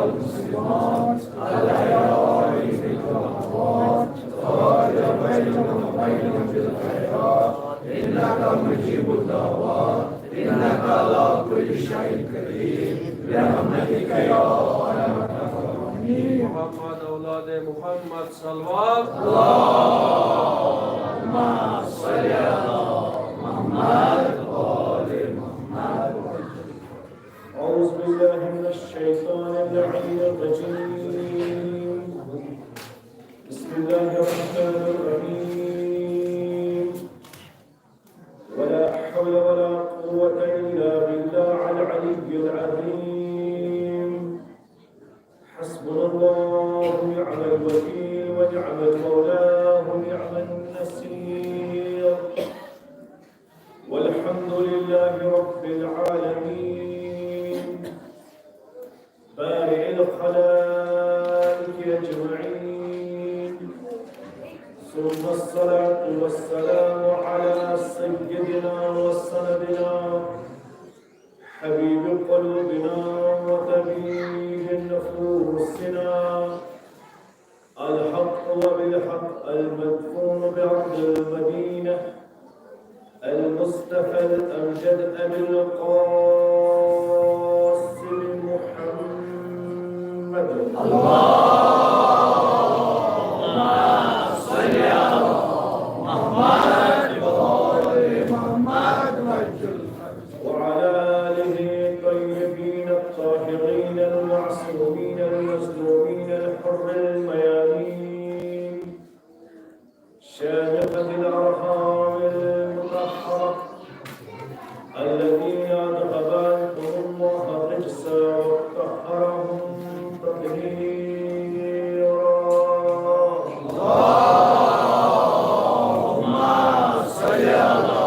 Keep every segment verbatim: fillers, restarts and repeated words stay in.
المسلمات، الأحياء منهم والأموات، تواجد بيننا وبينهم بالخيرات، إنك مجيب الدعوات، إنك على كل شيء قدير، برحمتك يا أرحم الراحمين. محمد أولاد محمد، صلوات. اللهم صل على محمد وآل محمد. أعوذ بالله من الشيطان اللعين الرجيم. بسم الله الرحمن الرحيم. ولا حول ولا قوة إلا بالله العلي العظيم. حسبنا الله ونعم الوكيل ونعم المولى ونعم النصير. والحمد لله رب العالمين. بارئ الخلائق أجمعين. ثم الصلاة والسلام على سيدنا وسندنا حبيب قلوبنا وطبيب نفوسنا، الحق وبالحق المدفون بأرض المدينة، المصطفى الأمجد أبي القاسم محمد. اللهم صل على محمد وآل محمد. وعلى آله الطيبين الطاهرين المعصومين المظلومين الحر الميامين، شامخة الأرحام المطهرة، الذين أذهب عنهم الله الرجس وطهرهم تطهيرا. اللهم صل على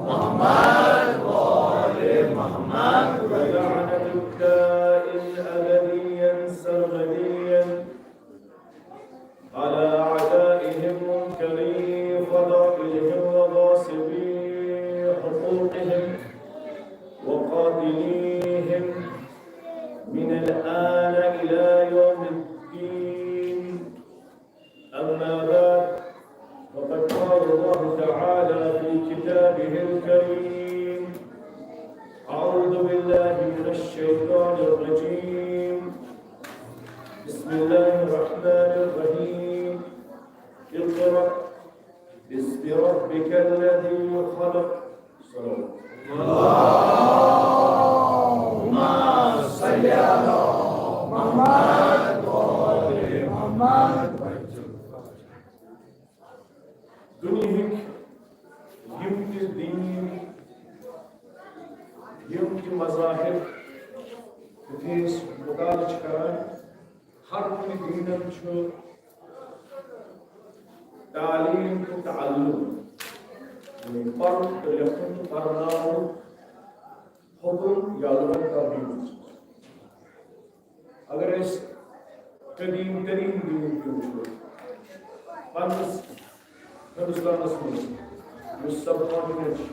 محمد وآل محمد. ولعنة الدائم أبديا سرمديا على أعدائهم منكري فضائلهم وغاصبي حقوقهم وقاتليهم من الآن إلى يوم الدين. أما بعد، فقد قال الله تعالى في كتابه الكريم: أعوذ بالله من الشيطان الرجيم. بسم الله الرحمن الرحيم. اقرأ باسم ربك الذي خلق. صلوات. اللهم صل على محمد وآل محمد. دُنیاہٕکۍ یِم تہِ دیٖن، یِم تہِ مذاہب، یُتھُے أسۍ مُطالعہٕ چھِ کران، ہر کُنہِ دیٖنن چھُ تعلیٖم تہٕ تعلُم، یعنی پَرُن تہٕ لیکھُن تہٕ پَرناوُن، حُکُم یا لُغت تربیت۔ اگر أسۍ قدیٖم تریٖن دیٖن تہِ وٕچھو، پننِس ہندوستانس منٛز یُس سب کانٹیننٹ چھُ،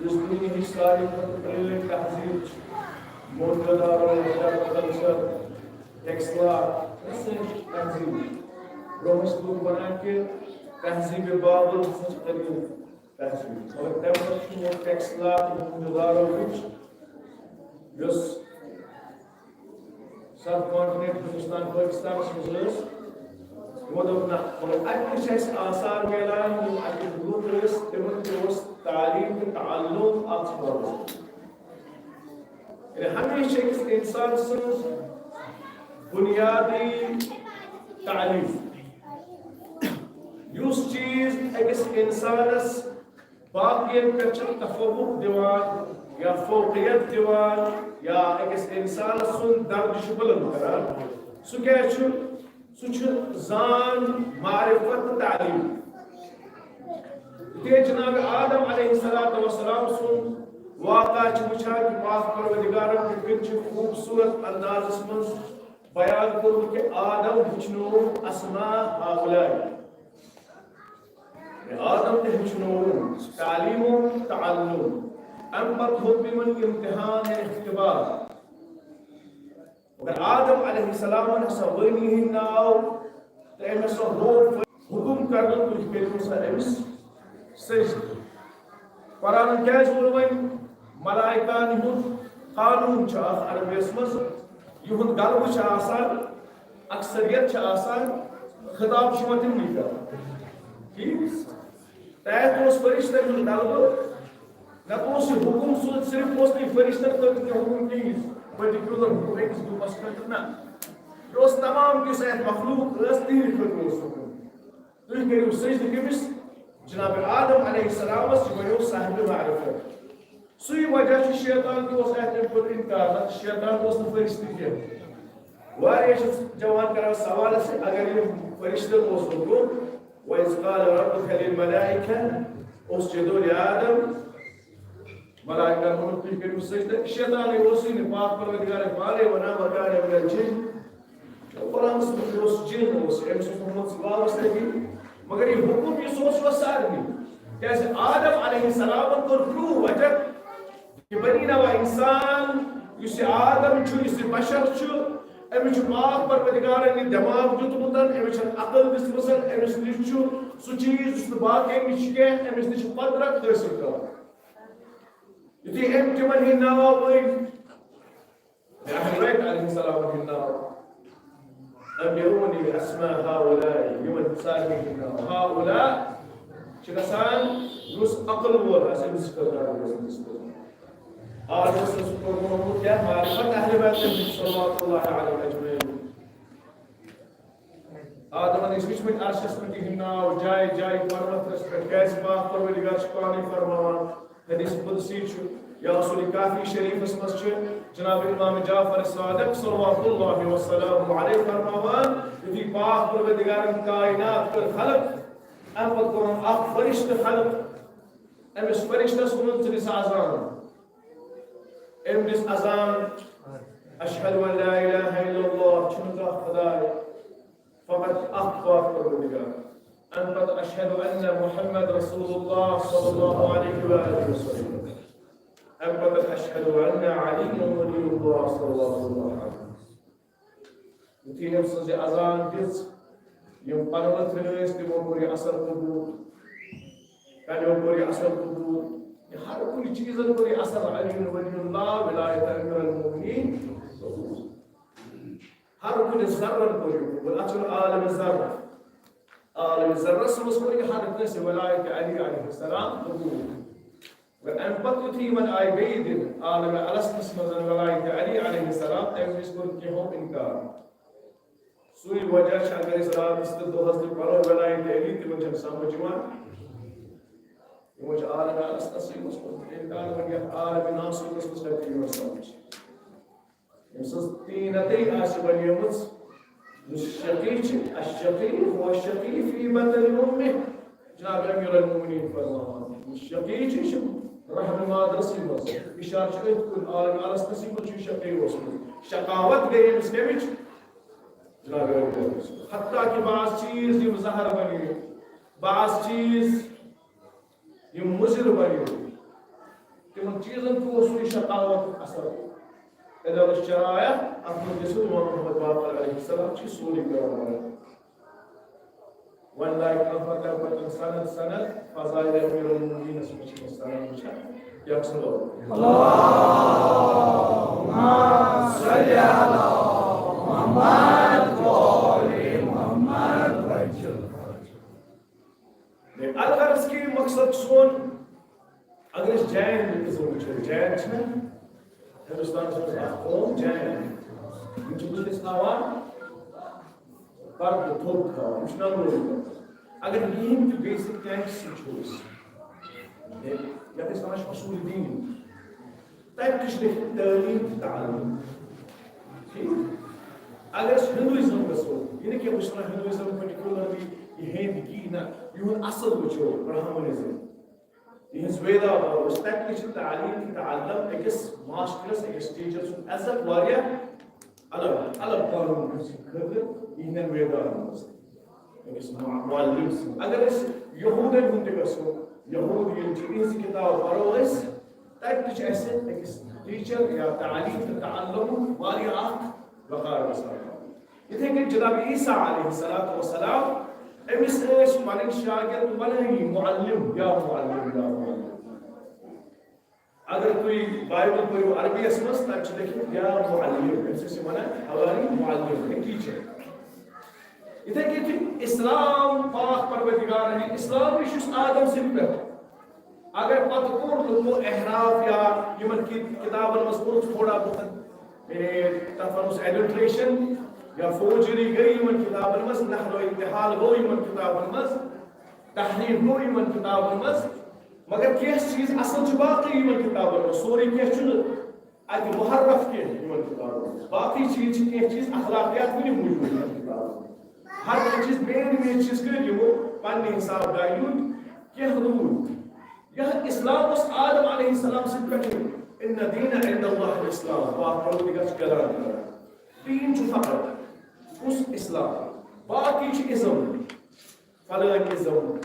یُس دُنیاہٕچ ساروی کھۄتہٕ پرٛٲنۍ تہذیٖب چھِ، موہنجودارو، ہڑپہ کلچر، ٹیکسلا، یۄس سٲنۍ تہذیٖب چھِ، برونٛہہ ٲسۍ لُکھ ونان کہِ تہذیٖب بابل ہسا چھِ قدیٖم تہذیٖب۔ مگر تَمہِ پتہٕ چھُ یہِ ٹیکسلا تہٕ موہنجودارو وٕچھ، یۄس سب کانٹیننٹ ہندوستان پٲکِستانَس منٛز ٲس، یِمو دوٚپ نہ، مگر اَتہِ تہِ چھِ اَسہِ آثار میلان، یِم اَتِکۍ لُکھ ٲسۍ، تِمن تہِ اوس تعلیٖم تہٕ تعلُم اَتھ منٛز۔ یعنی ہمیشہِ چھِ أکِس اِنسان سٕنٛز بُنیادی تعلیٖم۔ یُس چیٖز أکِس اِنسانَس باقین پٮ۪ٹھ چھِ تفوق دِوان یا فوقیت دِوان یا أکِس اِنسانَس سُنٛد درجہٕ چھُ بُلنٛد کران۔ سُہ کیٛاہ چھُ؟ سُہ چھُ زان، معرفت تہٕ تعلیٖم۔ یُتھُے جناب آدم علیہ الصلوۃ والسلام سُنٛد واقعہ چھِ وٕچھان کہِ پاک پروردگارن کِتھ کٔنۍ چھِ خوٗبصوٗرت اندازس منٛز بیان کوٚرمُت کہِ آدم ہیٚچھنووُن اسما ہؤلاء۔ آدم تہِ ہیٚچھنووُن تعلیٖم و تعلُم۔ اَمہِ پتہٕ ہیوٚت یِمن امتحان یا اختبار۔ مگر آدم علیہ السلامن ہسا ؤنۍ یِہِنٛدۍ ناو تہٕ أمۍ ہسا ہوو حُکُم کرنہٕ، تُہۍ کٔرِو سا أمِس سجدٕ۔ قرآنن کیازِ ووٚن وۄنۍ؟ ملائکن ہُنٛد قانون چھُ اکھ عربیس منٛز، یِہُنٛد غلبہٕ چھُ آسان، اکثریت چھِ آسان، خطاب چھُ یِوان تِمنٕے کران۔ ٹھیٖک؟ تحت اوس فرشتن ہُنٛد غلبہٕ، نتہٕ اوس یہِ حُکُم سیوٚد، صرف اوس نہٕ یہِ فرشتن خٲطرٕ کینٛہہ حُکُم کِہیٖنۍ، پٔرٹیکیولر حُکُم أکِس گروپس خٲطرٕ نہ۔ یہِ اوس تمام یُس اتھ مخلوق ٲس، تِہنٛدِ خٲطرٕ اوس حُکُم۔ تُہۍ کٔرِو سجدٕ کٔمِس؟ جناب آدم علیہ السلامس، یہِ بنیو صاحب معرفت۔ سُے وجہ چھُ، شیطان تہِ اوس اتھ تمہِ پتہٕ انکار، نتہٕ شیطان اوس نہٕ فرشتہٕ کینٛہہ۔ واریاہ چھِ جوان کران سوال زِ اگر یہِ فرشتن اوس حُکُم، وَإِذْ قَالَ رَبُّكَ لِلْمَلَائِكَةِ اسْجُدُوا لِآدَمَ، ملائکہ ووٚنُکھ، "تُہۍ کٔرِو سجدٕ"، شیطانٕے اوسُے نہٕ، پاک پروردگارے پانے ونان، "وَكَانَ مِنَ الْجِنِّ"۔ قرآنس منٛز اوس جِن اوس، أمِس اوس محمد وابستگی، مگر یہِ حُکُم یُس اوس، یہِ اوس سارنٕے۔ کیازِ آدم علیہ السلامن کوٚر پروٗو وجہ، یہِ بنی نوع انسان، یُس یہِ آدم چھُ، یُس یہِ بشر چھُ، أمِس چھُ پاک پروردگارن یہِ دٮ۪ماغ دیُتمُت، أمِس چھےٚ عقل دِژمٕژ، أمِس نِش چھُ سُہ چیٖز یُس نہٕ باقین نِش چھُ کینٛہہ، أمِس نِش چھُ قۄدرت حٲصِل کران۔ یُتھُے أمۍ تِمن ہٕنٛدۍ ناو ؤنۍ، اہل بیت علیہ السلام ہٕنٛدۍ ناو، أنبئونی بأسماء هؤلاء، یِمن سارنٕے ہٕنٛدۍ ناو۔ ہؤلاء چھِ گژھان یُس عقل وول آسہِ، أمِس چھِ خٲطرٕ عقل وول، أمِس خٲطرٕ۔ آز اوس اَسہِ کوٚرمُت کیٛاہ معرفت اہل بیت صلوات اللہ علیہم اجمعین۔ آدمن ٲسۍ وٕچھمٕتۍ عرشس پٮ۪ٹھ تِہِنٛدۍ ناو جایہِ جایہِ پرمترس پٮ۪ٹھ، کیٛازِ پاک پروردگار چھُ پانے فرماوان، حدیث قدسی چھُ، یا اصول کافی شریفس منٛز چھُ، جناب امام جعفر صادق صلوات اللہ وسلامہ علیہ فرماوان، یُتھُے پاک پروردگارن کائنات کٔر خلق، امہِ پتہٕ کوٚرُن اکھ فرشتہٕ خلق، أمِس فرشتس ووٚنُن، "ژٕ دِ سا اذان۔" أمۍ دِژ اذان، "اشہد ان لا الہ الا اللہ"، چھُنہٕ کانٛہہ خداے، فقط اکھ پاک پروردگار۔ امہِ پتہٕ، "اشہد ان محمد رسول اللہ صلی اللہ علیہ وآلہ وسلم۔" امہِ پتہٕ، "اشہد ان علی ولی اللہ صلی اللہ علیہ وسلم۔" یُتھُے أمۍ سٕنٛز یہِ اذان دِژ، یِم پرمتھٕرۍ ٲسۍ، تِمو کوٚر یہِ اثر قبوٗل، کَنیو کوٚر یہِ اثر قبوٗل۔ یہِ ہر کُنہِ چیٖزن کوٚر یہِ اثر، علی ولی اللہ، ولایت امیر المومنین قبوٗل۔ ہر کُنہِ ذرن کوٚر یہِ قبوٗل۔ اَتھ چھُنہٕ عالم ذر، عالم ذرس منٛز کوٚر یہِ ہر کٲنٛسہِ ولایت علی علیہ السلام قبوٗل۔ مگر اَمہِ پتہٕ یُتھُے یِمن آیہِ بیٚیہِ دِنہٕ عالم الستس منٛز ولایت علی علیہ السلام، تَمہِ وِزِ کوٚر کینٛہو اِنکار۔ سُے وجہ چھُ، اگر أسۍ راتس تہٕ دۄہس تہِ پرو ولایت علی، تِمن چھَنہٕ سمجھ یِوان۔ یِمو چھُ عالم الستسٕے منٛز کوٚرمُت اِنکار، وۄنۍ یَتھ عالم ناسوتس منٛز کَتہِ یِوان سمجھ؟ ییٚمہِ سٕنٛز طیٖنتٕے آسہِ بنیمٕژ، یُس شقی چھِ، الشقی هو الشقی فی بطن امہ۔ جناب امیر المومنین فرماوان، یُس شقی چھِ، یہِ چھِ رحم مادرسٕے منٛز۔ اِشارٕ چھُ أتھۍ کُن، عالم الستسٕے منٛز چھُ شقی اوسمُت۔ شقاوت گٔے أمِس کَمِچ؟ جناب امیر المومنین۔ حتیٰ کہ بعض چیٖز یِم زہر بنے، بعض چیٖز یِم مُضِر بَنیو، تِمن چیٖزن تہِ اوس سُے شقاوتُک اثر۔ عدل الشرائع، اَتھ منٛز گٔژھِو، امام محمد باقر علیہ السلام چھِ سورُے کران بیان۔ وۄنۍ لایہِ کانٛہہ پتہٕ پتہٕ سند سند فضائل امیر المومنینس منٛز چھِ أسۍ سند وٕچھان۔ یا صلی اللہ۔ اللہم صل علی محمد و آل محمد وسلم۔ الغرض کہ مقصد سون، اگر أسۍ جین بُدھزم وٕچھو، جین چھِنہ ہندوستانس منٛز اکھ قوم جین، یِم چھِ بُدھس تھاوان پردٕ تھوٚد تھاوان، یِم چھِنہ لوٗکھ۔ اگر یِہِنٛدۍ تہِ بیسک ٹیکسٹ وٕچھو أسۍ، یتھ أسۍ ونان چھِ اصوٗل دیٖن، تَتہِ تہِ چھِ لیکھِتھ تعلیٖم تہٕ تعلُم۔ ٹھیٖک؟ اگر أسۍ ہندوازم گژھو، یہِ نہٕ کینٛہہ، بہٕ چھُس وَنان ہندوازم پٔٹِکیوٗلرلی یہِ ہیٚنٛدۍ کی نہ، یِہُنٛد اصل وٕچھو برہمنزم، یِہٕنٛز ویدا پَرو أسۍ، تَتہِ تہِ چھِ تعلیٖم تہٕ تعلُم أکِس ماسٹرس، أکِس ٹیٖچر سُنٛد عزت واریاہ الگ، الگ قانوٗن چھُ خٲطرٕ یِہٕنٛدٮ۪ن ویداہن منٛز۔ أکِس مع-، معلم سٕنٛز۔ اگر أسۍ یہوٗدن ہُنٛد تہِ گژھو، یہوٗد ییٚلہِ چھِ، یِہٕنٛز کِتاب پَرو أسۍ، تَتہِ تہِ چھِ اَسہِ أکِس ٹیٖچر یا تعلیٖم تہٕ تعلُم واریاہ اکھ کہ جناب عیسیٰ علیہ الصلوۃ والسلام، أمِس ٲسۍ پنٕنۍ شاگرد ونٲنی، "معلم، یا معلم، یا معلم۔" اگر تُہۍ بایبل پٔرِو عربیَس منٛز، تَتہِ چھُ لیکھِتھ یا معلم، أمِس ٲسۍ وَنان حواری معلم، یا teacher۔ یِتھَے کٔنۍ چھُ اسلام پاک پروردگارن، یہِ اسلام یہِ چھُ آدم سٕنٛدِ پٮ۪ٹھ۔ اگر پتہٕ کوٚر لُکو احراف یا یِمن کی-، کِتابن منٛز کوٚر تھوڑا بہت، یعنی تَتھ وَنوس adulteration یا forgery گٔے یِمن کِتابن منٛز، نقل و انتحال گوٚو یِمن کِتابن منٛز، تحریف گوٚو یِمن کِتابن منٛز، مگر کینٛہہ چیٖز اصل چھِ باقٕے یِمن کِتابن منٛز، سورُے کینٛہہ چھُنہٕ اَتہِ محرف کینٛہہ یِمن کِتابن منٛز۔ باقٕے چیٖز چھِ، کینٛہہ چیٖز اخلاقیات وُنہِ موٗجوٗد یِمن کِتابن منٛز۔ ہر کانٛہہ چیٖز، main main چیٖز کٔرۍ یِمو پننہِ حساب dilute، کینٛہہ روٗد۔ یہِ اسلام اوس آدم علیہ السلام سٕنٛدِ پٮ۪ٹھٕ۔ ان الدین عند اللہ الاسلام، پاک پروردگار چھُ اعلان کران۔ دیٖن چھُ فقط کُس؟ اسلام۔ باقٕے چھِ ازم۔ فلٲنۍ ازم،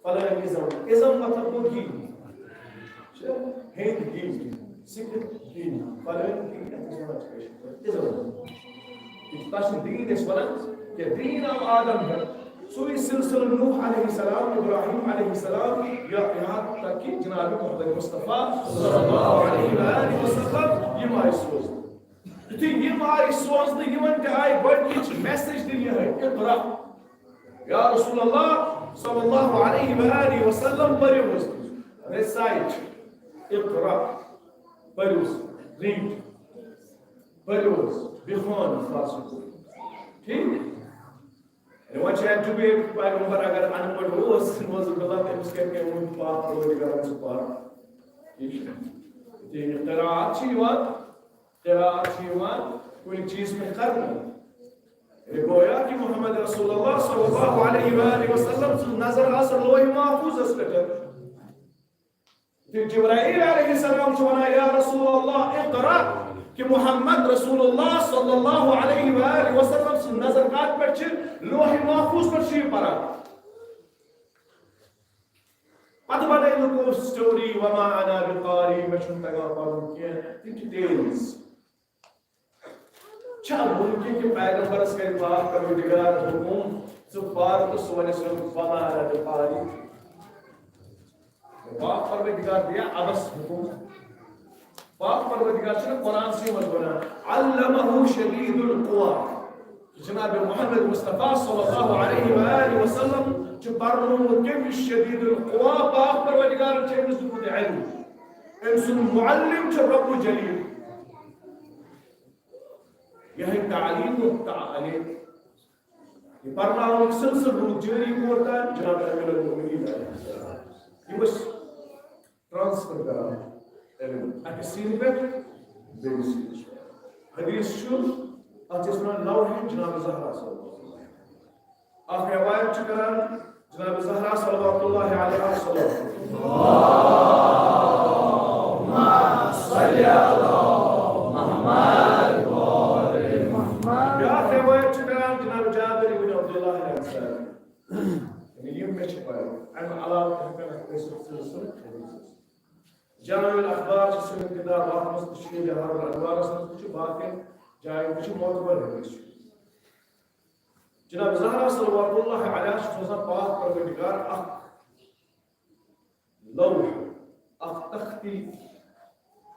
فلٲنۍ ازم۔ ازم مطلب گوٚو گی۔ چھِ ہیٚنٛدۍ گی، سِکھ گی، فلٲنۍ گی، یَتھ أسۍ وَنان چھِ کٲشِرۍ پٲٹھۍ ازم۔ یہِ چھُ، تَس چھُنہٕ دیٖن أسۍ وَنان کینٛہہ۔ دیٖن آو آدم پٮ۪ٹھ۔ سُے سلسلہٕ نوح علیہ السلام، ابراہیم علیہ السلام، یا یہاں تک کہ جناب محمد مصطفیٰ صلی اللہ علیہ وآلہ وسلم، یِم آیہِ سوزنہٕ۔ یُتھُے یِم آیہِ سوزنہٕ، یِمن تہِ آیہِ گۄڈٕنِچ message دِنہٕ یِہوٚے، اقرأ۔ یا رسول اللہ صلی اللہ علیہ وآلہ وسلم، پٔرِو حظ۔ Recite، اقرأ، پٔرِو حظ، read، پٔرِو حظ، بخوان فاسقون۔ ٹھیٖک؟ یعنی وۄنۍ چھِ اَتہِ debate، پیغمبر اگر اَن پَڑھ اوس، نعوذ باللہ، تٔمِس کَتہِ کَمہِ ووٚن پاک پروردگارَن سُہ پَر؟ ٹھیٖک چھُ؟ یعنی قرات چھِ یِوان، قرات چھِ یِوان کُنہِ چیٖز پٮ۪ٹھ کرنہٕ۔ یہِ گویا کہ محمد رسول اللہ صلی اللہ علیہ وآلہ وسلم سٕنٛز نظر آسہٕ لوح محفوظس پٮ۪ٹھ۔ تہٕ جبرائیل علیہ السلام چھُ وَنان، یا رسول اللہ، اقرأ، کہ محمد رسول اللہ صلی اللہ علیہ وآلہ وسلم سٕنٛز نظر کتھ پٮ۪ٹھ چھِ؟ لوح محفوظ پٮ۪ٹھ چھُ یہِ پران۔ پتہٕ بنٲے لُکو story، وما انا بقاری، مےٚ چھُنہٕ تگان پرُن کینٛہہ، تِم چھِ tales۔ چھا ممکن کہ پیغمبرس کرِ پاک پروردگار حکم، ژٕ پر تہٕ سُہ ونہِ سُہ وما انا بقاری؟ پاک پروردگار دیا عبس حکم؟ پاک پروردگار چھُنہٕ قرآنسٕے منٛز ونان، علمہ شدید القوی۔ جناب محمد مصطفیٰ صلی اللہ علیہ وآلہ وسلم چھُ پرنومُت کٔمِس؟ شدید القوی۔ پاک پروردگارن چھُ أمِس دیُتمُت علم۔ أمۍ سُنٛد معلم چھُ رب جلیل۔ یہے تعلیم و تعلیم، یہِ پرناونُک سلسلہٕ روٗد جٲری۔ کوٚر تام؟ جناب امیر المؤمنین علیہ السلام۔ یِم ٲسۍ transfer کران علم اکہِ سیٖنہٕ پٮ۪ٹھ بیٚیِس سیٖنَس پٮ۪ٹھ۔ حدیث چھُ، اَتھ چھِ أسۍ وَنان لوحِ جناب زہرا صلی اللہ علیہ وسلم۔ اکھ روایت چھِ کران جناب زہرا صلوات اللہ علیہا صلی اللہ علیہ وسلم۔ بیٛاکھ روایت چھِ کران جناب جابر ابن عبداللہ الانصاری۔ یعنی یِم مےٚ چھِ پَے، اَمہِ علاوٕ تہِ ہٮ۪کَن اَتھ ٲسِتھ سلسلہٕ حدیث۔ جامع الاخبار چھِ سٲنۍ کِتاب، اَتھ منٛز تہِ چھُ، یا بحر الانوارَس منٛز تہِ چھُ، باقٕے جایَن تہِ چھُ، معتبر حدیث چھُ۔ جناب زہرا صلوات اللہ علیہا چھِ سوزان پاک پروردگار اکھ لوح، اکھ تختی،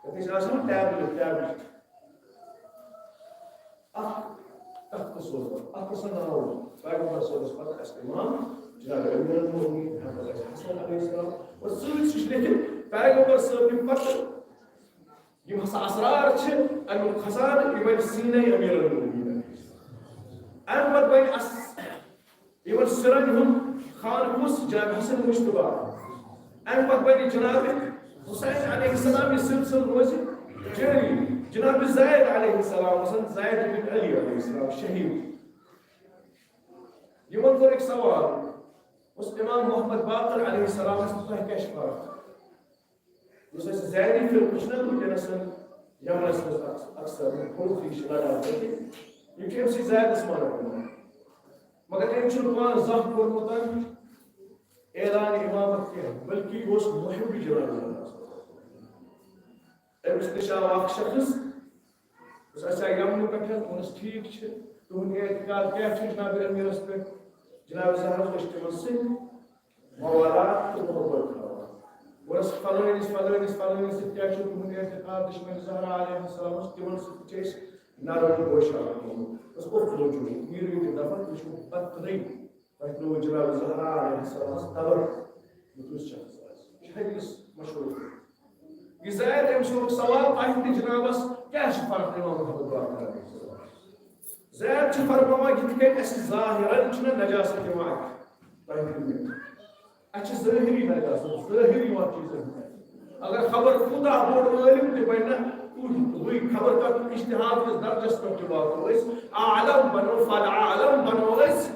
یَتھ أسۍ آسان tablet، tablet۔ اکھ تخت سوزان، اکھ اوس ناو پیغمبر صٲبَس پتہٕ اَسہِ امام جناب امیر المؤمنین حضرت حسن علیہ السلام۔ اور سۭتۍ سۭتۍ چھُ لیکھِتھ پیغمبر صٲب نہِ پتہٕ یِم ہسا اسرار چھِ، اَمیُک خزانہٕ، یہِ بَنہِ سیٖنے امیر المؤمنین۔ اَمہِ پتہٕ بَنہِ اَس-، یِمن سِرن ہُنٛد خان کُس؟ جناب حسن مجتبیٰ۔ اَمہِ پتہٕ بَنہِ جناب حسین علیہ السلام، یہِ سلسلہٕ روزِ جٲری۔ جناب زید علیہ السلام، حسن زید بن علی علیہ السلام، شہید۔ یِمن کوٚر أکۍ سوال، اوس امام محمد باقر علیہ السلام، تۄہہِ کیٛاہ چھِ فرق؟ یُس اَسہِ زیدی فرقہٕ چھُنہ وٕنکیٚنَس یَمنَس منٛز اَکث-، اَکثر حوٗفی چھِ لَڑان تَتہِ، یِم چھِ أمۍ سٕے زیدَس مانان۔ مگر أمۍ چھُنہٕ پانہٕ زانٛہہ کوٚرمُت اعلان امامت کینٛہہ، بلکہِ یہِ اوس محب جناب۔ أمِس نِش آو اَکھ شخص، أسۍ آسہِ ہا یمنہٕ پٮ۪ٹھ، ووٚنُس، "ٹھیٖک چھُ، تُہُنٛد اعتقاد کیٛاہ چھُ جناب امیٖرس پٮ۪ٹھ؟" جناب زہرا، أسۍ چھِ تِمن سۭتۍ موالات تہٕ محبت تھاوان۔ ووٚنُس، "فلٲنِس، فلٲنِس، فلٲنِس سۭتۍ کیٛاہ چھُ تُہُنٛد اعتقاد؟" دُشمن زہرا علیہ السلام اوس تِمن سۭتۍ چھِ أسۍ نرم گوشاب تھوٚمُت۔ دوٚپُس، "اوٚہ، لوٚجوٗ، نیٖرِو ییٚتہِ دفعہ، تُہۍ چھِو بدترین۔" تۄہہِ ترٛووُ جناب زہرا علیہ السلامس تبر۔ یہِ کُس شخص آسہِ؟ یہِ چھُ حدیث مشہوٗر۔ یہِ زید أمۍ سُنٛد سوال، تۄہہِ تہِ جنابس کیٛاہ چھِ فرق امام محمد باقر علیہ السلام؟ زید چھِ فرماوان، یِتھ کٔنۍ اَسہِ ظٲہِرن چھُنہ نجاست یِوان اَتھِ، تۄہہِ تہِ مےٚ۔ اَسہِ چھِ ظٲہِری نجاست، ظٲہِری یِوان چیٖزن ہُنٛد۔ اگر خبر کوٗتاہ بوٚڑ عٲلِم تہِ بنہِ نہ، تُہۍ، تُہۍ خبر کتھ اجتہاد کِس درجس پٮ۪ٹھ تہِ واتو أسۍ، عالم بنو، فل عالم بنو أسۍ،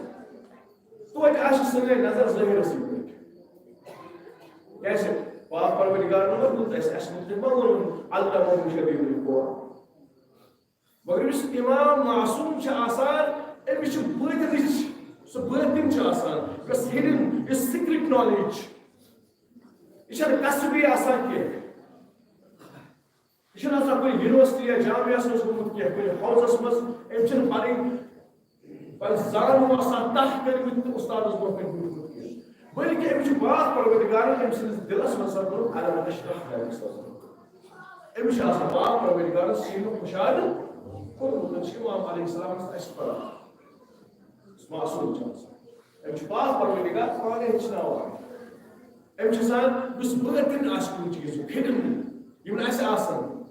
توتہِ آسہِ سٲنۍ نظر ظٲہِرسٕے پٮ۪ٹھ۔ کیٛازِ؟ پاک پروردگارن ما دیُت اَسہِ، اَسہِ مُتعلِق ما ووٚنُن، "علمہ شدید القویٰ"؟ مگر یُس امام معصوم چھُ آسان، أمِس چھُ بٲطنٕچ، سُہ بٲطِن چھُ آسان، یۄس hidden، یۄس secret knowledge چھِ۔ یہِ چھَنہٕ کسبی آسان کینٛہہ۔ یہِ چھُنہٕ آسان کُنہِ یونیورسٹی یا جامعس منٛز گوٚمُت کینٛہہ، کُنہِ حوزس منٛز۔ أمۍ چھِنہٕ پنٕنۍ، پنٕنۍ زانو آسان تَتھ کٔرمٕتۍ تہٕ اُستادس برونٛہہ کنہِ بیوٗٹھمُت کینٛہہ، بلکہِ أمِس چھُ پاک پروردگارن أمۍ سٕنٛدِس دِلس منٛز سپدُن، علم اشرح کرنہٕ سببہٕ۔ أمِس چھُ آسان پاک پروردگارن سیٖنُک مُشاہدٕ کوٚرمُت۔ أمِس چھُ امام علیہ السلام اَسہِ پران۔ یُس معصوم چھُ آسان، أمِس چھُ پاک پروردگار پانے ہیٚچھناوان۔ أمِس چھُ آسان، یُس بٲطِن آسہِ کُنہِ چیٖزُک، hidden، یِم نہٕ اَسہِ آسان۔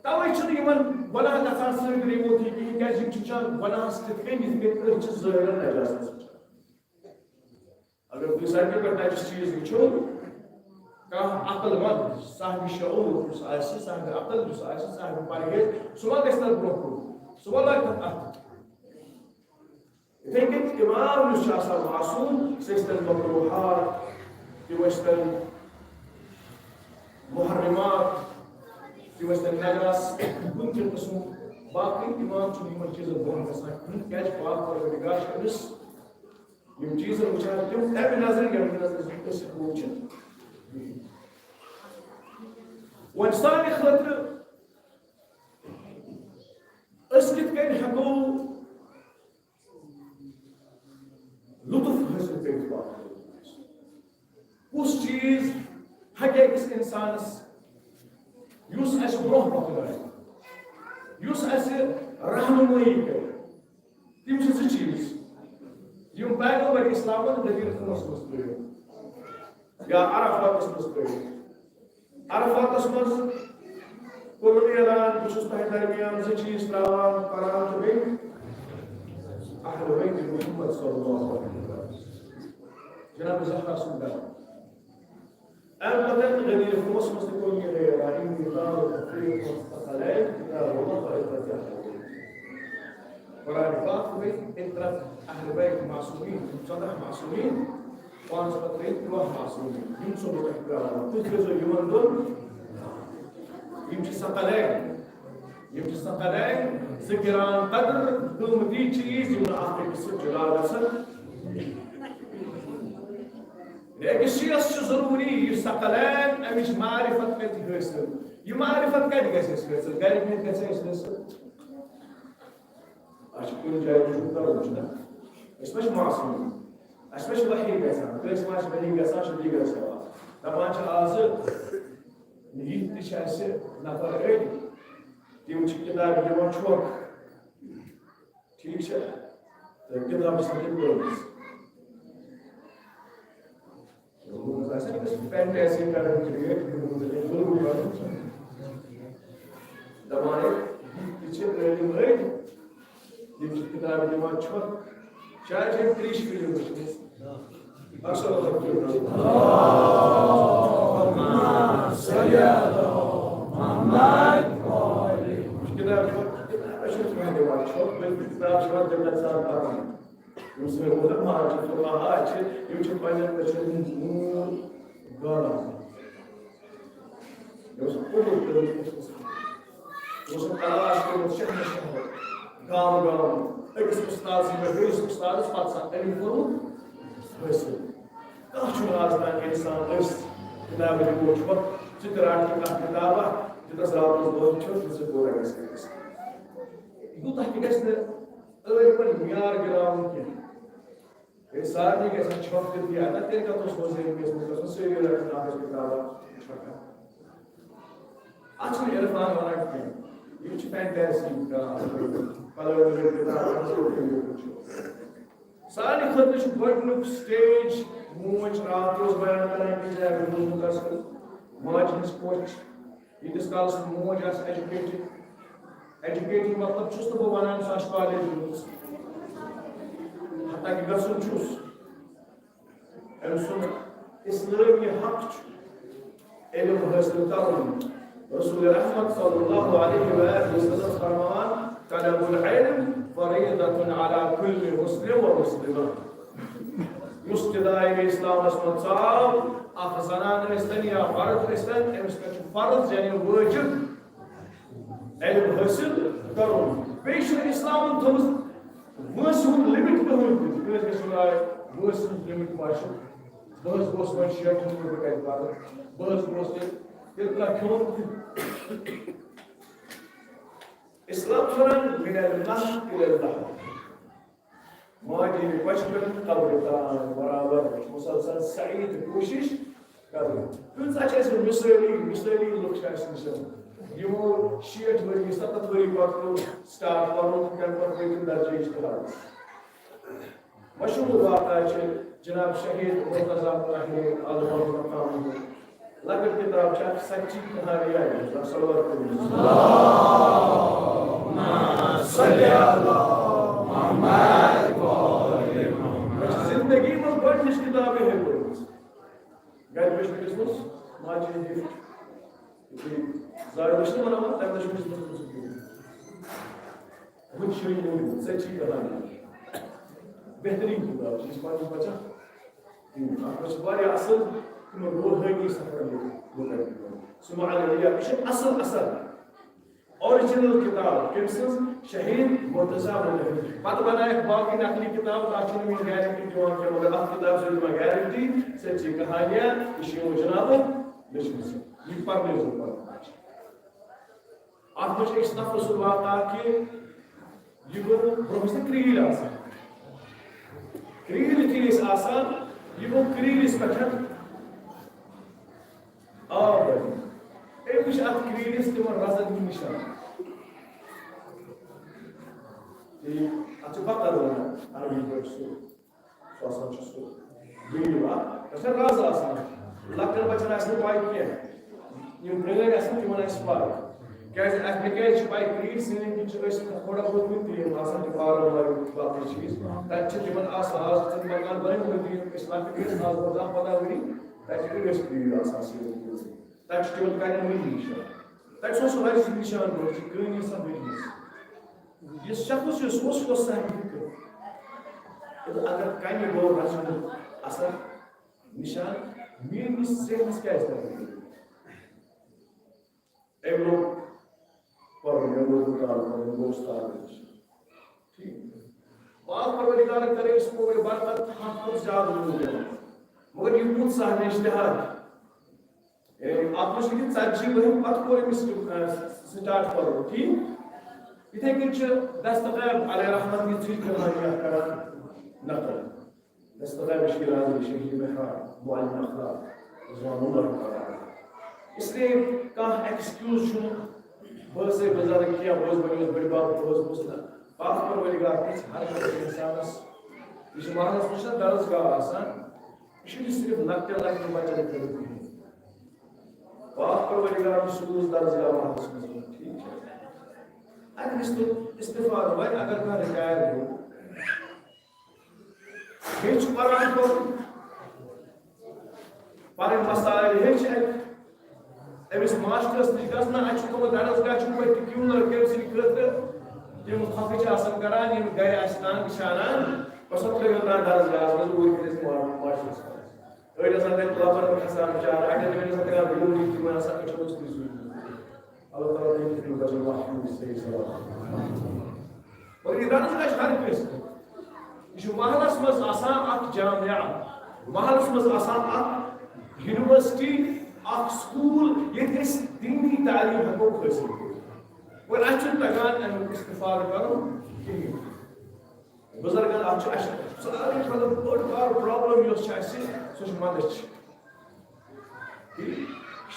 تَوَے چھُنہٕ یِمن گۄناہ گژھان سٲنۍ رِموتھی کِہیٖنۍ، کیٛازِ یِم چھِ وٕچھان گۄناہَس تِتھ کٔنۍ، یِتھ کٔنۍ أسۍ چھِ ظٲہِرَن نجاستَس وٕچھان۔ اگر تُہۍ سڑکہِ پٮ۪ٹھ نجس چیٖز وٕچھِو، کانٛہہ عقل مند، صاحبِ شعور یُس آسہِ، صاحبِ عقل یُس آسہِ، صاحبِ پرہیز، سُہ ما گژھِ تَتھ برونٛہہ کُن؟ سُہ ما لاگہِ تَتھ اَتھٕ؟ یِتھَے کٔنۍ اِمام یُس چھُ آسان معصوم، سُہ ٲسۍ تَن مکروہات، تِم ٲسۍ تَن محرمات، تِم ٲسۍ تَن نجس، کُنہِ تہِ قٕسمُک۔ باقٕے اِمام چھُنہٕ یِمَن چیٖزَن برونٛہہ گژھان کِہیٖنۍ، کیٛازِ پاک پروردگار چھُ أمِس یِم چیٖزَن وٕچھان، تِم تَمہِ نظرِ، ییٚمہِ نظرِ سۭتۍ أسۍ ہٮ۪کو وٕچھِتھ۔ وۄنۍ سانہِ خٲطرٕ أسۍ کِتھ کٔنۍ ہٮ۪کو لطف حٲصِل کٔرِتھ پاک؟ کُس چیٖز ہیٚکہِ أکِس اِنسانَس، یُس اَسہِ برونٛہہ پَکنایہِ، یُس اَسہِ رہنمٲیی کَرِ؟ تِم چھِ زٕ چیٖز، یِم پیغمبر اِسلامَن غدیٖر خُمَس منٛز ترٛٲوۍ، یا عرفاتَس منٛز ترٛٲوۍ۔ عرفاتس منٛز کوٚرُن اعلان، بہٕ چھُس تۄہہِ درمیان زٕ چیٖز ترٛاوان، قرآن تہٕ بیٚیہِ اہل بیت محمد صلی اللہ علیہ وسلم۔ جناب زہرا سُنٛد گرٕ۔ اَمہِ پتہٕ غدیٖر خُمَس منٛز تہِ کوٚر یہِ اعلان، "انی تارکٌ فیکُم الثقلین کتاب اللہ و عترتی اہل بیت۔" قرآن پاک تہٕ بیٚیہِ عترت اہل بیت معصومین، ژۄداہ معصومین۔ پانٛژھ پتہٕ گٔے ترٛوہ معصوم۔ یِم ژوٚٹ اَسہِ پرٛاوان۔ تُہۍ تھٲیزیو یِمن دۄن۔ یِم چھِ ثقلین۔ یِم چھِ ثقلین۔ زٕ گران قدر قۭمتی چیٖز، یِم نہٕ اکھ أکِس سۭتۍ جُدا گژھن۔ أکِس شیعس چھُ ضروٗری یہِ ثقلین، اَمِچ معرفت کَتہِ حٲصِل؟ یہِ معرفت کَتہِ گژھِ اَسہِ حٲصِل؟ گرِ کَتہِ گژھِ اَسہِ حٲصِل؟ اَسہِ چھُ کُنہِ جایہِ وٕچھمُت، تَوَے چھُنہ۔ أسۍ ما چھِ معصوٗم؟ اَسہِ ما چھِ وحی گژھان؟ کٲنٛسہِ ما چھِ وحی گژھان، چھُ بیٚیہِ گژھان؟ دَپان چھِ آزٕ، یِتھ تہِ چھِ اَسہِ نفر أڑۍ، تِم چھِ کِتابہِ دِوان چھۄکھ۔ ٹھیٖک چھا؟ تہٕ کِتاب چھِ تِم پٔرمٕژ۔ یِمَن منٛز آسہِ نہ کٲنٛسہِ پٮ۪نٛٹ آسہِ ہے کَران create، یِمَن منٛز آسہِ ہے ظُلم کَرُن۔ دَپان ہے، یِم تہِ چھِ عٲلِم أڑۍ، یِم چھِ کِتابہِ دِوان چھۄکھ۔ شاید چھِ أمۍ ترٛیش فِلم وٕچھمٕژ۔ اَصٕل وقت۔ اللہم صل علی محمد۔ کِتابہِ دِوان، کِتابہِ چھِ دِوان چھۄکھ، بلکہِ کِتاب چھِ دِوان دِقت سان پَران۔ یِم سٲنۍ علماء چھِ، فقہا چھِ، یِم چھِ پننٮ۪ن أچھن ہُنٛد نوٗر گاڑان۔ یہِ اوس قبول کٔرمٕژ، یہِ اوس تلاش کوٚرمُت شہرٕ شہرٕ، گامہٕ گامہٕ، أکِس اُستاد سٕنٛدِ پٮ۪ٹھ بیٚیِس اُستادس، پتہٕ سا علم کوٚرمُت حٲصِل۔ کانٛہہ چھُنہٕ آز تام اِنسان أسۍ کِتابہِ دِمو چھۄکھ، ژٕ تہِ رَٹ یہِ کانٛہہ کِتابہ، دِتس راتس دۄہ چھۄکھ، ژٕ پوٗرٕ گژھِ گژھِ۔ یوٗتاہ تہِ گژھِ نہٕ عٲلمَن معیار گِراوُن کینٛہہ۔ ییٚلہِ سارنٕے گژھِ ہا چھۄکھ تہِ دِیا، نہ تیٚلہِ کَتھ اوس وزیٖر کِس مُلکَس منٛز سٲری رَٹان اَکھ أکِس کِتابہ چھۄکھا۔ اَتھ چھُنہٕ عرفان وَنان کینٛہہ۔ یِم چھِ فینٹیسی کَران۔ پَلو وَلو کِتاب، اَتھ چھُ سورُے لیوٚکھمُت چھُ۔ سانہِ خٲطرٕ چھُ گۄڈٕنیُک سٹیج، موج راتھ اوس بیان کران أکِس جایہِ بوٗزمُت آسہِ، ماجہِ ہٕنٛز پوچھ۔ ییٖتِس کالس نہٕ موج آسہِ ایجوکیٹڈ، ایجوکیٹڈ مطلب چھُس نہٕ بہٕ وَنان سُہ آسہِ کالج گوٚمُت، حتیٰ کہِ گژھُن چھُس۔ أمۍ سُنٛد اسلٲمی حق چھُ علم حٲصِل کرُن۔ رسول رحمت صلی اللہ علیہ وآلہ وسلم فرماوان، "طلب العلم فریضة علی کل مسلم و مسلمہ۔" یُس تہِ دایرِ اسلامس منٛز ژاو، اکھ زنان ٲسۍتن یا مرد ٲسۍتن، أمِس پٮ۪ٹھ چھُ فرض، یعنی وٲجب، علم حٲصِل کرُن۔ بیٚیہِ چھُنہٕ اسلامن تھٲومٕژ وٲنٛسہِ ہُنٛد لِمِٹ کٕہٕنۍ تہِ۔ کٲنٛسہِ گژھِ وَنُن، "آے، وٲنٛسہِ ہُنٛد لِمِٹ ما چھُ؟ بہٕ حظ گوٚژھ وۄنۍ شیٹھن رۄپیہِ کَتہِ پَرٕ؟ بہٕ حظ گوٚژھ تیٚلہِ، تیٚلہِ کانٛہہ کھیوٚن تہِ۔" اسلام چھُ وَنان، "من المهد إلى اللحد۔" ماجہِ ہٕنٛدِ پَچہِ پٮ۪ٹھ قبرِ تام برابر۔ مسلسل سعی تہٕ کوٗشِش کرٕنۍ۔ کۭژاہ چھِ اَسہِ مثٲلی، مثٲلی لُکھ چھِ اَسہِ نِش۔ یِمو شیٹھ ؤری، ستتھ ؤری پتہٕ کوٚر start پَرُن، تَمہِ پتہٕ وٲتۍ تِم درجہ اجتہاد۔ مشہوٗر واقعہ چھِ جناب شہید مرتضیٰ طاہر عالمہ مقام۔ لۄکٕٹ کِتاب چھِ اَکھ سچی کہانی آیہِ، صلوات کٔرِو۔ زندگی منٛز گۄڈٕنِچ کِتاب یِہے پٔرمٕژ۔ گرِ وٕچھنہٕ کِس منٛز ماجہِ ہٕنٛدۍ gift۔ یُتھُے زاے وٕچھنہٕ بناوان، تَمہِ دۄہ چھُ أمِس منٛز گوٚمُت۔ وٕنہِ چھُ یہِ وٕنہِ سچی کہانی۔ بہتریٖن کِتاب چھِ، یہِ چھِ پنٕنۍ بچان۔ اَتھ منٛز چھِ واریاہ اَصٕل تِمن روحٲنی سفرن ہٕنٛدۍ لُکن ہٕنٛدۍ۔ سُہ معنویات، یہِ چھِ اَصٕل اَصٕل۔ Original کِتاب کٔمۍ سٕنٛز؟ شہید مرتضیٰ مُتحری۔ پتہٕ بنایکھ باقٕے نقلی کِتاب، تَتھ چھُنہٕ وٕنہِ guarantee دِوان کینٛہہ، مگر اَتھ کِتابہِ سۭتۍ دِوان guarantee، سۄ چھِ کہانیاں، یہِ چھِ یِمو جنابو لیچھمٕژ۔ یہِ پرنٲیزیو پتہٕ۔ اَتھ منٛز چھُ أکِس نفرٕ سُنٛد واقعہ کہِ یہِ گوٚو برٛونٛہہ ٲس نہٕ کرٛیٖلۍ آسان۔ کرٛیٖلۍ یُتھُے ٲسۍ آسان، یہِ گوٚو کرٛیٖلِس پٮ۪ٹھ آب بَنہِ۔ أمۍ وٕچھ اَتھ کرٛیٖلِس تِمَن رَزَن ہُنٛد نِشان۔ ٹھیٖک، اَتھ چھِ بَکَر وَنان عربی پٲٹھۍ سُہ۔ سُہ آسان چھُ سُہ بیٖڑ اَکھ۔ تَتھ چھےٚ رَز آسان۔ لۄکٹٮ۪ن بَچَن آسہِ نہٕ پَے کینٛہہ۔ یِم پرٛٲنۍ آسَن، تِمَن آسہِ پَے۔ کیٛازِ اَسہِ، مےٚ کیٛازِ چھِ پَے، کرٛیٖلۍ سٲنۍ کِنۍ چھِ أسۍ تھوڑا بہت وٕنہِ تہِ یِم آسان تِم آرام وارِ باقٕے چیٖز۔ تَتہِ چھِ تِمَن آسان، آز چھِنہٕ مکان بَنیومُت، یِم أسۍ لۄکٕٹۍ ٲسۍ، آز برونٛہہ دَہ پنٛداہ ؤری، تَتہِ چھِ أڑۍ ٲسۍ کرٛیٖلۍ آسان سٲنۍ کِنۍ۔ تَتہِ چھُ تِمَن کَنٮ۪ن وٕنہِ نِشان۔ تَتہِ چھُ سُہ رَزِ نِشان گۄڈٕ، چھِ کٲنی آسان بٔڑۍ۔ یُس شخص چھُ، سُہ اوس، سُہ اوس صاحب فِکر۔ تہٕ اگر کَنہِ گوٚو رَزِ ہُنٛد اَثر، نِشان، میٛٲنِس ذہنَس کیٛازِ تَرِ نہٕ؟ أمۍ لوٚگ پَرُن، أمۍ لوٚگ مُطالعہٕ کَرُن، أمۍ گوٚو اُستاد نِش۔ ٹھیٖک۔ پاک پروردگارَن کٔر أمِس کوٗرِ برکت، حد کھۄتہٕ زیادٕ روٗد دِوان۔ مگر یہِ ووت صاحب اجتہاد۔ یعنی اَتھ منٛز چھِ یہِ ژتجی ؤری پَتہٕ کوٚر أمِس، آ، start پَرُن، ٹھیٖک؟ یِتھَے کٔنۍ چھِ دستغیب علیہ رحمت یہِ ژھٕے کہانی اَکھ کَران نقل۔ دستغیب شیرازی، شہید محراب، معلم اخلاق، رضوان اللہ تعالیٰ علیہ۔ اس لیے کانٛہہ excuse چھُنہٕ، بہٕ ٲسٕے بُزرگ کینٛہہ، بہٕ حظ بَنیوس بٔڑۍ بَب، بہٕ حظ گوٚژھ نہٕ۔ پاک پروردگار پرٛژھِ ہر کٲنٛسہِ اِنسانَس، یہِ چھُ محلَس منٛز چھُنہ درسگاہ آسان، یہِ چھُنہٕ صرف لۄکٹٮ۪ن لۄکٹٮ۪ن بَچَن خٲطرٕ کِہیٖنۍ۔ پاک پروردگارَن چھُ سکوٗلَس درسگاہ محلَس منٛز، ٹھیٖک چھا؟ اَتہِ گژھِ تِم استفادٕ وَتہِ، اگر کانٛہہ retire گوٚو، ہیٚچھ قرآن پوٚرُن، پَنٕنۍ مسائل ہیٚچھ اَتہِ۔ أمِس ماسٹرَس نِش گژھنہٕ، اَتہِ چھُ تھوٚمُت درسگاہ چھُ particular کٔمۍ سٕنٛدِ خٲطرٕ، تِم خۄفہٕ چھِ آسان کران، یِم گرِ آسہِ تنگ چھِ اَنان، بس ترٛٲیِو تام درسگاہَس منٛز، اوٗرۍ کٔرِتھ ما-، ماسٹرَس منٛز۔ أڑۍ آسان تَتہِ لَبَن کھَسان بِچارٕ، اَڑٮ۪ن، أڑۍ آسان تَتہِ بِلوٗری، تِمَن آسان أچھَن منٛز تِژھ۔ اللہ تعالیٰ تھٲیِن تِم گژھن محفوٗظ صحیح سلامت۔ مگر یہِ درسگاہ چھُ ہر کٲنٛسہِ خٲطرٕ۔ یہِ چھُ محلَس منٛز آسان اَکھ جامعہ، محلَس منٛز آسان اَکھ university، اَکھ school، ییٚتہِ أسۍ دیٖنی تعلیٖم ہٮ۪کو حٲصِل کٔرِتھ۔ وۄنۍ اَسہِ چھُنہٕ تَگان اَمیُک استفادٕ کَرُن کِہیٖنۍ۔ بُزرگن اَتھ چھُ اَسہِ ساروی کھۄتہٕ بٔڑ بار پرابلم یۄس چھِ اَسہِ، سۄ چھِ مَدَچھ۔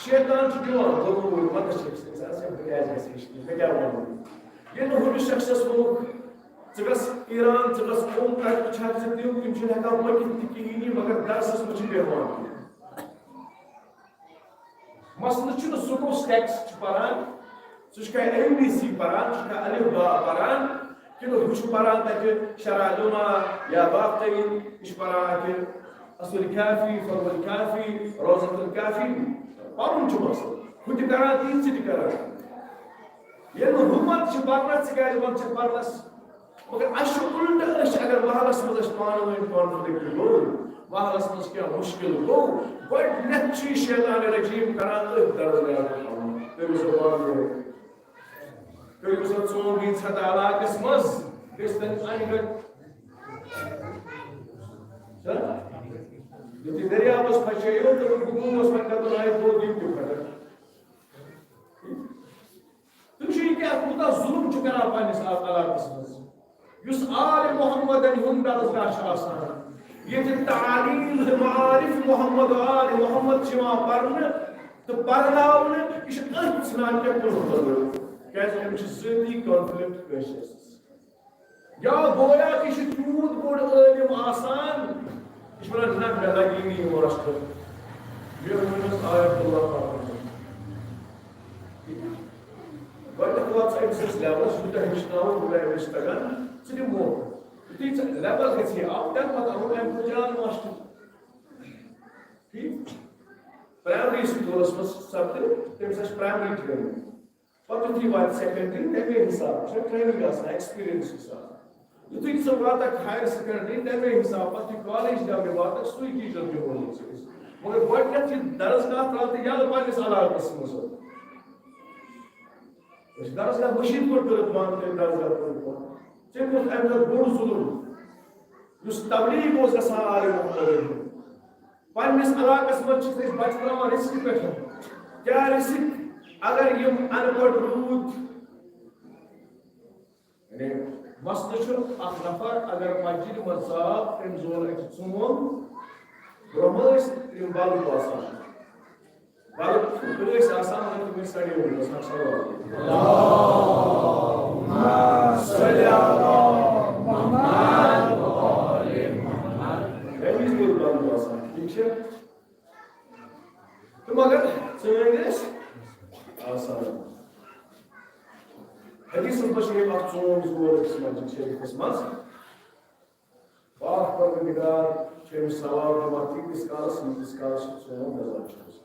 شیطان چھُ دِوان ضروٗر مَدَچھ أکِس اِنسانَس، ہے، بہٕ کیٛازِ گژھٕ ہیٚچھنہِ، مےٚ کیٛاہ وَنُن؟ ییٚلہِ نہٕ ہُمِس شخصَس ووٚنُکھ، ژٕ گژھ ایران، ژٕ گژھ قوم، تَتہِ وٕچھ ہا ژٕ تِم، تِم چھِنہٕ ہٮ۪کان پٔکِتھ تہِ کِہیٖنۍ، مگر درسَس منٛز چھِ بیٚہوان۔ مسلہٕ چھُنہٕ سُہ کُس ٹیکسٹ چھُ پران، سُہ چھُ کانٛہہ اے بی سی پران، سُہ چھُ کانٛہہ الف با پران، کِنہٕ ہُہ چھُ پران تَتہِ شرح لما یا باقی، یہِ چھُ پران اَتہِ اصل کافی، فرع الکافی، روضۃ الکافی، پرُن چھُ مسلہٕ، ہُہ تہِ کران تی، ژٕ تہِ کران۔ ییٚلہِ نہٕ ہُہ پتہٕ چھُ پرنس، ژٕ کیازِ وَنان چھُکھ پرنس؟ مگر اَسہِ چھُ اُلٹہٕ، أسۍ چھِ اگر محلس منٛز اَسہِ پانہٕ ؤنۍ کانفلکٹ گوٚو، محلس منٛز کینٛہہ مُشکل گوٚو، گۄڈٕنیتھ چھُ یہِ شیطان رجیٖم کران أتھۍ درسگاہس منٛز حملہٕ۔ تٔمِس دوٚپ پانہٕ ؤنۍ، تٔمِس دوٚپ، ژوٗنٛٹھ یی ژھٮ۪تہٕ علاقس منٛز، گٔژھۍ تٔمِس انہِ گٔٹۍ۔ چھا؟ یُتھُے دٔریاوس پھچییو تہٕ گوٚوس وۄنۍ دَپان، آے گوٚو، یِم تہِ پھٹن۔ تُہۍ وٕچھِو، یہِ کیٛاہ کوٗتاہ ظُلُم چھُ کران پننِس اَتھ علاقَس منٛز۔ یُس آلِ محمدن ہُنٛد درسگاہ چھُ آسان، ییٚتہِ تعلیٖم تہٕ معارف محمد و آلِ محمد چھِ یِوان پرنہٕ تہٕ پرناونہٕ، یہِ چھُ أتھۍ ژھٕنان کینٛہہ کُنُتھ بدل۔ کیٛازِ أمِس چھِ ذٲتی کانفلکٹ کٲنٛسہِ سۭتۍ۔ یا گویا کہِ یہِ چھُ تیوٗت بوٚڑ عٲلِم آسان، یہِ چھُ وَنان، نہ، مےٚ لَگی نہٕ یہِ ماسٹر، مےٚ أنۍ نہٕ آیت اللہ پَرُن۔ گۄڈٕنیٚتھ وات ژٕ أمۍ سٕنٛدِس لیولَس، یوٗتاہ ہیٚچھناوَکھ، یوٗتاہ أمِس چھُ تَگان، ژٕ دِ موقعہٕ۔ یُتھُے ژٕ لیول گژھِ آو، تَمہِ پَتہٕ اَنُن اَمہِ کھۄتہٕ جان ماسٹر۔ ٹھیٖک؟ پرٛایمری سکوٗلَس منٛز سَپدِ تٔمِس آسہِ پرٛایمری ٹرٛینِنٛگ۔ پَتہٕ یُتھُے واتہِ سیکنڈری، تَمے حِساب چھےٚ ٹرٛینِنٛگ آسان، ایکسپیٖرینس حِساب۔ یُتھُے ژٕ واتَکھ ہایر سیکنڈری، تَمے حِساب پَتہٕ یہِ کالیج لیولہِ واتَکھ، سُے ٹیٖچر دِمو نہٕ ژٕ أسۍ۔ مگر گۄڈٕنیتھ یہِ درسگاہ ترٛاو تہٕ یَلہٕ پنٛنِس علاقَس منٛز۔ أسۍ درسگاہ مٔشیٖد پٲٹھۍ کٔرٕکھ بنٛد، تٔمۍ درسگاہ کٔرٕکھ بنٛد۔ ژےٚ کوٚرُتھ اَمہِ دۄہ بوٚڑ ظُلُم۔ یُس تبلیغ اوس گژھان آلِ محمدن ہُنٛد، پننِس علاقس منٛز چھِ أسۍ بچہٕ ترٛاوان رِسکہِ پٮ۪ٹھ۔ کیٛاہ رِسک؟ اگر یِم اَنپَڑھ روٗدۍ، یعنی مسلہٕ چھُ، اکھ نفر اگر مسجدِ منٛز ژاو، تٔمۍ زول اَتہِ ژوٗنٛگ، برٛونٛہہ ٲسۍ یِم بلب آسان، بلب ٲسۍ آسان، مگر تِم ٲسۍ سڑیمٕتۍ، اوس نہٕ سڑان۔ اللہم صل علی محمد و آل محمد۔ تَمہِ وِزِ گوٚو بلب آسان، ٹھیٖک چھا؟ تہٕ مگر ژٲنٛگۍ ٲسۍ آسان۔ حدیثس منٛز چھِ یِم اَکھ ژوٗنٛگ زور أکِس مسجد شریٖفس منٛز۔ پاک پروردگار چھُ أمِس ثواب دِوان تیٖتِس کالس، ییٖتِس کالس یہِ ژوٗنٛگ نظر چھُ آسان۔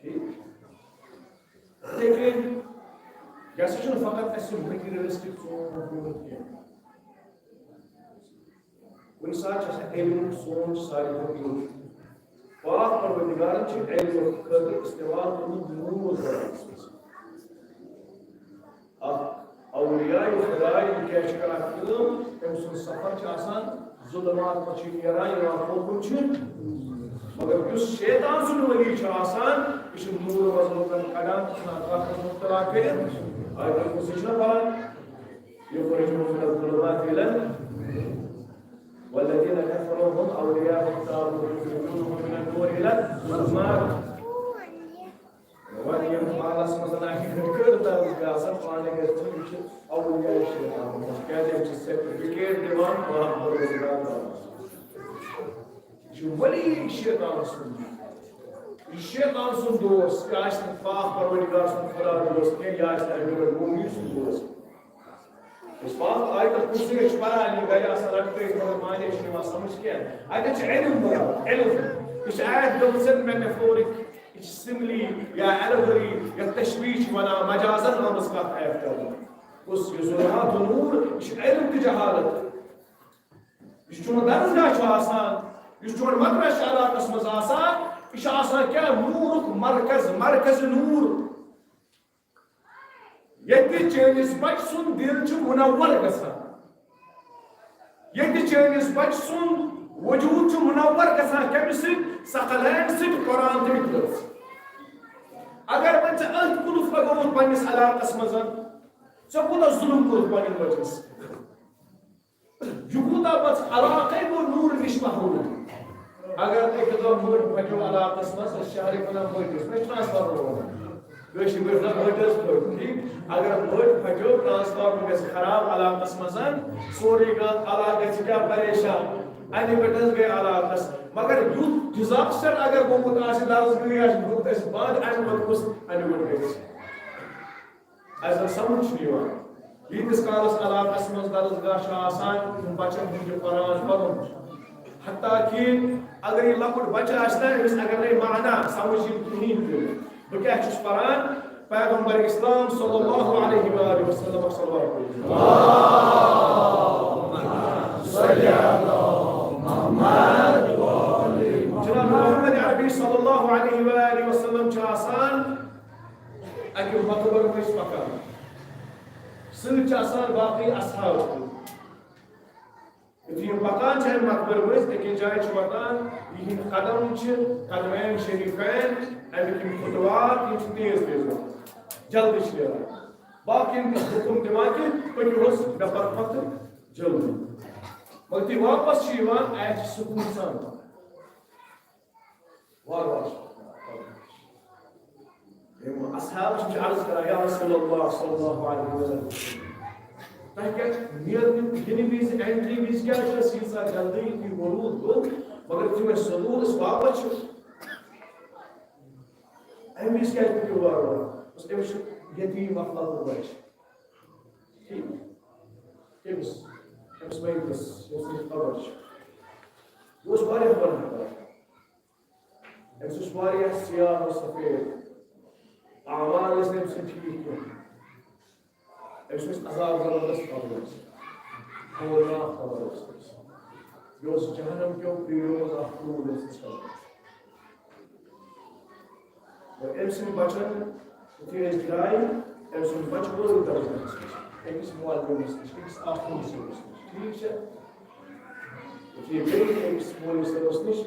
ٹھیٖک؟ یِتھَے کٔنۍ، یہِ ہسا چھُنہٕ فقط اَسہِ materialistic ژوٗنٛگ ہیوٚمُت کینٛہہ۔ کُنہِ ساتہٕ چھُ آسان علمُک سونٛچ ساروی کھۄتہٕ لوٚت۔ پاک پروردگارن چھُ علمہٕ خٲطرٕ استعمال کوٚرمُت نوٗر قرآنس منٛز۔ اکھ اولیاء خداے کیٛاہ چھُ کران کٲم؟ تٔمۍ سُنٛد سفر چھُ آسان، ظلمات منٛز چھُ نیران، یِوان کوکُن چھُ۔ مگر یُس شیطان سُنٛد ولی چھُ آسان، یہِ چھُ نوٗر منٛز لُکن کڑان تہٕ ژھٕنان کتھ منٛز مُبتلا کٔرِتھ۔ آیت الکرسی چھُنہ پران؟ يخرجهم من الظلمات إلى، والذين كفروا هم أولياء الطاغوت يخرجونهم من النور إلى الظلمات۔ وۄنۍ یِم پانَس منٛز ناحقٕے کٔر درسگاہ آسان، پانہٕ گژھِ یِم چھِ اولیاء شیطان، کیٛازِ یِم چھِ سرٹیفکیٹ دِوان پانہٕ پروردگار تعالیٰ۔ یہِ چھُ ولی شیطان سُنٛد۔ یہِ شیطان سُنٛد دوست، یہِ آسہِ نہٕ پاک پروردگار سُنٛد خدا دوست کینٛہہ، یہِ آسہِ نہٕ امیرالمومنین سُنٛد دوست۔ أسۍ پاک آیت الکرسی چھِ پران، یہِ گرِ آسان رٹہٕ پیش، مگر معنی چھُنہٕ یِوان سمجھ کینٛہہ۔ اَتٮ۪تھ چھُ علم برابر، علم۔ یہِ چھِ آیت گٔمٕژ metaphoric، یہِ چھِ simile یا allegory یا تشبیہ چھِ وَنان، مجازن آمٕژ کتھ آیت کرنہٕ۔ کُس یہِ ظلمات و نور، یہِ چھُ علم تہٕ جہالت۔ یُس چون درسگاہ چھُ آسان، یُس چون مدرسہٕ چھُ علاقس منٛز آسان، یہِ چھُ آسان کیٛاہ؟ نوٗرُک مرکز، مرکز نوٗر۔ ییٚتہِ چٲنِس بچہٕ سُنٛد دِل چھُ منور گژھان، ییٚتہِ چٲنِس بچہٕ سُنٛد وجوٗد چھُ منور گژھان، کَمہِ سۭتۍ؟ ثقلین سۭتۍ، قرآن تہٕ اِخلاص۔ اگر وۄنۍ ژےٚ أتھۍ کُنُتھ لگووُتھ پننِس علاقس منٛز، ژےٚ کوٗتاہ ظُلُم کوٚرُتھ پنٛنٮ۪ن بَچَن سۭتۍ؟ یہِ کوٗتاہ پَتہٕ علاقَے گوٚو نوٗرٕ نِش محروٗم؟ اگر أکِس دۄہ مٔٹ پھٹیو علاقَس منٛز، أسۍ شہرٕکۍ وَنان مٔٹ، یُس نہٕ ٹرانسفارمر وَنان۔ کٲشِر پٲٹھۍ وَنان مٔٹ حظ پھٔٹ، ٹھیٖک؟ اگر مٔٹ پھٹیو، ٹرانسفارمر گژھِ خراب علاقَس منٛز، سورُے گا-، علاقہٕ گژھِ کیٛاہ پریشان؟ اَنہِ پٮ۪ٹھ حظ گٔے علاقَس۔ مگر یُتھ ڈِزاسٹر اگر گوٚمُت آسہِ، درس گٔے آسہِ، گوٚمُت آسہِ بنٛد، اَمہِ پَتہٕ کُس اَنہِ گوٚٹ گژھِ؟ اَسہِ زَن سمجھ چھُنہٕ یِوان۔ ییٖتِس کالَس علاقَس منٛز درسگاہ چھُ آسان، یِم بَچَن ہُنٛد یہِ قرآن پَرُن۔ حتیٰ کہِ اگر یہِ لۄکُٹ بَچہٕ آسہِ نہ، أمِس اگر نہٕ یہِ معنہ سمجھ یِن کِہیٖنۍ تہِ، بہٕ کیٛاہ چھُس پَران؟ پیغمبر اسلام صلی اللہ علیہ وآلہ وسلم صلوات پٔرِو۔ جناب محمد عربی صلی اللہ علیہ وآلہ وسلم چھُ آسان اَکہِ مقبرٕ مٔنٛزۍ پَکان۔ سۭتۍ چھِ آسان باقٕے اصحاب تہِ۔ یُتھُے یِم پَکان چھِ اَمہِ مقبرٕ مٔنٛزۍ، أکِس جایہِ چھِ واتان، یِہِنٛدۍ قدم چھِ قدمین شریفین، اَمِکۍ یِم خطوات، یِم چھِ تیز تیز واتان، جلدی چھِ نیران۔ باقین تہِ چھِ حُکُم دِوان کہِ پٔکِو حظ مےٚ پَتہٕ پَتہٕ جلدی۔ مگر یُتھُے واپس چھِ یِوان، اَتہِ چھِ سکوٗن سان پَکان۔ وارٕ وارٕ چھِ۔ یِم اصحاب چھِ عرض کران، یا رسول اللہ صلی اللہ علیہ وسلم، تۄہہِ کیٛاہ نیرنہٕ یِنہٕ وِزِ، اینٹری وِزِ کیٛاہ چھِ اَسہِ ییٖژاہ جلدی، یُتھُے ورود گوٚو، مگر یُتھُے وۄنۍ سکوٗن أسۍ واپس چھِ، اَمہِ وِزِ کیٛازِ پٔکِو وارٕ وارٕ؟ بس أمِس چھُ یتیٖم اکھ لۄکُٹ بچہٕ۔ ٹھیٖک؟ کٔمِس؟ أمِس میتَس، ییٚمِس نہٕ خبر چھِ۔ یہِ اوس واریاہ گۄناہ کران۔ أمِس اوس واریاہ سیاہ و سفید۔ اعمال ٲسۍ نہٕ أمۍ سٕنٛدۍ ٹھیٖک کینٛہہ۔ أمِس اوس عذاب زبردست قبرَس۔ خطرناک قبر اوس أمِس۔ یہِ اوس جہنم کیو پیڑو منٛز اکھ ٹوٗل اوس أمِس قبرَس۔ اور أمۍ سٕنٛدۍ بچن یُتھُے أسۍ درٛاے، أمۍ سُنٛد بچہٕ وٲتۍ درسگاہَس نِش، أکِس معلمس نِش، أکِس آخوٗن صٲبَس نِش۔ ٹھیٖک چھا؟ یُتھُے گٔے أکِس مولوی صٲبَس نِش،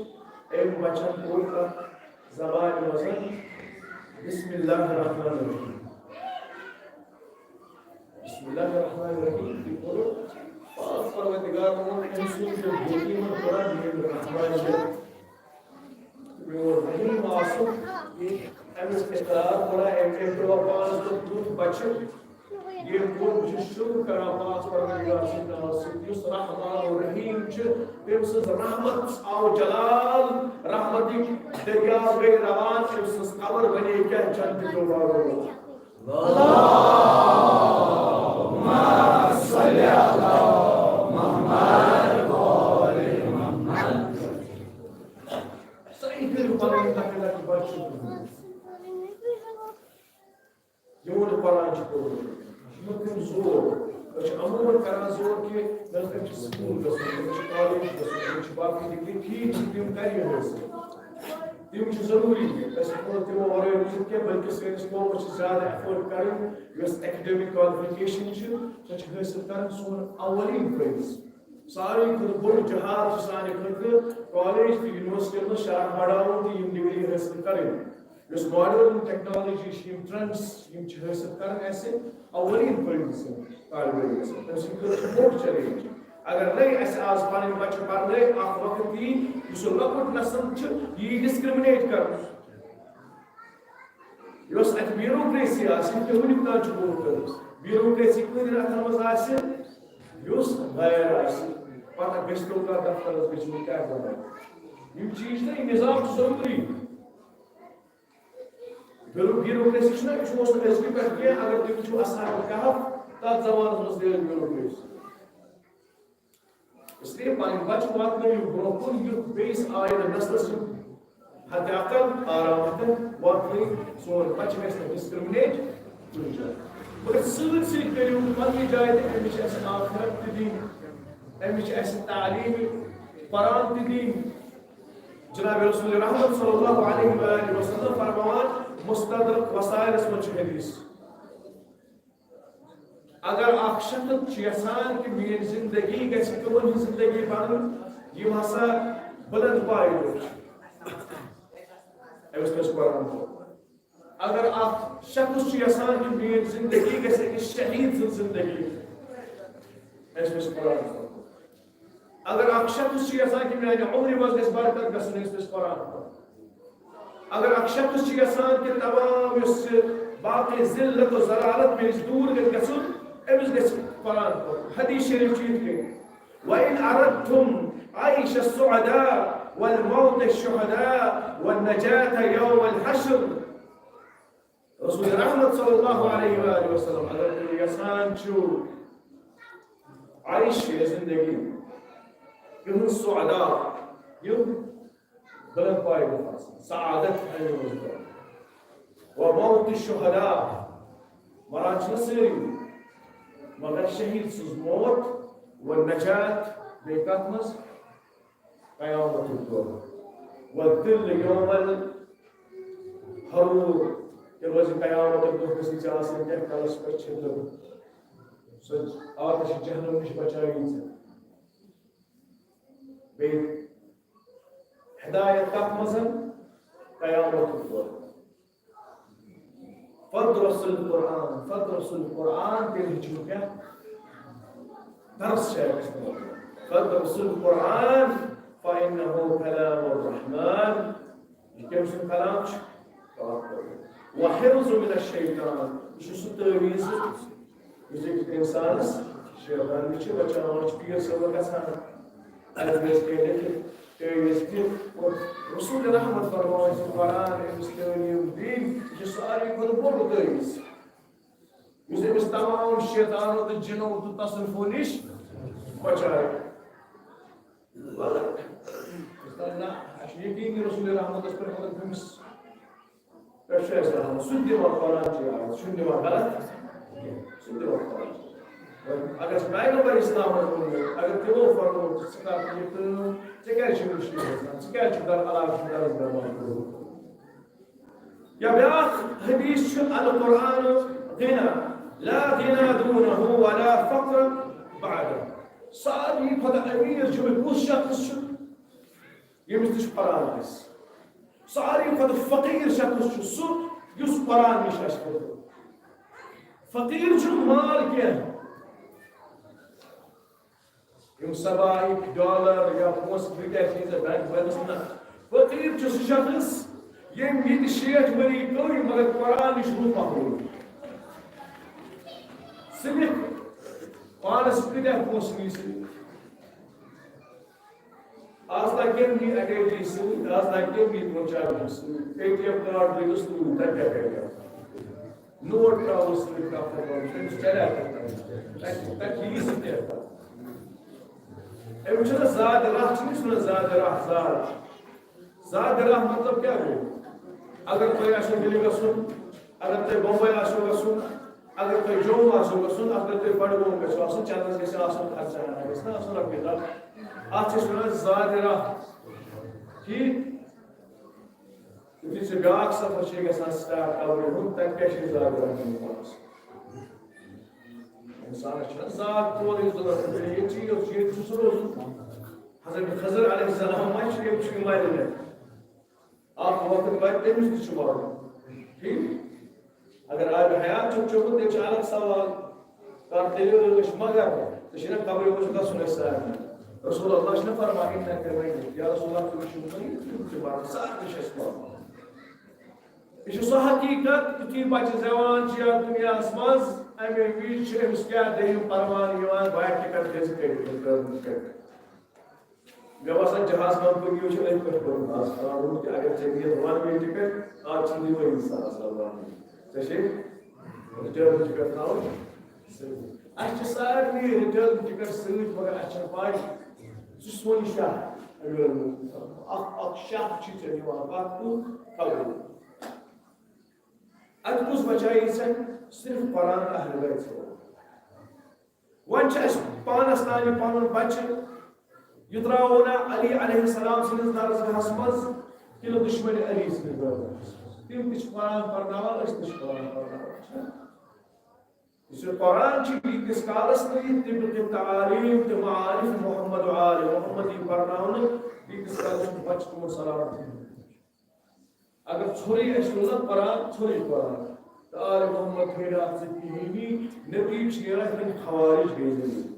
أمۍ بچن کوٚر تَتھ زبانہِ منٛز، بسم اللہ الرحمن الرحیم۔ بسم اللہ الرحمن الرحیم تہِ کوٚر۔ پاک پروردگارن ووٚن أمۍ سُنٛد یہِ یتیٖمن قرآن ییٚمۍ رحمان یہِ میون رحیم آسُن، یہِ أمِس اقرار کوٚر، أمۍ، أمۍ ترٛوو پانَس پٮ۪ٹھ تیُتھ بچہِ، ییٚمۍ کوٚر، بہٕ چھُس شُکر کران پاک پروردگار سٕنٛدِ ناوٕ سۭتۍ، یُس رحمان و رحیم چھُ، تٔمۍ سٕنٛز رحمت آو جلال، رحمتٕکۍ دٔریاو گٔے روان، أمۍ سٕنٛز قبر بنے کیٛاہ جنتہٕ کیو باغو۔ اللهم صل على محمد وآل محمد۔ سٲری کٔرِو پنٕنۍ لۄکٕٹۍ لۄکٕٹۍ بچہِ۔ یِمو نہٕ پران چھِ پوٚرمُت، یِمن کٔرِو زور۔ أسۍ چھِ عموٗمَن کران زور کہِ نہ، أمِس چھِ سکوٗل گژھُن، أمِس چھِ کالج گژھُن، أمِس چھِ باقٕے ڈگری، ٹھیٖک چھِ، تِم کَرِ یہِ حٲصِل۔ تِم چھِ ضروٗری۔ أسۍ ہٮ۪کو نہٕ تِمو ورٲے روٗزِتھ کینٛہہ، بلکہِ سٲنِس قومَس چھِ زیادٕ ایفٲرٹ کَرٕنۍ، یۄس اکیڈمک کوالیفکیشن چھِ، سۄ چھِ حٲصِل کَرٕنۍ۔ سون اولین فرض، ساروی کھۄتہٕ بوٚڑ جہاد چھُ سانہِ خٲطرٕ کالج تہٕ یونیورسٹی منٛز شرح بڑاوُن تہٕ یِم ڈگری حٲصِل کَرٕنۍ۔ یۄس ماڈرن ٹیکنالوجی چھِ، یِم ٹرینڈز، یِم چھِ حٲصِل کَرٕنۍ اَسہِ اولین فرض سٕنٛدۍ طالبہِ علمَس منٛز۔ تٔمۍ سٕنٛدِ خٲطرٕ چھُ بوٚڑ چیلنج۔ اگر نَے اَسہِ آز پَنٕنۍ بَچہِ پَرنٲے، اَکھ وقت یی، یُس یہِ لۄکُٹ نسل چھُ، یہِ یی ڈسکرمنیٹ کرنہٕ۔ یۄس اَتہِ بیوروکریسی آسہِ، یِم تہِ وٕنیُک تام چھُ گوٚمُت، بیوروکریسی کۭتٮ۪ن اَتھن منٛز آسہِ، یُس غیر آسہِ، پَتہٕ گژھِ تو کانٛہہ دفترَس گٔژھِو کیٛاہ وَنان۔ یِم چیٖز چھِنہ، یہِ نظام چھُ ضروٗری۔ بیورو-، بیوروکریسی چھُنہ، یہِ چھُ، اوس نہٕ أزکہِ پٮ۪ٹھ کینٛہہ۔ اگر تُہۍ وٕچھِو اصحاب کہف، تَتھ زمانَس منٛز تہِ ٲس بیوروکریسی۔ اس لیے پنٕنۍ بچہِ واتنٲیِو برونٛہہ کُن، یُتھ بیٚیِس آینہٕ نسلس یِم حد اقل آرام ہٮ۪کن واتنٲیِتھ۔ سون بچہِ گژھِ نہٕ ڈسکرمنیٹ کُنہِ جایہِ۔ مگر سۭتۍ سۭتۍ کٔرِو پننہِ جایہِ تہِ، أمِس چھِ اَسہِ آخرت تہِ دِنۍ، أمِس چھِ اَسہِ تعلیٖم قرآن تہِ دِنۍ۔ جناب رسول رحمت صلی اللہ علیہ وآلہ وسلم فرماوان، مستدرک وسائلس منٛز چھُ حدیث۔ اگر اکھ شخص چھُ یژھان کہِ میٲنۍ زندگی گژھِ تِمن ہٕنٛز زندگی بنٕنۍ، یِم ہسا بلند پایہِ لُکھ چھِ، أمِس پزِ قرآن پرُن۔ اگر اکھ شخص چھُ یژھان کہِ میٲنۍ زندگی گژھِ أکِس شہیٖد سٕنٛز زندگی، أمِس پَزِ قرآن پَرُن۔ اگر اکھ شخص چھُ یژھان کہِ میانہِ عمرِ منٛز گژھِ برکت گژھُن، أمِس پَزِ قرآن پَرُن۔ اگر اکھ شخص چھُ یژھان کہِ تمام یُس یہِ باقٕے ذلت و ذلالت مےٚ نِش دوٗر گژھِ گژھُن، أمِس گژھِ قرآن پَرُن۔ حدیث شریف چھُ یِتھ کٔنۍ، وَإِنْ أَرَدْتُمْ عَيْشَ السُّعَدَاءِ وَالْمَوْتَ شُهَدَاءَ وَالنَّجَاةَ يَوْمَ الْحَشْرِ۔ رسول رحمت صلی اللہ علیہ وآلہ وسلم، اگر تُہۍ یژھان چھِو عیش زندگی، تِہنٛز سعدا، یِم بلند پایہِ گژھِ آسٕنۍ، سعادت اَمہِ منٛز گژھِ۔ وَمَوْتُ الشُّهَدَاءِ، مران چھِنہٕ سٲری، مگر شہیٖد سٕنٛز موت، وَالنَّجَاةِ، بیٚیہِ کَتھ منٛز؟ قیامتُک دۄہ۔ وَالظِّلُّ يَوْمَ الْحَرُورِ، تیٚلہِ روزِ قیامتُک دۄہ گژھِ ژےٚ آسٕنۍ کیٛاہ کَلَس پٮ۪ٹھ چھٔلِتھ۔ سُہ آتش جہنم نِش بچاوِ ژےٚ۔ بیٚیہِ ہدایت کَتھ منٛز؟ قیامتُک دۄہ۔ فَدْرُسُوا الْقُرْآنَ، فَدْرُسُوا الْقُرْآنَ، تیٚلہِ ہیٚچھِو کیٛاہ؟ درس چھُ اَتہِ۔ فَدْرُسُوا الْقُرْآنَ فَإِنَّهُ كَلَامُ الرَّحْمَٰنِ۔ یہِ کٔمۍ سُنٛد کلام چھُ؟ پاک کلام۔ وَحِفْظُ مِنَ الشَّيْطَانِ، یہِ چھُ سُہ تعویٖذ، یُس أکِس اِنسانَس شیطان نِش چھُ بچاوان، چھُ پیٖر صٲبَن گژھان۔ اَتھ منٛز کیٛاہ لیکھِتھ؟ تعویٖذ تہِ۔ اور رسول رحمت فرماوان چھِ قرآن أمِس تعلیٖم دِنۍ، یہِ چھُ ساروی کھۄتہٕ بوٚڑ تعویٖذ، یُس أمِس تمام شیطانو تہٕ جِنو تہٕ تصرفو نِش بچایہِ۔ مگر نہ، اَسہِ چھُ یقیٖن کہِ رسول رحمتس پٮ۪ٹھ، مگر أمِس پٮ۪ٹھ چھُ اَسہِ رحمت، سُہ تہِ دِوان قرآن چہِ آیت، سُہ چھُنہٕ دِوان غلط کینٛہہ، سُہ تہِ دِوان قرآن چہِ۔ اگر چھُ پیغمبر اسلامن ووٚنمُت، اگر تِمو فرمووُت، ژٕ کر یہِ کٲم، ژےٚ کیٛازِ چھُ مُشکِل گژھان، ژٕ کیٛازِ چھُکھ در علاقہٕ چھُکھ درس درمان کوٚرمُت؟ یا بیٛاکھ حدیث چھُ، القرآن غنیٰ، لا غنیٰ دونہ ولا فقر بعدہ۔ ساروی کھۄتہٕ أمیٖر چھُ، کُس شخص چھُ؟ ییٚمِس نِش قرآن آسہِ۔ ساروی کھۄتہٕ فقیٖر شخص چھُ سُہ یُس قرآن نِش آسہِ پوٚرمُت۔ فقیٖر چھُنہٕ مال کینٛہہ۔ یِم سبائیک ڈالر یا پونٛسہٕ کۭتیٛاہ چھِ ژےٚ بینک بیلنس نہ۔ فقیٖر چھُ سُہ شخص ییٚمۍ یہِ تہِ شیٹھ ؤری کٔڑۍ مگر قرآن نِش روٗد محروٗم۔ صرف پانس کۭتیٛاہ پونٛسہٕ نی سۭتۍ؟ آز تام کٔمۍ نی اٹیچی سۭتۍ، آز تام کٔمۍ نی تِمن چابی سۭتۍ؟ اے ٹی ایم کارڈ ترٲوِو سۭتۍ، تتہِ کیٛاہ کَرِ؟ نوٹ ترٛاوو سۭتۍ، کانٛہہ پرابلم چھُنہٕ، أمِس چلہِ اَتہِ۔ تتہِ، تتہِ یی سُہ تہِ۔ أمِس چھُنہٕ زیادٕ راہ، چھُنہٕ أمِس وَنان زیادٕ راہ، زیادٕ۔ زیادٕ راہ مطلب کیٛاہ گوٚو؟ اگر تۄہہِ آسیو دِلہِ گژھُن، اگر تۄہہِ بمبے آسیو گژھُن، اگر تۄہہِ جوٚم آسیو گژھُن، اگر تۄہہِ بڈگوم گژھِو آسُن، چندس گژھِ آسُن خرچہٕ ہنا، گژھِ نا آسُن رۄپیہِ دَہ۔ اَتھ چھِ أسۍ وَنان زیادٕ راہ۔ ٹھیٖک؟ یُتھُے ژٕ بیٛاکھ سفر چھے گژھان start قبرِ ہُنٛد، تَتہِ کیٛاہ چھِ زیادٕ راہ دِنۍ پانَس؟ اِنسانَس چھُنہ زیادٕ تورٕے ضوٚرَتھ، ییٚتہِ چھِ یوت، ییٚتہِ چھُ سُہ روزُن۔ حضرت خضر علیہ السلام ما چھُ، ییٚتہِ چھُ یہِ مَرِ نہٕ۔ اکھ وقت واتہِ، تٔمِس تہِ چھُ مرُن۔ ٹھیٖک؟ اگر آبِ حیات چھُکھ چوٚمُت، تیٚلہِ چھُ الگ سوال۔ کر تیٚلہِ عٲش، مگر ژےٚ چھُے نہ قبرِ منٛز گژھُن اَسہِ سارنٕے۔ رسول اللہ چھُنہ فرمان، "اِنَّکَ مَیِّتٌ"۔ یا رسول اللہ، تُہۍ چھِو مَیِت، تُہۍ تہِ چھِو مَرُن، سارنٕے چھِ اَسہِ مَرُن۔ یہِ چھُ سُہ حقیٖقت، یُتھُے بَچہٕ زٮ۪وان چھُ یَتھ دُنیاہَس منٛز، اَمے وِزِ چھُ أمِس کیٛاہ دوٚیِم پروان یِوان، بایِک ٹِکٹ دِ ژٕ کٔڑِتھ، ریٹرن ٹِکٹ۔ مےٚ باسان جہاز کمپنیو چھِ أتھۍ پٮ۪ٹھ کوٚرمُت آز قانوٗن کہِ اگر ژےٚ نِیَتھ one way ٹِکٹ، آز چھِنہٕ دِوٲنی ساس رۄپیہِ one way۔ ژےٚ چھے ریٹرن ٹِکٹ تھاوٕنۍ سۭتۍ۔ اَسہِ چھِ سارنٕے ریٹرن ٹِکٹ سۭتۍ، مگر اَسہِ چھَنہٕ پَے، ژٕ سون شاہ۔ اَکھ، اَکھ شاہ چھِ ژےٚ نِوان پَتھ کُن تھاوُن۔ اَتہِ کُس بچایی ژےٚ؟ صرف قرآن اہل بیت۔ وۄنۍ چھِ اَسہِ پانَس تام یہِ پَنُن بَچہٕ، یہِ ترٛاوو نہ علی علیہ السلام سٕنٛدِس درسگاہَس منٛز کِنہٕ دُشمَنِ علی سٕنٛدِس درسگاہَس منٛز؟ تِم تہِ چھِ قرآن پَرناوان، أسۍ تہِ چھِ قرآن پَرناوان۔ یُس یہِ قرآن چھُ، ییٖتِس کالَس نہٕ یہِ طبق تعالیم تہٕ معارف محمد و آل محمد یی پَرناونہٕ، تیٖتِس کالَس چھُنہٕ بَچہٕ تِمَن سلامت۔ اگر ژھورٕے اَسہِ روزان قرآن، ژھورٕے قرآن۔ تہٕ آل محمد پھیرِ اَتھ سۭتۍ کِہیٖنۍ۔ نتیٖجہٕ چھُ نیران، تِم خوارج گٔے ذٔلیٖل۔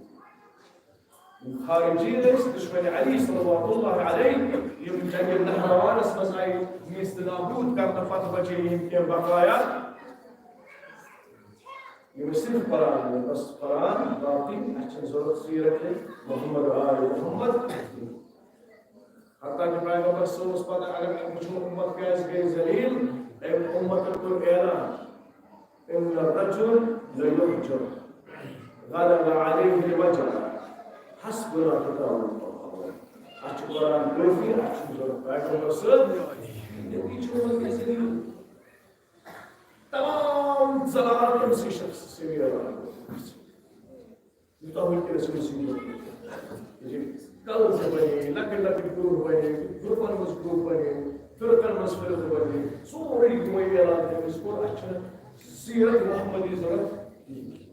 یِم خارجی ٲسۍ، دُشمن علی صلوات اللہ علیہ، یِم جنگِ نہروانس منٛز آیہِ نیست نابود کرنہٕ پتہٕ بچے یِم کینٛہہ بقایا۔ یِم ٲسۍ صرف قرآن، بس قرآن باقٕے، اَسہِ چھَنہٕ ضروٗرت سیرت محمد و آل محمد۔ حتیٰ کہ پیغمبر صٲبس پتہ اگر وٕچھو امت کیازِ گٔے ذلیل، أمۍ امتن کوٚر اعلان، ان الرجل لیحجر غلب علیہ الوجع، حسبنا کتاب اللہ۔ اَسہِ چھُ قرآن کٲفی، اَسہِ چھُنہٕ ضروٗرت پیغمبر صٲب۔ یہِ چھُ امت گٔے ذلیل۔ تمام ضلالت أمۍ سٕے شخص سۭتۍ اعلان کوٚرمُت۔ یوٗتاہ وٕنکیٚنَس أمۍ سٕنٛدِ یہِ کَلہٕ زٕ بَنے، لۄکٕٹۍ لۄکٕٹۍ گرُپ بَنے، گرُپَن منٛز گرُپ بَنے، فرقَن منٛز فرقہٕ بَنے، سورُے یِمَے اعلان تٔمِس کوٚر، اَسہِ چھُنہٕ سیرت محمدی ضوٚرَتھ کِہیٖنۍ۔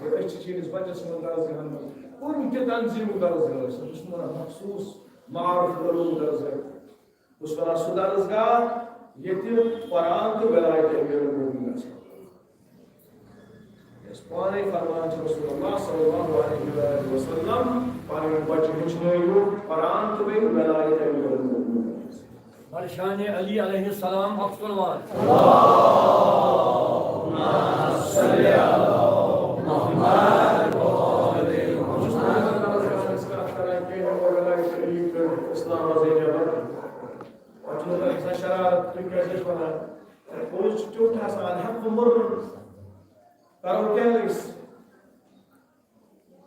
مگر أسۍ چھِ چٲنِس بَچَس منٛز درسگاہَن منٛز، کُنہِ تہِ تنظیٖمُک درسگاہ ٲسِن، بہٕ چھُس وَنان مخصوٗص معارف علوم درسگاہ۔ بہٕ چھُس وَنان سُہ درسگاہ ییٚتہِ قرآن تہٕ ولایت امیر المومنین آسہِ۔ یۄس پانے فرمان چھُ رسول اللہ صلی اللہ علیہ وآلہ وسلم، پنٕنۍ بچہِ ہیٚچھنٲیِو قرآن تہٕ بیٚیہِ ولایت امیر المومنین۔ بر شان علی علیہ السلام اکھ صلوات۔ اسلام حظ یہِ جبر۔ پتہٕ چھُ تۄہہِ گژھان شرارت، تُہۍ کیٛازِ چھِو وَنان؟ پوٚز چھُ ٹیوٚٹھ آسان، الحق مُرُر۔ کرو کیٛاہ أسۍ؟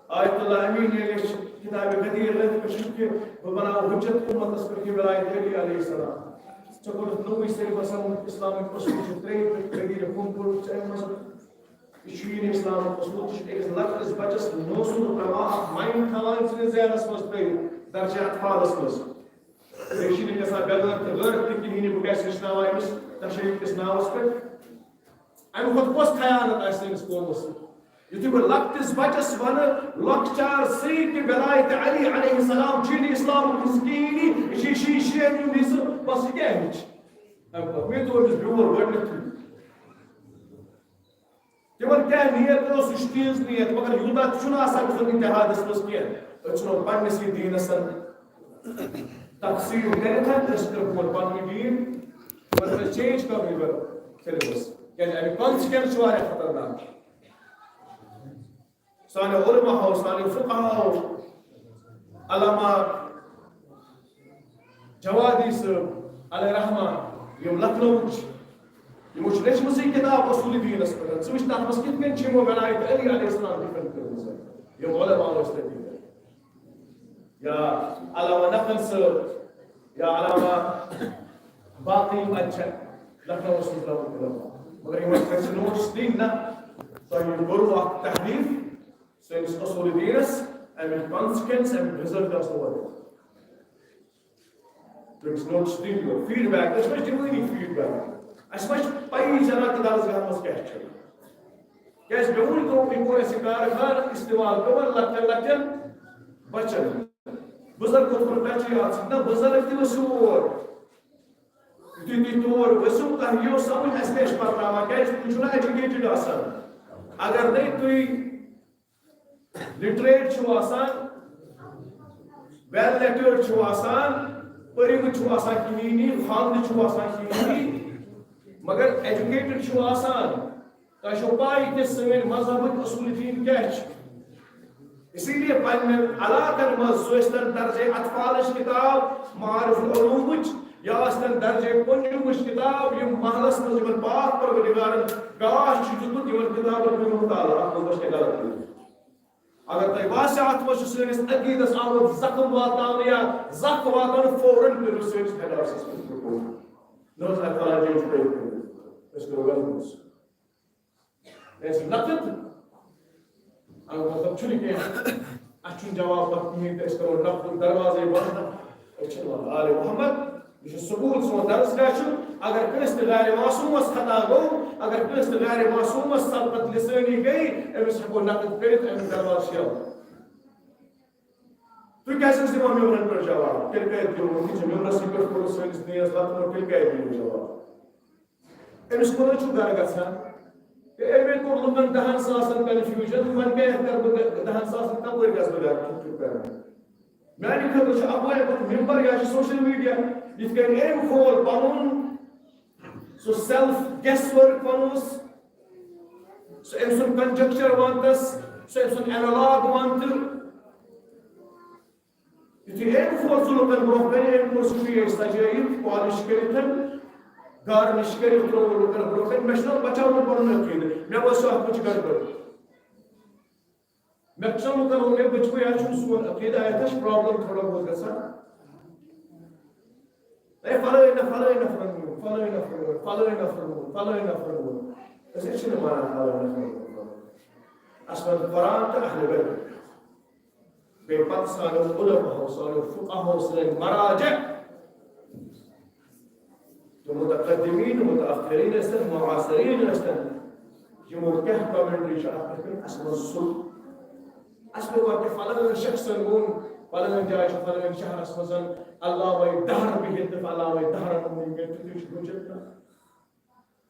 آیت اللہ امین ییٚلہِ اَسہِ کتابِ قدیر رٔتۍ پٮ۪ٹھ چھُ کہِ بہٕ بناوٕ حجت اُمتس پٮ۪ٹھ یہِ ولایت علی علیہ السلام۔ ژےٚ کوٚرُتھ نوٚوُے سیلبس آمُت، اسلامٕکۍ اصوٗل چھِ ترٛیٚیہِ پٮ۪ٹھ قدیرِ کُن کوٚرُتھ ژےٚ اَمہِ منٛز۔ یہِ چھُ یہِ اسلامُک اصوٗل، ژٕ چھُکھ أکِس لۄکٹِس بچس نوسُر ترٛاوان، اکھ مایِنٛڈ تھاوان ژٕ ذہنس منٛز ترٛٲوِتھ درجہ اطفالس منٛز۔ بیٚیہِ چھِنہٕ گژھان بغٲر تہٕ غٲر تہِ کِہیٖنۍ، بہٕ کیٛازِ ہیٚچھناوان أمِس تشریٖف کِس ناوَس پٮ۪ٹھ؟ اَمہِ کھۄتہٕ کۄس خیانت آسہِ سٲنِس قومَس سۭتۍ؟ یُتھُے بہٕ لۄکٹِس بَچَس وَنہٕ، لۄکچار سۭتۍ تہِ ولایت علی علیہ السلام چھُنہٕ اِسلامُک حِصہٕ کِہیٖنۍ، یہِ چھُ، یہِ چھُ یہِ شیعن ہُنٛد حِصہٕ، بَس یہِ کیٛاہ ہیٚچھِ؟ اَمہِ پَتہٕ مےٚ توٚر أمِس بیول گۄڈٕنیتھٕے۔ تِمن کیٛاہ نیت اوس، یہِ چھُ تِہنٛز نیت، مگر یوٗتاہ تہِ چھُنہٕ آسان گژھُن اتحادس منٛز کینٛہہ۔ أسۍ ژھٕنو پننِسٕے دیٖنس تقسیٖم کٔرِتھ، أسۍ کٔر پوٗرٕ پنُن دیٖن، مگر أسۍ چینج کرنٕے گۄڈٕ سیلبس، کیٛازِ امیُک کانسیکوینس چھُ واریاہ خطرناک۔ سانیو علماہو، سانیو فقہاہو، علامہ جوادی صٲب علیہ رحمہ، یِم لکھنؤ چھِ، یِمو چھِ لیچھمٕژٕے کِتاب اصوٗل دیٖنَس پٮ۪ٹھ۔ ژٕ وٕچھ تَتھ منٛز کِتھ کٔنۍ چھِ یِمو ولایت علی علیہ السلام ڈِفینڈ کٔرمٕژ۔ یِم علماء ٲسۍ تَتہِ، یا علامہ نقل صٲب، یا علامہ باقٕے یِم اَتہِ چھِ لکھنؤَس منٛز درٛامٕتۍ علماء۔ مگر یِمَن کھٔتۍ نوٹس دِنۍ نہ، تۄہہِ یہِ کوٚروٕ اَکھ تحریٖف سٲنِس اصوٗل دیٖنَس، اَمِکۍ کانسیکوینس، اَمِکۍ رِزلٹ آسنو واریاہ۔ تٔمِس نوٹس دِنۍ یور، فیڈ بیک، أسۍ ما چھِ دِوٲنی فیڈ بیک؟ اَسہِ ما چھِ پَیی چلان کہِ درسگاہَن منٛز کیٛاہ چھُ؟ کیٛازِ مےٚ ووٚن تِمو، یہِ کوٚر اَسہِ کارخانہٕ استعمال کَمَن لۄکٹٮ۪ن لۄکٹٮ۪ن بَچَن۔ بُزرگ کوٚت کوٚر ٹچٕے اَتھ سۭتۍ، نہ بُزرگ تہِ ؤسِو اور۔ یُتھُے تُہۍ تور ؤسِو، تۄہہِ یِیو سمجھ اَسہِ کیٛاہ چھِ پَرناوان، کیٛازِ تُہۍ چھِو نہٕ ایجوکیٹڈ آسان۔ اگر نَے تُہۍ لِٹریٹ چھِو آسان، ویل لیٹرڈ چھِو آسان، پٔرِمٕتۍ چھِو آسان کِہیٖنۍ، خواندٕ چھِو آسان کِہیٖنۍ، مگر ایجوکیٹڈ چھِو آسان، تۄہہِ چھو پَے کہِ سٲنۍ مذہبٕکۍ اصوٗل دیٖن کیٛاہ چھِ۔ اسی لیے پننٮ۪ن علاقن منٛز سُہ ٲسۍتن درجے اطفالٕچ کِتاب، معارف العلومٕچ، یا ٲسۍتن درجے پنجمٕچ کِتاب، یِم محلس منٛز یِمن پاک پروردگارن گاش چھُ دیُتمُت، یِمن کِتابن ہُنٛد مطالعہٕ، اتھ منٛز ما چھِ کینٛہہ غلط کٔرمٕتۍ؟ اگر تۄہہِ باسیو اتھ منٛز چھُ سٲنِس عقیدس آمُت زخم واتناونہٕ یا زخم واتناونہٕ، فوراً کٔرِو سٲنِس ہیڈ آفسس پٮ۪ٹھ رپورٹ۔ نہ حظ، اتھ فلان جایہِ چھُ تۄہہِ کوٚرمُت، أسۍ کرو غلط محسوٗس۔ أسۍ نقد، اَمیُک مطلب چھُنہٕ کینٛہہ، اَسہِ چھُنہٕ جواب پَتہٕ کِہیٖنۍ تہٕ أسۍ کَرو نقدُک دروازَے بنٛد۔ أسۍ چھِنہٕ وَنان آلِ محمد، یہِ چھُ ثبوٗت، سون درسگاہ چھُ۔ اگر کٲنٛسہِ تہِ غیر معصوٗمَس خطا گوٚو، اگر کٲنٛسہِ تہِ غیر معصوٗمَس سلطت لسٲنی گٔے، أمِس ہٮ۪کو نقد کٔرِتھ، اَمیُک دروازٕ چھُ یَلہٕ۔ تُہۍ کیٛازِ چھِو دِوان مِمبرَن پٮ۪ٹھ جواب؟ تیٚلہِ کیٛازِ دِیِو وۄنۍ؟ یہِ چھِ مِمبرَسٕے پٮ۪ٹھ کوٚرمُت سٲنِس دیٖنَس لَتہٕ، تیٚلہِ کیٛازِ دِیِو جواب؟ أمِس کوٚت حظ چھُ گَرٕ گژھان؟ ہے، أمۍ کوٚر لُکَن دَہَن ساسَن confusion، وۄنۍ کیٛاہ کَرٕ بہٕ گَ-، دَہَن ساسَن کَپٲرۍ گژھٕ بہٕ گَرٕ؟ کیُتھ کیُتھ کَرٕ بہٕ؟ میٛانہِ خٲطرٕ چھُ اَپٲرۍ یَپٲرۍ مِمبَر یا چھُ social media، یِتھ کٔنۍ أمۍ کھول پَنُن سُہ self guess work وَنوس، سُہ أمۍ سُنٛد conjecture وَنتَس، سُہ أمۍ سُنٛد analog وَنتہٕ۔ یُتھُے أمۍ کھول سُہ لُکَن برٛونٛہہ کَنہِ، أمۍ کوٚر سُہ stage سجٲیِتھ، polish کٔرِتھ، garnish کٔرِتھ ترٛوو لُکَن برٛونٛہہ کَنہِ۔ مےٚ چھُنہٕ بچاوُن پَنُن عقیٖدٕ، مےٚ باسیو اَتھ منٛز چھِ گڑبڑ۔ مےٚ چھُنہٕ لُکَن ووٚن، مےٚ بٔچھِ پٲٹھۍ، اَتھ چھُنہٕ سون عقیٖدٕ، اَتھ چھِ problem تھوڑا بہت گژھان۔ ہے، فلٲنۍ نہ-، فلٲنۍ نفرن ووٚن، فلٲنۍ نفرن ووٚن، فلٲنۍ نفرن ووٚن، فلٲنۍ نفرن ووٚن۔ أسۍ حظ چھِنہٕ مانان فلٲنۍ نفرن ووٚن۔ اَسہِ وَن قرآن تہٕ اہل بیت۔ بیٚیہِ پَتہٕ سانیو علماہو، سانیو فقہاہو، سٲنۍ مراجع، تہٕ متقدمین، متأخرین ٲسۍتن، معاصرین ٲسۍتن، یِمو کیٛاہ commentary چھِ اَتھ پٮ۪ٹھ کٔرمٕژ، اَسہِ وَن سُہ۔ اَسہِ پیوٚو اَتھ کہِ فلٲنۍ شخصن ووٚن، فلٲنۍ جایہِ چھُ فلٲنۍ شہرس منٛز علامہ دہر بِہِتھ تہٕ علامہ دہرن ووٚن یہِ مےٚ تیُتُے چھُ بوٗزِتھ نہ۔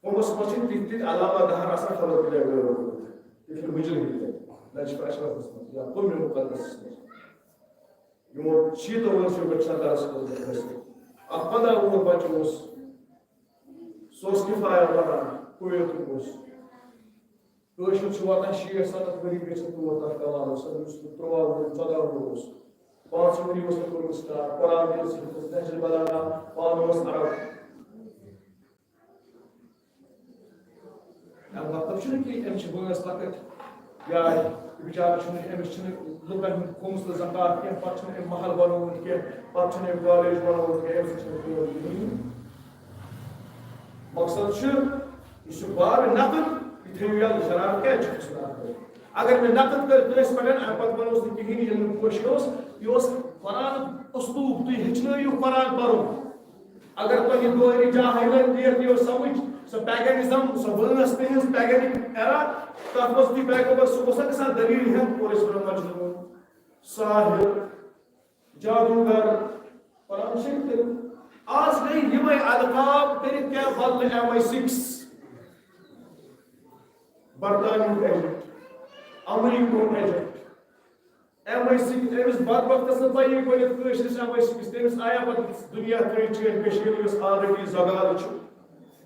قومس منٛز چھِ تِتھۍ تِتھۍ علامہ دہر آسان، خبر کۭتیاہ گٲو۔ تِم چھِ مُجرم تہِ۔ نہ چھِ اشرفس منٛز یا قومِ مُقدسس منٛز۔ یِمو شیٖتو ؤرشو پٮ۪ٹھ چھِ آسان درس کوٚرمُت حٲصِل۔ اکھ پنٛداہ وُہُر بچہٕ اوس، سُہ اوس کفایہ پران، کویتُک اوس۔ کٲشُر چھُ واتان شیٹھ ستتھ ؤری گٔژھِتھ تور تتھ کمالس، یُس ترٛواہ وُہُر، ژۄداہ وُہُر اوس۔ پانٛژھ وُہُر اوس نہٕ کوٚرمُت start، قرآن تہِ اوس نہٕ ہیوٚتمُت، نہجِ البلاغہ، پانہٕ اوس عرب۔ اَمیُک مطلب چھُنہٕ کہِ أمِس چھِ وٲنٛس لۄکٕٹ، یا یہِ بِچارٕ چھُنہٕ، أمِس چھِنہٕ لُکَن ہُنٛد خُمُس تہٕ زکوٰۃ کینٛہہ، پَتہٕ چھُنہٕ أمۍ محل بَنومُت کینٛہہ، پَتہٕ چھُنہٕ أمۍ college بَنومُت کینٛہہ، أمِس چھُنہٕ کٲم کِہیٖنۍ۔ مقصد چھُ، یہِ چھُ باب نقد، یہِ تھٲیِو یاد، شرارت کیٛازِ چھُ گژھان اَتھ منٛز؟ اگر مےٚ نقد کٔر کٲنٛسہِ پٮ۪ٹھ، اَمہِ پَتہٕ وَنوس نہٕ کِہیٖنۍ، ییٚلہِ نہٕ پوشہِ اوس، یہِ اوس قرآنُک اُسلوٗب، تُہۍ ہیٚچھنٲیِو قرآن پَرُن۔ اگر تۄہہِ دورِ جاہلن دِیت یِیو سمجھ، سۄ paganism، سۄ وٲنٛس تِہنٛز paganic era، تتھ منٛز تہِ پیغمبر صُبحس گژھان دلیل ہٮ۪تھ، پوٚر أسۍ برٛونٛہہ مجنوٗن، ساحر، جادوگر، قرآن شریف تہِ۔ آز گٔے یِمے القاب کٔرِتھ کیٛاہ بدلہٕ؟ ایم آئی سکس، برطانیہُک agent، امریکہُک agent۔ ایم آئی سکس، أمِس بدبختس نہٕ پَیی گۄڈٕنٮ۪تھ کٲشرِس ایم آئی سکس، تٔمِس آیا پتہٕ دُنیا ترٛٲوِتھ چٲنۍ کٔشیٖر، یۄس already زگال چھُ۔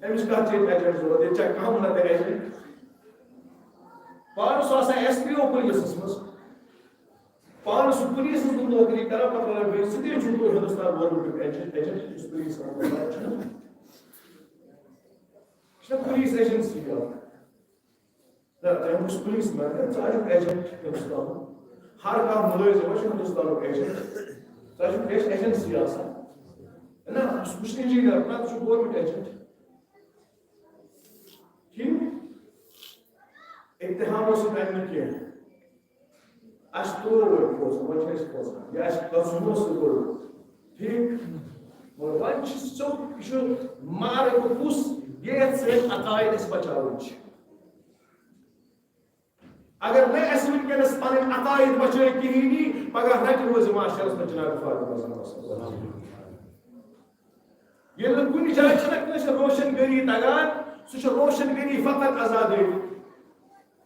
أمِس کَتھ چھِ ییٚتہِ agent ضروٗرت؟ ییٚتہِ چھا کانٛہہ نتہٕ agent؟ پانہٕ سُہ آسان ایس پی او پُلیٖسَس منٛز، پانہٕ سُہ پُلیٖسَس منٛز نوکری کران، پتہٕ وَنان بیٚیہِ ژٕ تہِ چھُکھ ہندوستان governmentُک agent، agent یُس پُلیٖس چھُ۔ چھُنہ پُلیٖس agency اکھ؟ نہ، تۄہہِ اوس پُلیٖس مین، ژٕ آسکھ agent ہندوستانُک۔ ہر کانٛہہ مُلٲزِم چھُ ہندوستانُک agent۔ ژٕ آسکھ، یہِ چھِ agency آسان۔ ہے نہ، سُہ چھُ engineer، نہ، سُہ چھُ government agent۔ ٹھیٖک؟ اتحام اوس نہٕ اَمہِ نہٕ کینٛہہ۔ اَسہِ توٚر وۄنۍ کھوژُن، وۄنۍ چھِ أسۍ کھوژان۔ یہِ اَسہِ کھوژُن اوس، سُہ کوٚر۔ ٹھیٖک؟ مگر وۄنۍ چھِ سیوٚد، یہِ چھُ مارٕ کُس، یہِ یَتھ سۭتۍ عقاید اَسہِ بچاوٕنۍ چھِ۔ اگر نہٕ اَسہِ وٕنکیٚنَس پَنٕنۍ عقاید بچٲے کِہیٖنۍ، پگاہ رَٹہِ روزِ معاشرَس منٛز جناب فاطمہ زہرا صلی اللہ علیہ وسلم۔ ییٚلہِ نہٕ کُنہِ جایہِ چھَنہٕ کٲنٛسہِ روشن گٔری تَگان، سُہ چھُ روشن گٔری فقط عزادٲری۔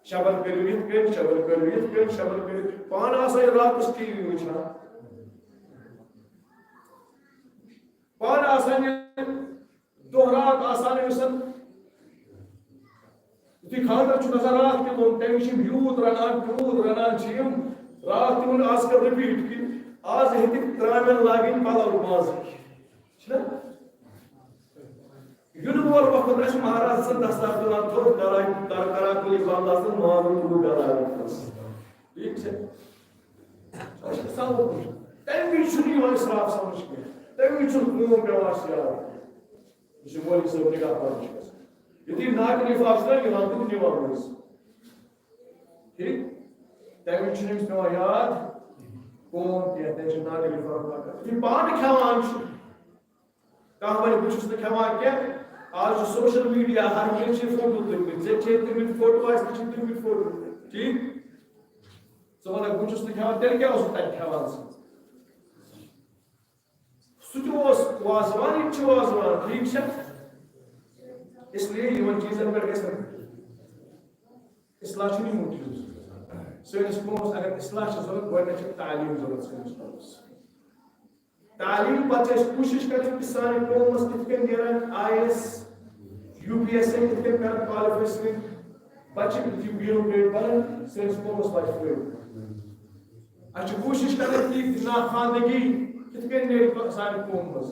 شبن کٔرِو یِتھ کٔنۍ، شبن کٔرِو یِتھ کٔنۍ، شبن کٔرِو۔ پانہٕ آسان یہِ راتَس ٹی وی وٕچھان۔ پانہٕ آسان یہِ دۄہ راتھ آسان أمِس۔ یُتھُے خانٛدر چھُ گژھان، راتھ تہِ ووٚن تٔمِس، چھِ یِم یوٗت رَنان، تیوٗت رَنان چھِ یِم۔ راتھ تہِ ووٚن، آز کر repeat کہِ آز ہیٚکہِ ترٛامٮ۪ن لاگٕنۍ پَلو منٛز۔ چھِنہ؟ یِنہٕ وول وقت آسہِ مہراز سٕنٛز دستار تُلان تھوٚد، کران، کر-، کران کُلہِ بنٛد آسان، ماز روٚٹ گُلہٕ گلہٕ آسان۔ ٹھیٖک چھا؟ اَسہِ چھُ سَوُن وٕچھُن۔ تَمہِ وِزِ چھُنہٕ یِوان اِسراف سَمجھ کینٛہہ۔ تَمہِ وِزِ چھُنہٕ قوم پٮ۪وان اَسہِ یاد کینٛہہ۔ یہِ چھُ مولوی صٲب نِکاح پَرنَس چھُ گژھان۔ یُتھُے ناکہِ لِفاف چھُ نا یِوان تہٕ نِوان وٲنٛس۔ ٹھیٖک؟ تَمہِ وِزِ چھُنہٕ أمِس پٮ۪وان یاد قوم کینٛہہ، تٔمِس چھُ ناکہِ لِفاف پَران۔ یُتھُے پانہٕ کھٮ۪وان چھُ، کانٛہہ وَنہِ، "بہٕ چھُس نہٕ کھٮ۪وان کینٛہہ، آز چھُ social media، ہر کٲنٛسہِ چھِ فوٹو تُلمٕتۍ، ژےٚ چھے تُلمٕتۍ فوٹو، اَسہِ تہِ چھِ تُلمٕتۍ فوٹو۔" ٹھیٖک؟ ژٕ وَنکھ، "بہٕ چھُس نہٕ کھٮ۪وان"، تیٚلہِ کیٛاہ اوسُکھ تَتہِ کھٮ۪وان ژٕ؟ تہِ اوس وازوان، یہِ تہِ چھُ وازوان، ٹھیٖک چھا؟ اس لیے یِمن چیٖزن پٮ۪ٹھ گژھِ نہٕ اصلاح چھُنہٕ یِمو چیٖزو سۭتۍ۔ سٲنِس قومس اگر اصلاح چھِ ضروٗرت، گۄڈٕنٮ۪تھ چھِ تعلیٖم ضروٗرت سٲنِس قومس۔ تعلیٖم پتہٕ چھِ أسۍ کوٗشِش کرٕنۍ کہِ سانہِ قومس کِتھ کٔنۍ نیرن I A S, U P S A کِتھ کٔنۍ کرن کالِفاے سٲنۍ بچہِ، یِم بیرون گٔے پرن، سٲنِس قومس واتہِ فٲیدٕ۔ اَسہِ چھِ کوٗشِش کرٕنۍ کہِ ناخواندگی کِتھ کٔنۍ نیرِ سانہِ قومہٕ منٛز۔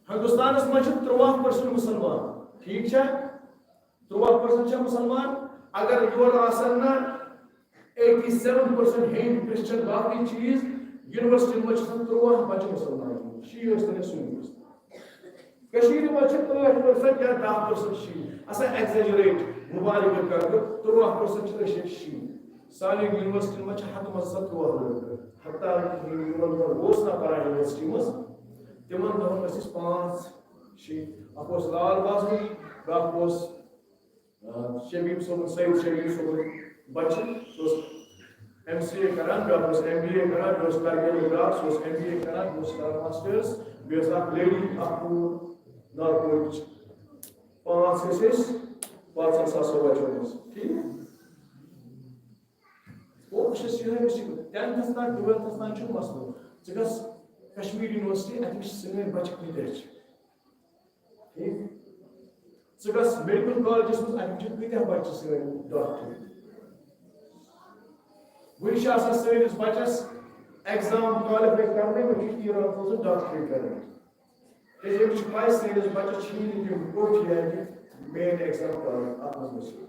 ہندوستانس منٛز چھِ ترٛواہ پٔرسنٹ مُسلمان، ٹھیٖک چھا؟ ترٛواہ پٔرسنٹ چھا مُسلمان؟ اگر یورٕ آسن نہ ایٹی سیون پٔرسنٹ ہیٚنٛدۍ کرسچن باقٕے چیٖز، یونیورسٹی منٛز چھِ آسان ترٛواہ بچہِ مُسلمان، شیٖتھ ٲسۍ تن یا سُنی ٲسۍ تن۔ کٔشیٖرِ منٛز چھِ ٲٹھ پٔرسنٹ یا دَہ پٔرسنٹ شیٖتھ، آسان ایگزیجریٹ، مُبالغہٕ کرٕ بہٕ، ترٛواہ پٔرسنٹ چھِ أسۍ ییٚتہِ شیٖتھ۔ سانہِ یونیورسٹی منٛز چھِ ہتہٕ منٛز آسان ترٛواہ لڑکہٕ، حتیٰ یِمن دۄہن اوس نہ پران یونیورسٹی منٛز، تِمن دۄہن ٲسۍ أسۍ پانٛژھ شیٖتھ۔ اکھ اوس لال بازرُک، بیٛاکھ اوس آ، شبیب صٲبُن، سید شبیب صٲبُن بچہِ، سُہ اوس ایم سی اے کران، بیٛاکھ اوس ایم بی اے کران، بیٚیہِ اوس کرگِلُک بیٛاکھ، سُہ اوس ایم بی اے کران، بیٚیہِ اوس کران ماسٹٲرٕس، بیٚیہِ ٲس اکھ لیڈی، اکھ کوٗر، نارکوٹٕچ۔ پانٛژھ ٲسۍ أسۍ، پانٛژن ساسو بچو منٛز۔ ٹھیٖک؟ گوٚو، بہٕ چھُس یِہوٚے، مےٚ چھُ ٹینتھس تام، ٹُویلتھس تام چھُنہٕ مسلہٕ۔ ژٕ گژھ کشمیٖر یونیورسٹی، اَتہِ وٕچھ سٲنۍ بچہِ کۭتیٛاہ چھِ۔ ٹھیٖک؟ ژٕ گژھ میڈیکل کالجس منٛز، اَتہِ چھِ کۭتیٛاہ بچہِ سٲنۍ ڈاکٹر۔ وٕنہِ چھِ آسان سٲنِس بچس ایگزام کالِفاے کرنٕے، وۄنۍ چھُ ایران روزان ڈاکٹری کرٕنۍ۔ تہٕ ییٚمِس چھِ پَے سٲنِس بچس چھِی نہٕ تِم کوٚٹ یا تہِ مین ایگزام کرُن اَتھ منٛز گژھِ۔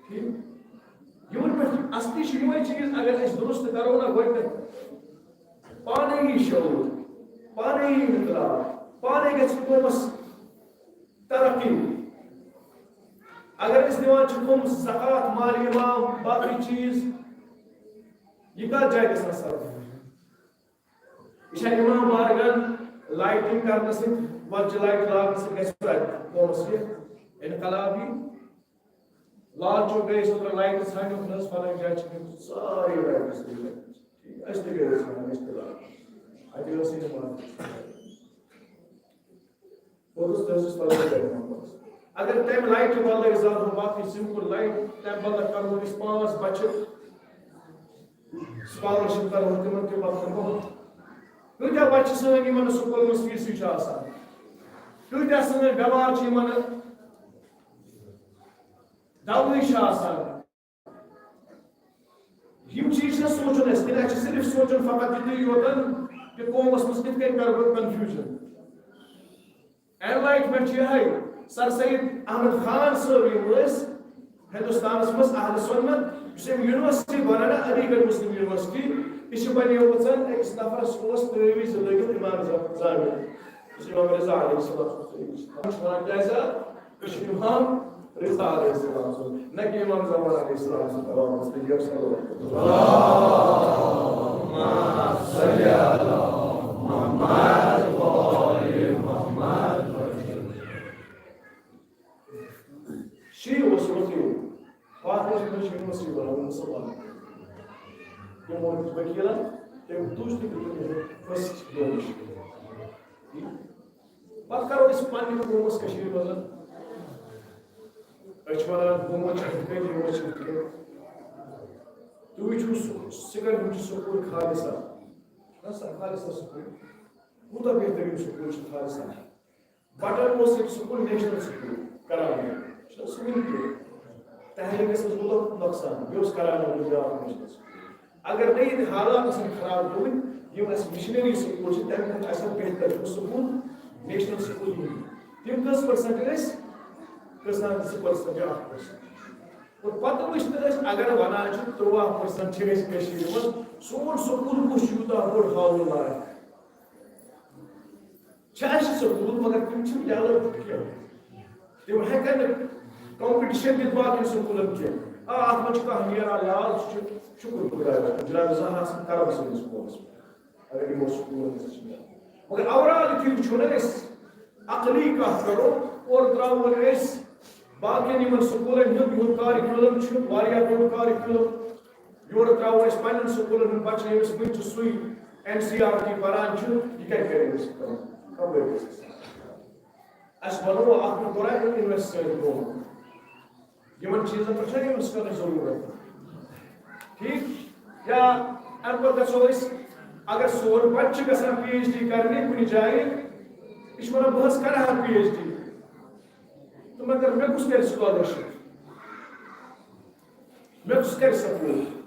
ٹھیٖک؟ یِمن پٮ۪ٹھ اصلی چھِ یِمے چیٖز، اگر أسۍ درست کرو نا گۄڈٕنٮ۪تھ، پانے یی شعور، پانے یی انقلاب، پانے گژھِ قومس ترقی۔ اگر أسۍ دِوان چھِ قومس زکوٰۃ، مال امام، باقٕے چیٖز، یہِ کتھ جایہِ گژھان سپدٕنۍ؟ یہِ چھا امام بارگاہن لائٹنگ کرنہٕ سۭتۍ، وۄزجہِ لائٹ لاگنہٕ سۭتۍ گژھِ سا قومس یہِ انقلاب یی؟ لال چوک گٔے أسۍ اوترٕ لائٹہٕ ژھانڈنہِ، اوٚتن ٲس فلٲنۍ جایہِ چھِ گٔمٕژ سارے لائٹہٕ ژھانڈنہِ۔ ٹھیٖک، أسۍ تہِ گٔے أسۍ ژھانڈنہِ، أسۍ تہِ لاگہٕ۔ اَتہِ ٲس یہِ نماز۔ پوٚتُس تہِ ٲسٕس فلٲنۍ جایہِ نماز۔ اگر تَمہِ لائٹہِ بدلہٕ أسۍ زالہو باقٕے سِمپل لائٹ، تَمہِ بدلہٕ کرہو أسۍ پانٛژھ بچہِ سکالرشپ کرو تِمن تہِ وقتن بہت۔ کۭتیاہ بچہِ چھِ سٲنۍ یِمن سکوٗلن منٛز فیٖسٕے چھُ آسان؟ کۭتیاہ سٲنۍ بٮ۪مار چھِ یِمن دوہٕے چھِ آسان؟ یِم چیٖز چھِ سونٛچُن اَسہِ، کِنہٕ اَسہِ چھِ صرف سونٛچُن فقط یِتُے یوتن کہِ قومس منٛز کِتھ کٔنۍ کرٕ بہٕ کنفیوٗجن؟ اینلائٹمنٹ چھِ یِہوٚے، سر سید احمد خان صٲب یِم ٲسۍ ہندوستانس منٛز اہل سنت، یُس أمۍ یونیورسٹی بنٲو نا، علی گڑھ مسلم یونیورسٹی، یہِ چھِ بنیمٕژ أکِس نفرس اوس تعویذ لٲگِتھ امام زم-، زامن، یُس امام رضا علیہ السلام اوس تعویذ۔ یِم چھِ وَنان کیٛازِ؟ یہِ چھُ امام رضا علیہ السلام سُنٛد، نہ کہ امام زمان علیہ السلام سُنٛد۔ اللہم صل وسلم۔ اللہم صل علی محمد و آل محمد۔ شیعہ اوس وکیل، پاک اوس یونیورسٹی بناوان مُسلمان۔ تِمو دیُت وکیلن، تٔمۍ تُج تہٕ دیُت تٔمِس پھٲنٛسی۔ پتہٕ کرو أسۍ پننہِ قومس کٔشیٖرِ منٛز۔ أسۍ چھِ ونان، حکوٗمت چھِ یِتھ کٔنۍ، یِمو چھِ یِتھ کٔنۍ۔ تُہۍ وٕچھِو سُہ، سِکن ہُنٛد چھُ سکوٗل خالصہ۔ نہ سا، خالصہ سکوٗل۔ کوٗتاہ بہتریٖن سکوٗل چھُ خالصہ۔ بٹن اوس ییٚتہِ سکوٗل، نیشنل سکوٗل، کران۔ چھُنہ سُہ وٕنہِ تہِ؟ تحریٖکس منٛز گوٚو نۄقصان، بیٚیہِ اوس کران بیٛاکھ نیشنل سکوٗل۔ اگر نہٕ ییٚتہِ حالات آسن خراب گٔمٕتۍ، یِم اَسہِ مشنری سکوٗل چھِ، تَمہِ کھۄتہٕ آسہِ ہا بہتر۔ یِم سکوٗل، نیشنل سکوٗل یِم۔ تِم کٔژ پٔرسنٹ ٲسۍ؟ کٔژ تام زٕ پٔرسنٹ یا اکھ پٔرسنٹ۔ اور پتہٕ وٕچھ نہٕ أسۍ، اگر ونان چھِ ترٛواہ پٔرسنٹ چھِ أسۍ کٔشیٖرِ منٛز، سون سکوٗل کُس چھُ یوٗتاہ بوٚڑ ہاوُن لایق؟ چھِ اَسہِ سکوٗل، مگر تِم چھِنہٕ ڈیولپڈ کینٛہہ۔ تِم ہٮ۪کن نہٕ کمپٹیشن دِتھ باقین سکوٗلن کینٛہہ۔ آ، اتھ منٛز چھُ کانٛہہ نیران لال، سُہ چھُ شُکُر خۄدایَس کُن۔ جناب زہرا سٕنٛدۍ کرم سٲنِس قومس پٮ۪ٹھ۔ اگر یِمو سکوٗلن منٛز چھِ نیران۔ مگر اوور آل یُتھُے وٕچھو نہ أسۍ، عقلی کتھ کرو، اورٕ ترٛاوو نہٕ أسۍ باقین یِمن سکوٗلن ہُنٛد، یِہُنٛد کارِکیوٗلم چھُ واریاہ بوٚڑ کارِکیوٗلم۔ یورٕ ترٛاوو أسۍ پننٮ۪ن سکوٗلن ہُنٛد بچہٕ، ییٚمِس وٕنہِ چھُ سُے این سی آر ٹی پران چھُ، یہِ کَتہِ کَرِ أمِس کٲم؟ کَپٲرۍ گژھِ؟ اَسہِ بَنوو اَکھ نہٕ قرآن یِم اِنویسٹ سۭتۍ برونٛہہ۔ یِمَن چیٖزَن پٮ۪ٹھ چھَنہٕ أمِس کَرٕچ ضروٗرت۔ ٹھیٖک؟ یا اَمہِ پَتہٕ گژھو أسۍ، اگر سون بَچہٕ چھُ گژھان پی ایچ ڈی کَرنہِ کُنہِ جایہِ، یہِ چھُ وَنان، "بہٕ حظ کَرٕ ہا پی ایچ ڈی، تہٕ مگر مےٚ کُس کَرِ سکالرشِپ؟ مےٚ کُس کَرِ سپورٹ؟"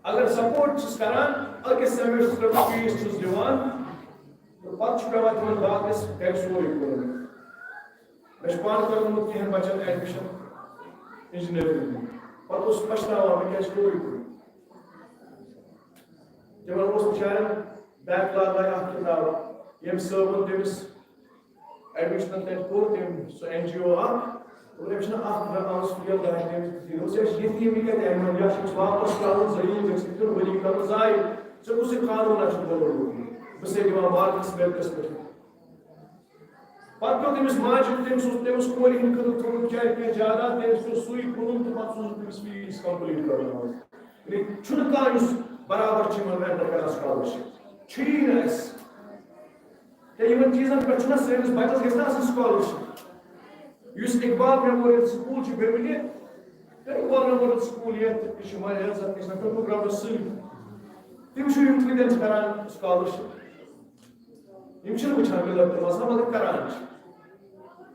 اگر سپورٹ چھِس کران، أکِس سیمسٹرس فیس چھُس دِوان، تہٕ پتہٕ چھُ پٮ۪وان تِمن واپس گرِ سورُے کُنُن۔ مےٚ چھُ پانہٕ کوٚرمُت کینٛہہ بچن ایڈمِشن انجینئرنگ منٛز۔ پتہٕ اوس پچھتاوان، مےٚ کیازِ کوٚرُے کوٚر۔ تِمن اوس بِچارٮ۪ن بیک لاگ آے اکھ کِتاب، ییٚمۍ صٲبُن تٔمِس ایڈمِشنَن تَتہِ کوٚر تٔمۍ سُہ این جی او اَکھ، دوٚپُن، "أمِس چھِنہٕ اَکھ رَ-، ounce فِکر دَہہِ تَمہِ تِتھُے۔ دوٚپُس، "أسۍ چھِ ییٚتہِ یِم یہِ کَتہِ اَنہِ وۄنۍ؟ یا چھُ أمِس واپَس ترٛاوُن زٔمیٖن، أسۍ چھِ تیُتھ ؤری کَرُن ضایع۔ ژےٚ کُس یہِ قانوٗن چھُ بنوومُت؟ بہٕ چھُسے دِوان مارکس میرٹس پٮ۪ٹھ۔" پَتہٕ پیوٚو تٔمِس ماجہِ، تٔمِس اوس، تٔمِس کورِ ہِنٛدِ خٲطرٕ تھوٚومُت بِچارِ کینٛہہ جاداد، تٔمِس پیوٚو سُے کٕنُن تہٕ پَتہٕ سوٗزُن تٔمِس فیٖس کمپلیٖٹ کَرُن حظ۔ یعنی چھُنہٕ کانٛہہ یُس برابر چھُ یِمَن میٹر کَران سکالرشِپ۔ چھُیی نہٕ اَسہِ۔ تہٕ یِمن چیٖزن پٮ۪ٹھ چھُنہ سٲنِس بچس گژھِ نہ آسٕنۍ سکالرشپ۔ یُس اقبال میموریل سکول چھُ بیمنہِ، تہٕ اقبال میموریل سکول یتھ، یہِ چھُ واریاہ عزت، یہِ چھُ نہ پروگرامس سۭتۍ۔ تِم چھِ یِم کۭتٮ۪ن چھِ کران سکالرشپ؟ یِم چھِنہٕ وٕچھان مِلت تہٕ مسلہٕ، مگر کران چھِ۔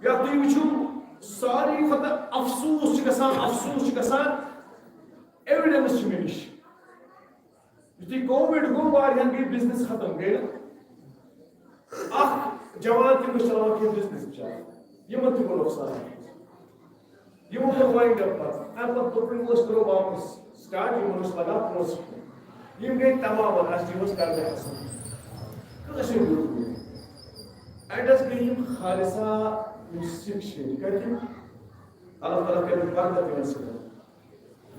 یا تُہۍ وٕچھِو، ساروی کھۄتہٕ افسوٗس چھُ گژھان، افسوٗس چھُ گژھان، ایویڈنس چھِ مےٚ نِش۔ یُتھُے کووِڈ گوٚو، واریاہن گٔے بزنس ختم، گٔے نہٕ؟ اکھ جوان تہِ گوٚژھ چلاوان کینٛہہ بزنس بِچارٕ۔ یِمن تہِ گوٚو نۄقصان۔ یِمو کوٚر وایِنڈ اپ پتہٕ۔ اَمہِ پتہٕ دوٚپُن، یِمو أسۍ کَرو واپس سٹارٹ، یِمن اوس لگان پونٛسہٕ۔ یِم گٔے تمام، اَسہِ دِیِو حظ قرضہٕ حسن۔ کٲنٛسہِ ہُنٛد دیُت نہٕ۔ اینڈس گٔے یِم خالصہ، یِم سِکھ چھِ، کَتہِ؟ اللہ تعالیٰ کَرِ برکت یِمن سۭتۍ۔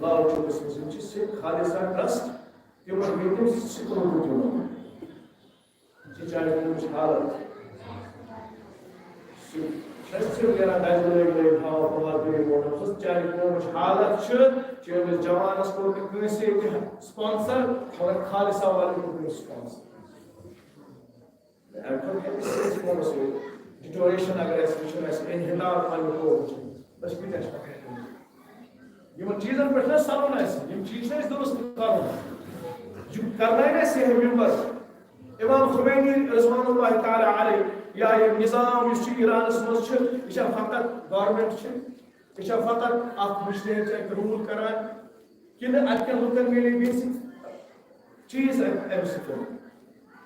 لال چوکس منٛز یِم چھِ سِکھ خالصہ ٹرسٹ، تِمن گٔے تِم سِکھ روٗدمُت یِمن۔ یہِ چھِ چانہِ قومٕچ حالت۔ سُہ چھُ اَسہِ صرف نیران دَجہِ لٲگۍ لٲگۍ ہاوان پانٛژھ بیٚیہِ ووٹ۔ سُہ چانہِ قومٕچ حالت چھِ، چٲنِس جوانَس کوٚر نہٕ کٲنٛسے تہِ sponsor، مگر خالصہ والٮ۪ن کوٚر تٔمِس sponsor۔ اَمہِ کھۄتہٕ کیٛاہ گژھِ أسۍ پانَس سۭتۍ؟ Deterioration اگر اَسہِ وٕچھُن آسہِ، انحطاط پنٛنہِ قومٕچ، أسۍ کۭتیٛاہ چھِ پَکان؟ یِمَن چیٖزَن پٮ۪ٹھ نہ سَنُن آسہِ، یِم چیٖز چھِ اَسہِ درست کَرُن۔ یِم کَرناوِ نہ اَسہِ یِہوٚے مِمبر۔ امام خمینی رضوان اللہ تعالیٰ علیہ، یا یہِ نظام یُس چھُ ایرانَس منٛز چھُ، یہِ چھا فقط گورنمنٹ چھِ، یہِ چھا فقط اَکھ مِشنٔری چھِ اَتہِ روٗل کَران، کِنہٕ اَتہِ کٮ۪ن لُکَن میلے بیسِک چیٖز اَمہِ اَمہِ سۭتۍ؟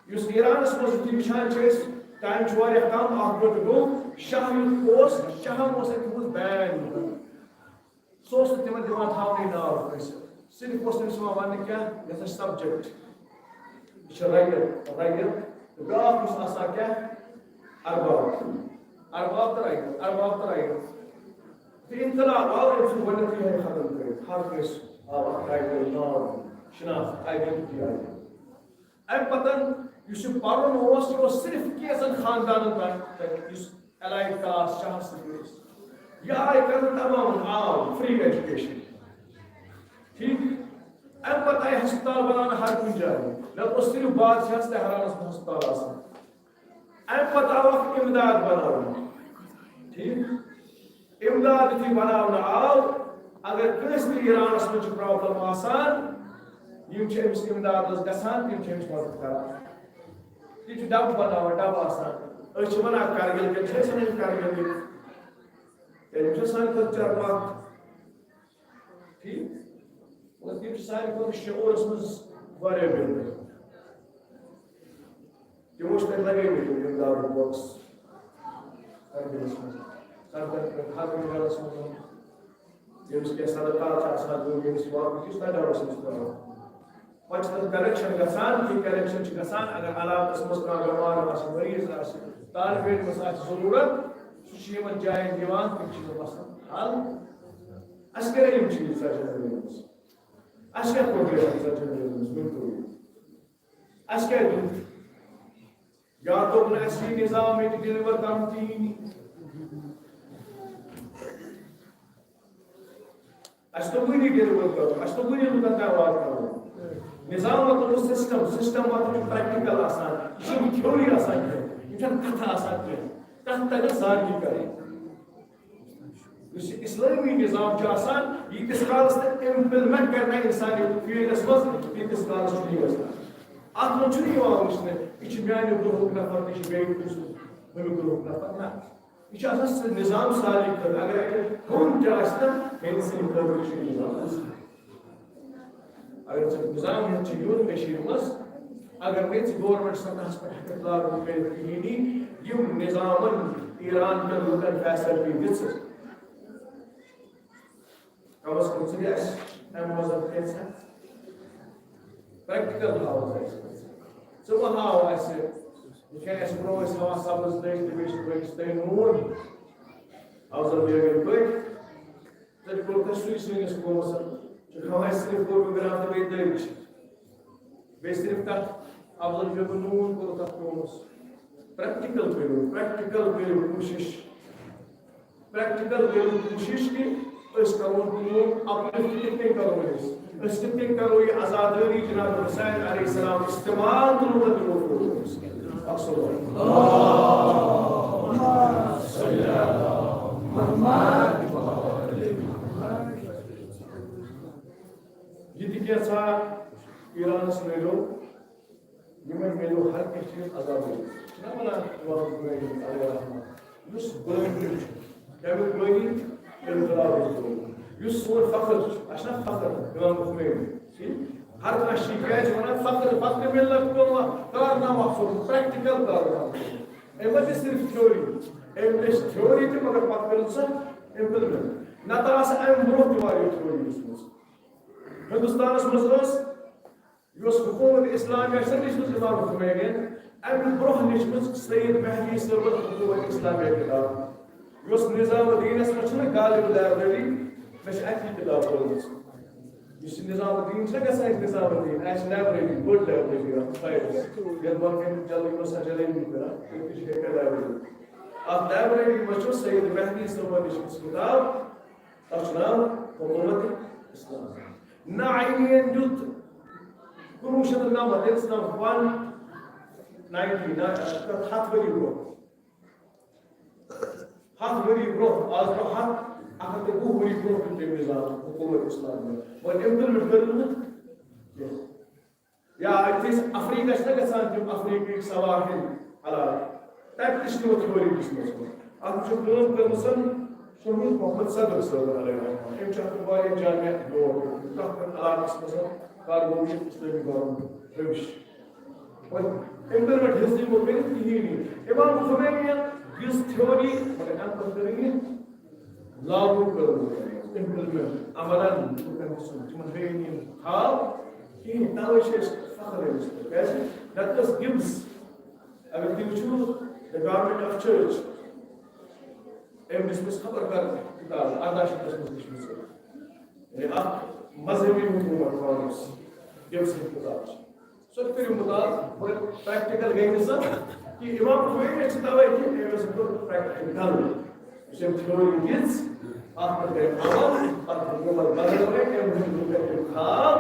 یُس ایرانَس منٛز تُہۍ وٕچھان چھِ أسۍ، ٹایم چھُ واریاہ کَم، اَکھ گٲنٛٹہٕ گوٚو، شاہ یُتھ اوس، شاہَن اوس اَتہِ تھوٚومُت بین۔ سُہ اوس نہٕ تِمَن دِوان تھاونٕے ناو کٲنٛسہِ۔ صرف اوس تٔمِس یِوان وَننہٕ کیٛاہ، یہِ ہسا چھُ subject۔ یہِ چھُ رَگہِ، رَگہِ۔ تہٕ بیٛاکھ اوس آسان کیٛاہ؟ ارباب۔ ارباب تہٕ رَگہِ، ارباب تہٕ رَگہِ۔ تہٕ انقلاب آو أمۍ سُنٛد گۄڈٕنیتھٕے یِہوٚے ختم کٔرِتھ۔ ہر کٲنٛسہِ آو اکھ ٹائٹل، ناو، شناخت، آئیڈینٹی آیہِ۔ اَمہِ پتہٕ یُس یہِ پَرُن اوس، یہِ اوس صرف کینٛژن خاندانن تام، یُس elite caste شاہس سۭتۍ ٲسۍ۔ یہِ آیہِ کرنہٕ تمامن عام free education۔ ٹھیٖک؟ اَمہِ پتہٕ آیہِ ہسپتال بناونہٕ ہر کُنہِ جایہِ۔ نتہٕ اوس صرف بادشاہس تہرانس منٛز ہسپتال آسان۔ اَمہِ پتہٕ آو اکھ امداد بناونہٕ۔ ٹھیٖک؟ امداد یُتھُے بناونہٕ آو، اگر کٲنٛسہِ تہِ ایرانس منٛز چھِ problem آسان، یِم چھِ أمِس امدادس گژھان، تِم چھِ أمِس مدد کران۔ تِم چھِ ڈبہٕ بناوان، ڈبہٕ آسان۔ أسۍ چھِ ونان کرگِل، کیٛاہ چھِ أسۍ ونان کرگِل؟ تیٚلہِ چھِ سانہِ خٲطرٕ چرماکھ۔ ٹھیٖک؟ مگر تِم چھِ سانہِ خٲطرٕ شعوٗرس منٛز واریاہ بہتر۔ تِمو چھِ تَتہِ لگٲومٕتۍ یِم امدادٕکۍ box۔ ہر کُنہِ منٛز۔ ہر کُنہِ، ہر کُنہِ گرس منٛز۔ ییٚمِس کینٛہہ صدقات چھِ آسان دیُن، ییٚمِس یہِ واپس چھُ، سُہ تَتہِ آسان سُہ کران۔ پَتہٕ چھِ تَتھ collection گژھان، یہِ collection چھِ گژھان، اگر علاقَس منٛز کانٛہہ بٮ۪مار آسہِ، مریض آسہِ، طالب علمَس آسہِ ضروٗرت، سُہ چھُ یِمَن جایَن دِوان، تِم چھِ یِم آسان حل۔ اَسہِ کَرے یِم چیٖز ژَتجی ؤرۍ یَن منٛز؟ اَسہِ کیٛاہ کوٚر یَتھ ژَتجی ؤرۍ یَن منٛز؟ ؤنۍ تو یہِ۔ اَسہِ کیٛاہ دیُت؟ یا توٚگ نہٕ اَسہِ یہِ نظام ییٚتہِ deliver کَرُن کِہیٖنۍ۔ اَسہِ توٚگ نہٕ یہِ deliver کَرُن، اَسہِ توٚگ نہٕ یہِ لُکَن تام واتناوُن۔ نظام مطلب گوٚو سسٹم، سسٹم مطلب چھُ پریکٹیکل آسان، یہِ چھُنہٕ تھیوری آسان کینٛہہ، یہِ چھَنہٕ کتھٕ آسان کینٛہہ، تتھ تگان سارنٕے کرٕنۍ۔ یُس یہِ اسلٲمی نظام چھُ آسان، ییٖتِس کالس نہٕ امپلمنٹ کرنہٕ انسانیت فیلڈس منٛز، تیٖتِس کالس چھُنہٕ یہِ گژھان۔ اتھ منٛز چھُنہٕ یِوان وٕچھنہٕ، یہِ چھُ میانہِ گروہُک نفر، یہِ چھُ بیٚیہِ کُس ہُمہِ گروہُک نفر، نہ۔ یہِ چھُ آسان سُہ نظام سارنٕے خٲطرٕ۔ اگر اَتہِ ہیوٚن تہِ آسہِ نا، ییٚلہِ سُہ خٲطرٕ چھُ نظام آسان۔ اگر ژٕ نظام ہیٚتھ چھُ یُن کٔشیٖرِ منٛز، اگر نہٕ ژٕ گورمنٹ سطحس پٮ۪ٹھ ہیٚککھ لاگو کٔرِتھ کِہیٖنۍ، یِم نظامن ایران کٮ۪ن لُکن فیسلٹی دِژٕ، کم از کم ژٕ دِ اَسہِ اَمہِ منٛز کینٛژھا پریکٹیکل ہاو ژٕ اَسہِ۔ ژٕ مہ ہاو اَسہِ، یہِ چھا اَسہِ برونٛہہ ٲسۍ ہاوان سبٕز دٔج تہٕ بیٚیہِ چھِ بٲکِس تۄہہِ نوٗن، افضل بیگٕنۍ پٲٹھۍ۔ تیٚلہِ کوٚر تۄہہِ سُے سٲنِس قومس۔ چھُ کھٮ۪وان اَسہِ صرف فوٹوگراف تہٕ بیٚیہِ دٔج۔ بیٚیہِ صرف تَتھ افضل بیگُن نوٗن کوٚر تَتھ قومس۔ پریکٹیکل کٔرِو، پریکٹیکل کٔرِو کوٗشِش۔ پریکٹیکل کٔرِو کوٗشِش کہِ أسۍ کَرون کٲم، اَپلِفٹ کِتھ کٔنۍ کَرو أسۍ؟ أسۍ کِتھ کٔنۍ کَرو یہِ عزادٲری جناب حسین علیہ السلام استعمال تہٕ لُکن دِمو فٲیدٕ؟ اکھ صلوات۔ یہِ تہِ کینٛژھا ایرانس میلیو، یِمن میلیو ہر کینٛہہ چیٖز عذابٕے۔ چھِنہ وَنان امام خمینی علیہ رحمہ، یُس غلٲمی چھُ، کَمیُک غلٲمی؟ اِنقلابُک غلٲمی۔ یُس سون فخر چھُ، اَسہِ چھُنہ فخر امام خمینی؟ ٹھیٖک؟ ہر کانٛہہ چھُ کیٛازِ وَنان فخر، فخر ملت کون کارنامہ چھُ، پریکٹیکل کارنامہ چھُ۔ أمۍ ما چھِ صرف تھیوری، أمۍ لیٚچھ تھیوری تہِ، مگر پَتہٕ کٔرٕن سۄ امپلمنٹ۔ نَتہٕ آسہٕ اَمہِ برونٛہہ تہِ واریاہ تھیوری دِژمٕژ۔ ہندوستانس منٛز ٲس، یۄس حکومت اسلامیہ چھےٚ لیچھمٕژ امام خمینین، امہِ برونٛہہ لیچھمٕژ سید مہدی صٲبن حکومت اسلامیہ کتاب، یۄس نظام الدینس منٛز چھنہ غالب لائبریری، مےٚ چھِ اَتہِ یہِ کتاب پٔرمٕژ۔ یُس یہِ نظام الدین چھےٚ گژھان، یہِ نظام الدین، اَسہِ چھِ لائبریری، بٔڑ لائبریری اکھ سایڈس، یتھ بۄنہٕ کنہِ جلدی منٛز سۄ جلدی کران، تٔتی چھِ ہیٚکان لائبریری۔ اتھ لائبریری منٛز چھُ سید مہدی صٲبن لیچھمٕژ کتاب، تَتھ چھُ ناو حکومت اسلام۔ نہ آئین دیُت کُنوُہ شیٚتھ تہٕ نَمَتھ، ییٚلہِ سُہ ون ناینٹی، نہ، ہَتھ ؤری برونٛہہ۔ ہَتھ ؤری برونٛہہ، آز برونٛہہ ہَتھ، اَکھ ہَتھ تہٕ وُہ ؤری برونٛہہ دیُت تٔمۍ نظام حکومت اسلام۔ مگر امپلمنٹ کٔرٕن نہٕ کینٛہہ۔ یا أتھۍ أسۍ افریقہ چھِنہ گژھان، تِم افریقٕکۍ سواحل علاقہٕ، تَتہِ تہِ چھِ تِمو تھیوری دِژمٕژ۔ اَتھ منٛز چھِ کٲم کٔرمٕژ شہید محمد صدر صٲبن علیہ رحمہ۔ أمۍ چھُ اَتھ واریاہ جامع دور کوٚرمُت۔ پرٛٮ۪تھ کُنہِ علاقَس منٛز کر گوٚو یہِ اسلٲمی گورمنٹ حٲوِش۔ وۄنۍ أمۍ کٔر نہٕ حِصہٕ یِمو کٔرِتھ کِہیٖنۍ۔ امام خمینیَن دِژ تھیوری، مگر اَمہِ پَتہٕ کٔرٕن یہِ لاگو کٔرمٕژ، امپلمنٹ، عملاً لُکن ہٕنٛز تِمن بیٚیہِ یِم تھاو کِہیٖنۍ۔ تَوَے چھِ أسۍ فخر أمِس پٮ۪ٹھ۔ کیٛازِ؟ نَتہٕ ٲس گِبز، اگر تُہۍ وٕچھِو، The Government of Church، أمۍ دِژمٕژ خبر کر کِتاب، اَرداہ شیٚتَس منٛز لیچھمٕژ۔ یعنی اَکھ مذہبی حکوٗمت پانَس گِبز سٕنٛز کِتاب چھِ۔ سُہ تہِ کٔرِو مُطالعہٕ، مگر پریکٹیکل گٔے نہٕ سۄ کہِ امام خمینی چھِ توے کہِ أمۍ ٲس کوٚر پریکٹیکل۔ یُس أمۍ تھیوری دِژ، اَتھ پٮ۪ٹھ گٔے عمل، پَتہٕ گوٚو عمل بدل گٔے، أمۍ ہُنٛد لُکھ گٔے خواب،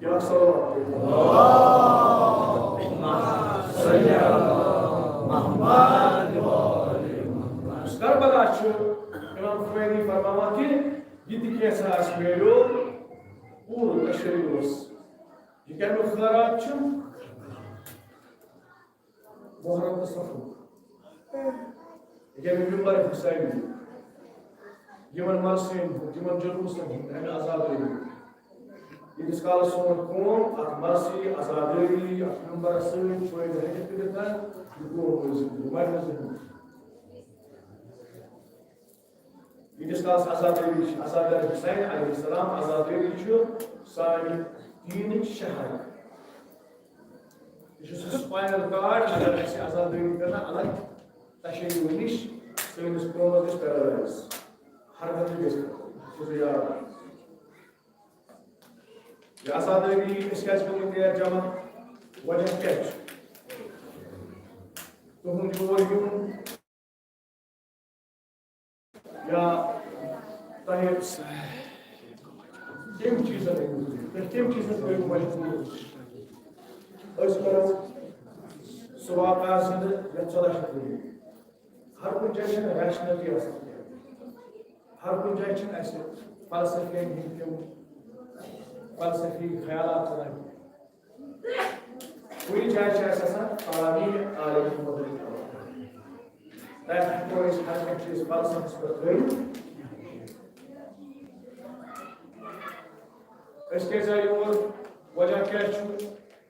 یا صلوات۔ یُس کربلا چھُ، امام خمینی فرماوان کہِ یہِ تہِ کینٛژھا اَسہِ میلیو پوٗرٕ تشیع اوس۔ یہِ کَمیُک خٲرات چھُ؟ محرم تہٕ صفُک۔ یہِ کَمیُک ممبر حسینی؟ یِمن مرثین ہُنٛد، یِمن جلوٗسن ہُنٛد، اَمہِ عزادٲری۔ ییٖتِس کالس سون قوم اَتھ مرثی، عزادٲری، اَتھ ممبرس سۭتۍ فٲیدٕ ہیٚکہِ تُلِتھ، یہِ قوم روزِ زِنٛدٕ، یہِ مَرِ نہٕ زٕہٕنۍ۔ ییٖتِس کالس عزادٲری چھِ، عزادار حسین علیہ السلام، عزادٲری چھُ سانہِ دیٖنٕچ شہر۔ یہِ چھُ سُہ spinal cord، اگر اَسہِ عزادٲری کرنہٕ الگ تشیع نِش سٲنِس قومس گژھِ paralyze، حرکتٕے گژھِ ختم۔ یہِ چھُ سُہ یاد۔ یہِ عزادٲری، أسۍ کیازِ گٔمٕتۍ یَتھ جمع؟ وجہ کیٛاہ چھُ؟ تُہُنٛد یور یُن یا تۄہہِ کٔمۍ چیٖزن، تۄہہِ کٔمۍ چیٖزن کٔرِو مجبوٗر؟ أسۍ کرو سُہ واقعہ زِندٕ یَتھ ژۄداہ شیٚتھ ؤری۔ ہر کُنہِ جایہِ چھِنہٕ ریشنلٹی آسان کینٛہہ۔ ہر کُنہِ جایہِ چھِنہٕ اَسہِ فلسفین ہٕنٛدۍ تِم فلسفی خیالات تران کینٛہہ۔ کُنہِ جایہِ چھِ اَسہِ آسان عالمی عالمی مُتعلِق خبر۔ تَتہِ ہٮ۪کو أسۍ ہر کانٛہہ چیٖز فلسفس پٮ۪ٹھ ترٲوِتھ۔ أسۍ کیٛازِ آے یور؟ وجہ کیٛاہ چھُ؟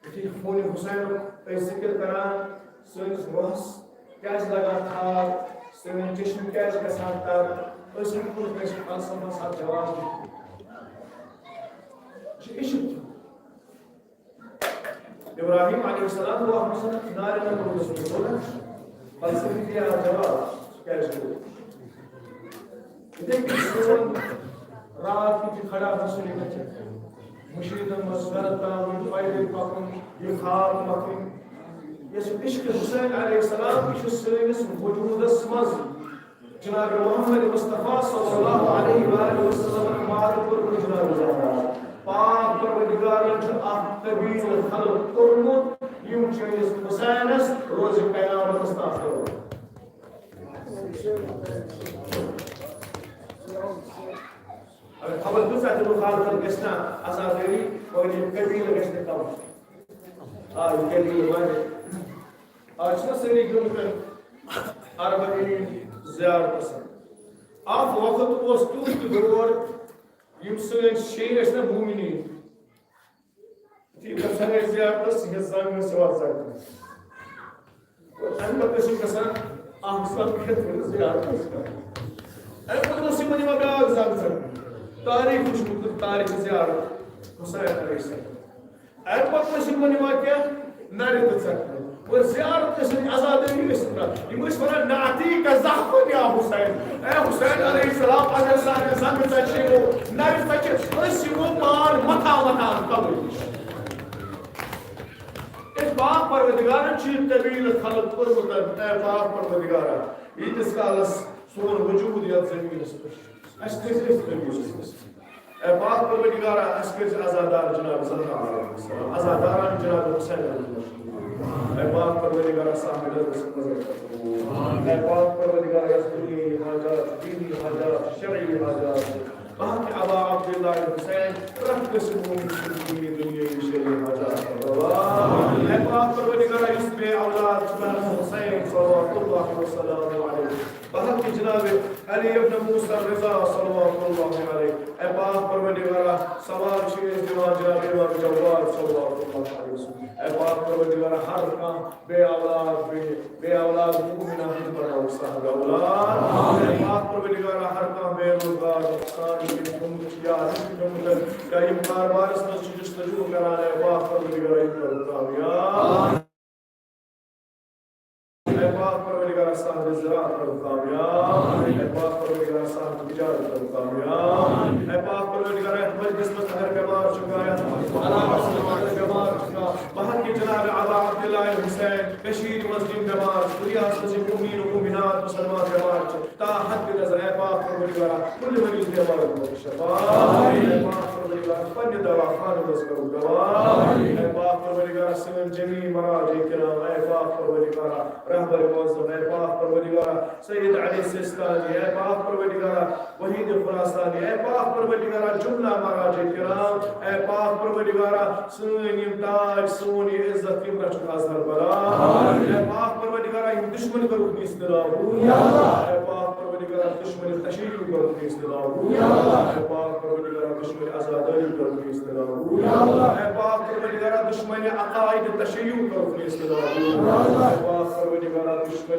یُتھُے خونِ حسینُک أسۍ ذِکِر کران، سٲنِس روحس کیٛازِ لگان تھل؟ سٲنۍ چشم کیٛازِ گژھان تر؟ أسۍ ہٮ۪کو نہٕ کٲنٛسہِ فلسفس اَتھ جواب دِتھ۔ یہِ چھُ عشق۔ ابراہیم علیہ السلام گوٚو اَتھ منٛز نارِ نمرودس منٛز، گوٚو نا؟ فلسفی تہِ آو جواب، سُہ کیٛازِ گوٚو؟ یِتھَے کٔنۍ سون راتھ تہِ چھُ کھڑا حسن گژھِ۔ مُشیٖدن منٛز سرد ترٛاوٕنۍ، پیدل پکُن، یہِ خاک مۄکھٕنۍ۔ یۄس عشق حسین علیہ السلام، یہِ چھُ سٲنِس وجوٗدس منٛز۔ جناب محمد مصطفیٰ صلی اللہ علیہ وآلہ وسلم مات کوٚرمُت جناب زہرا۔ پاک پروردگارن چھُ اکھ قبیلہٕ خلق کوٚرمُت، یِم چٲنِس حسینس روزِ قیامتس تام خلق۔ اگر خبر کۭژاہ تہِ مخالفت گژھِ نا، عزادٲری، مگر یہِ قبیلہٕ گژھِ نہٕ کم۔ آ، یہِ قبیلہٕ واریاہ۔ آز چھِنہ سٲری گٔمٕتۍ عربَن ہِنٛدۍ زیارتَس۔ اَکھ وقت اوس تیُتھ تہِ دور، یِم سٲنۍ شیعہ ٲسۍ نہ مومنیٖن۔ یُتھُے گژھان ٲسۍ زیارتَس، یہِ زنٛگ ٲس یِوان زنٛگنہٕ۔ اَمہِ پَتہٕ ٲسۍ یِم گژھان اَکھ زنٛگ ہٮ۪تھ ؤنِتھ زیارتَس۔ اَمہِ پَتہٕ اوس یِمَن یِوان بیٛاکھ زنٛگ زنٛگنہٕ۔ تاریٖخ وٕچھمُت، تاریٖخ زیارت حسین علیہ السلام۔ اَمہِ پَتہٕ ٲسۍ یِمَن یِوان کینٛہہ نَرِ تہٕ ژَٹنہٕ۔ اور زیارت ٲسۍ نہٕ عزادٲری ٲسۍ نہٕ کَران۔ یِم ٲسۍ وَنان، "نعتی کا زحف یا حسین۔" اے حسین علیہ السلام، اگر سانہِ زنٛگہٕ ژَٹہِ یِمو، نَرِ ژَٹہِ، أسۍ یِمو پان مَتھا مَتھا قبرِ نِش۔ أسۍ پاک پروردگارن چھِ یہِ طویل خلق کوٚرمُت، اے پاک پروردگارا، ییٖتِس کالس سون وجوٗد یَتھ زٔمیٖنَس پٮ۪ٹھ چھُ، اَسہِ کٔرۍ زِ أسۍ طویل۔ اے پاک پروردگارا، اَسہِ کٔرۍ زِ عزادار جناب زہرا علیہ السلام، عزاداران جناب حسین علیہ السلام۔ اے پاک پروردگارا، صاحب نظر سے نظر کرو۔ اے پاک پروردگارا، یَس دُنیاہی حاجات، دینی حاجات، شرعی حاجات، باقی ابا عبداللہ حسین، پرٛٮ۪تھ کٲنٛسہِ مومن سٕنٛدۍ دینی دُنیاہی شرعی حاجات کرو۔ اے پاک پروردگارا، یُس بے اولاد چھُ، محمد حسین صلوات اللہ وسلامہ علیہ۔ بہت کی جناب علی ابن موسیٰ رضا صلوات اللہ علیہ۔ اے پاک پروردگارا، سوال چھِ أسۍ دِوان جناب امام جواد صلوات اللہ علیہ وسلم۔ اے پاک پروردگارا، ہر کانٛہہ بے اولاد، بے، بے اولاد مومنہ ہٕنٛدۍ بناوُکھ صاحب اولاد۔ اے پاک پروردگارا، ہر کانٛہہ بے روزگار نۄقصان ییٚمۍ گوٚمُت یا ییٚمۍ گوٚمُت یا یِم کاربارس منٛز چھِ جستجو کران، اے پاک پروردگارا، یِم کَرُکھ کامیاب۔ اے پاک پروردگارا، صاحب زراعت کَرُن کامیاب۔ اے پاک پروردگارا، صاحب تجارت کَرُن کامیاب۔ اے پاک پروردگارا، یَتھ مجلس منٛز اگر بٮ۪مار چھُ کانٛہہ، یَتھ علاقس منٛز اگر بٮ۪مار چھُ کانٛہہ، بہت کی جناب ابا عبداللہ حسین، کٔشیٖرِ منٛز یِم بٮ۪مار چھِ، دُنیاہَس منٛز یِم مومنیٖن و مومنات مسلمان بٮ۪مار چھِ، تا حد نظر، اے پاک پروردگارا، کُلہِ ؤرِیِچ بٮ۪مارِ منٛز شفا۔ اے پاک پروردگارا، پننہِ دوا خانہٕ منٛز کٔرِو دوا۔ اے پاک پروردگارا، سٲنۍ جمیع مراجع کرام، اے پاک پروردگارا، رہبر معظم، اے پاک پروردگارا، سید علی سیستانی، اے پاک پروردگارا، وحید خراسانی، اے پاک پروردگارا، جملہ مراجع کرام، اے پاک پروردگارا، سٲنۍ یِم تاج، سون یہِ عزت، یِم رچھُن اظہر بلا۔ اے پاک پروردگارا، یِم دشمن کٔرُکھ نیست نابود۔ اے پاک پروردگارا، دشمن تشیع کٔرُکھ نیست نابود۔ اے پاک پروردگارا، دشمن عزاداری کٔرُکھ نیست نابود۔ اے پاک پروردگارا، دشمن عقائد تشیع کٔرُکھ نیست نابود۔ اے پاک پروردگارا، دشمن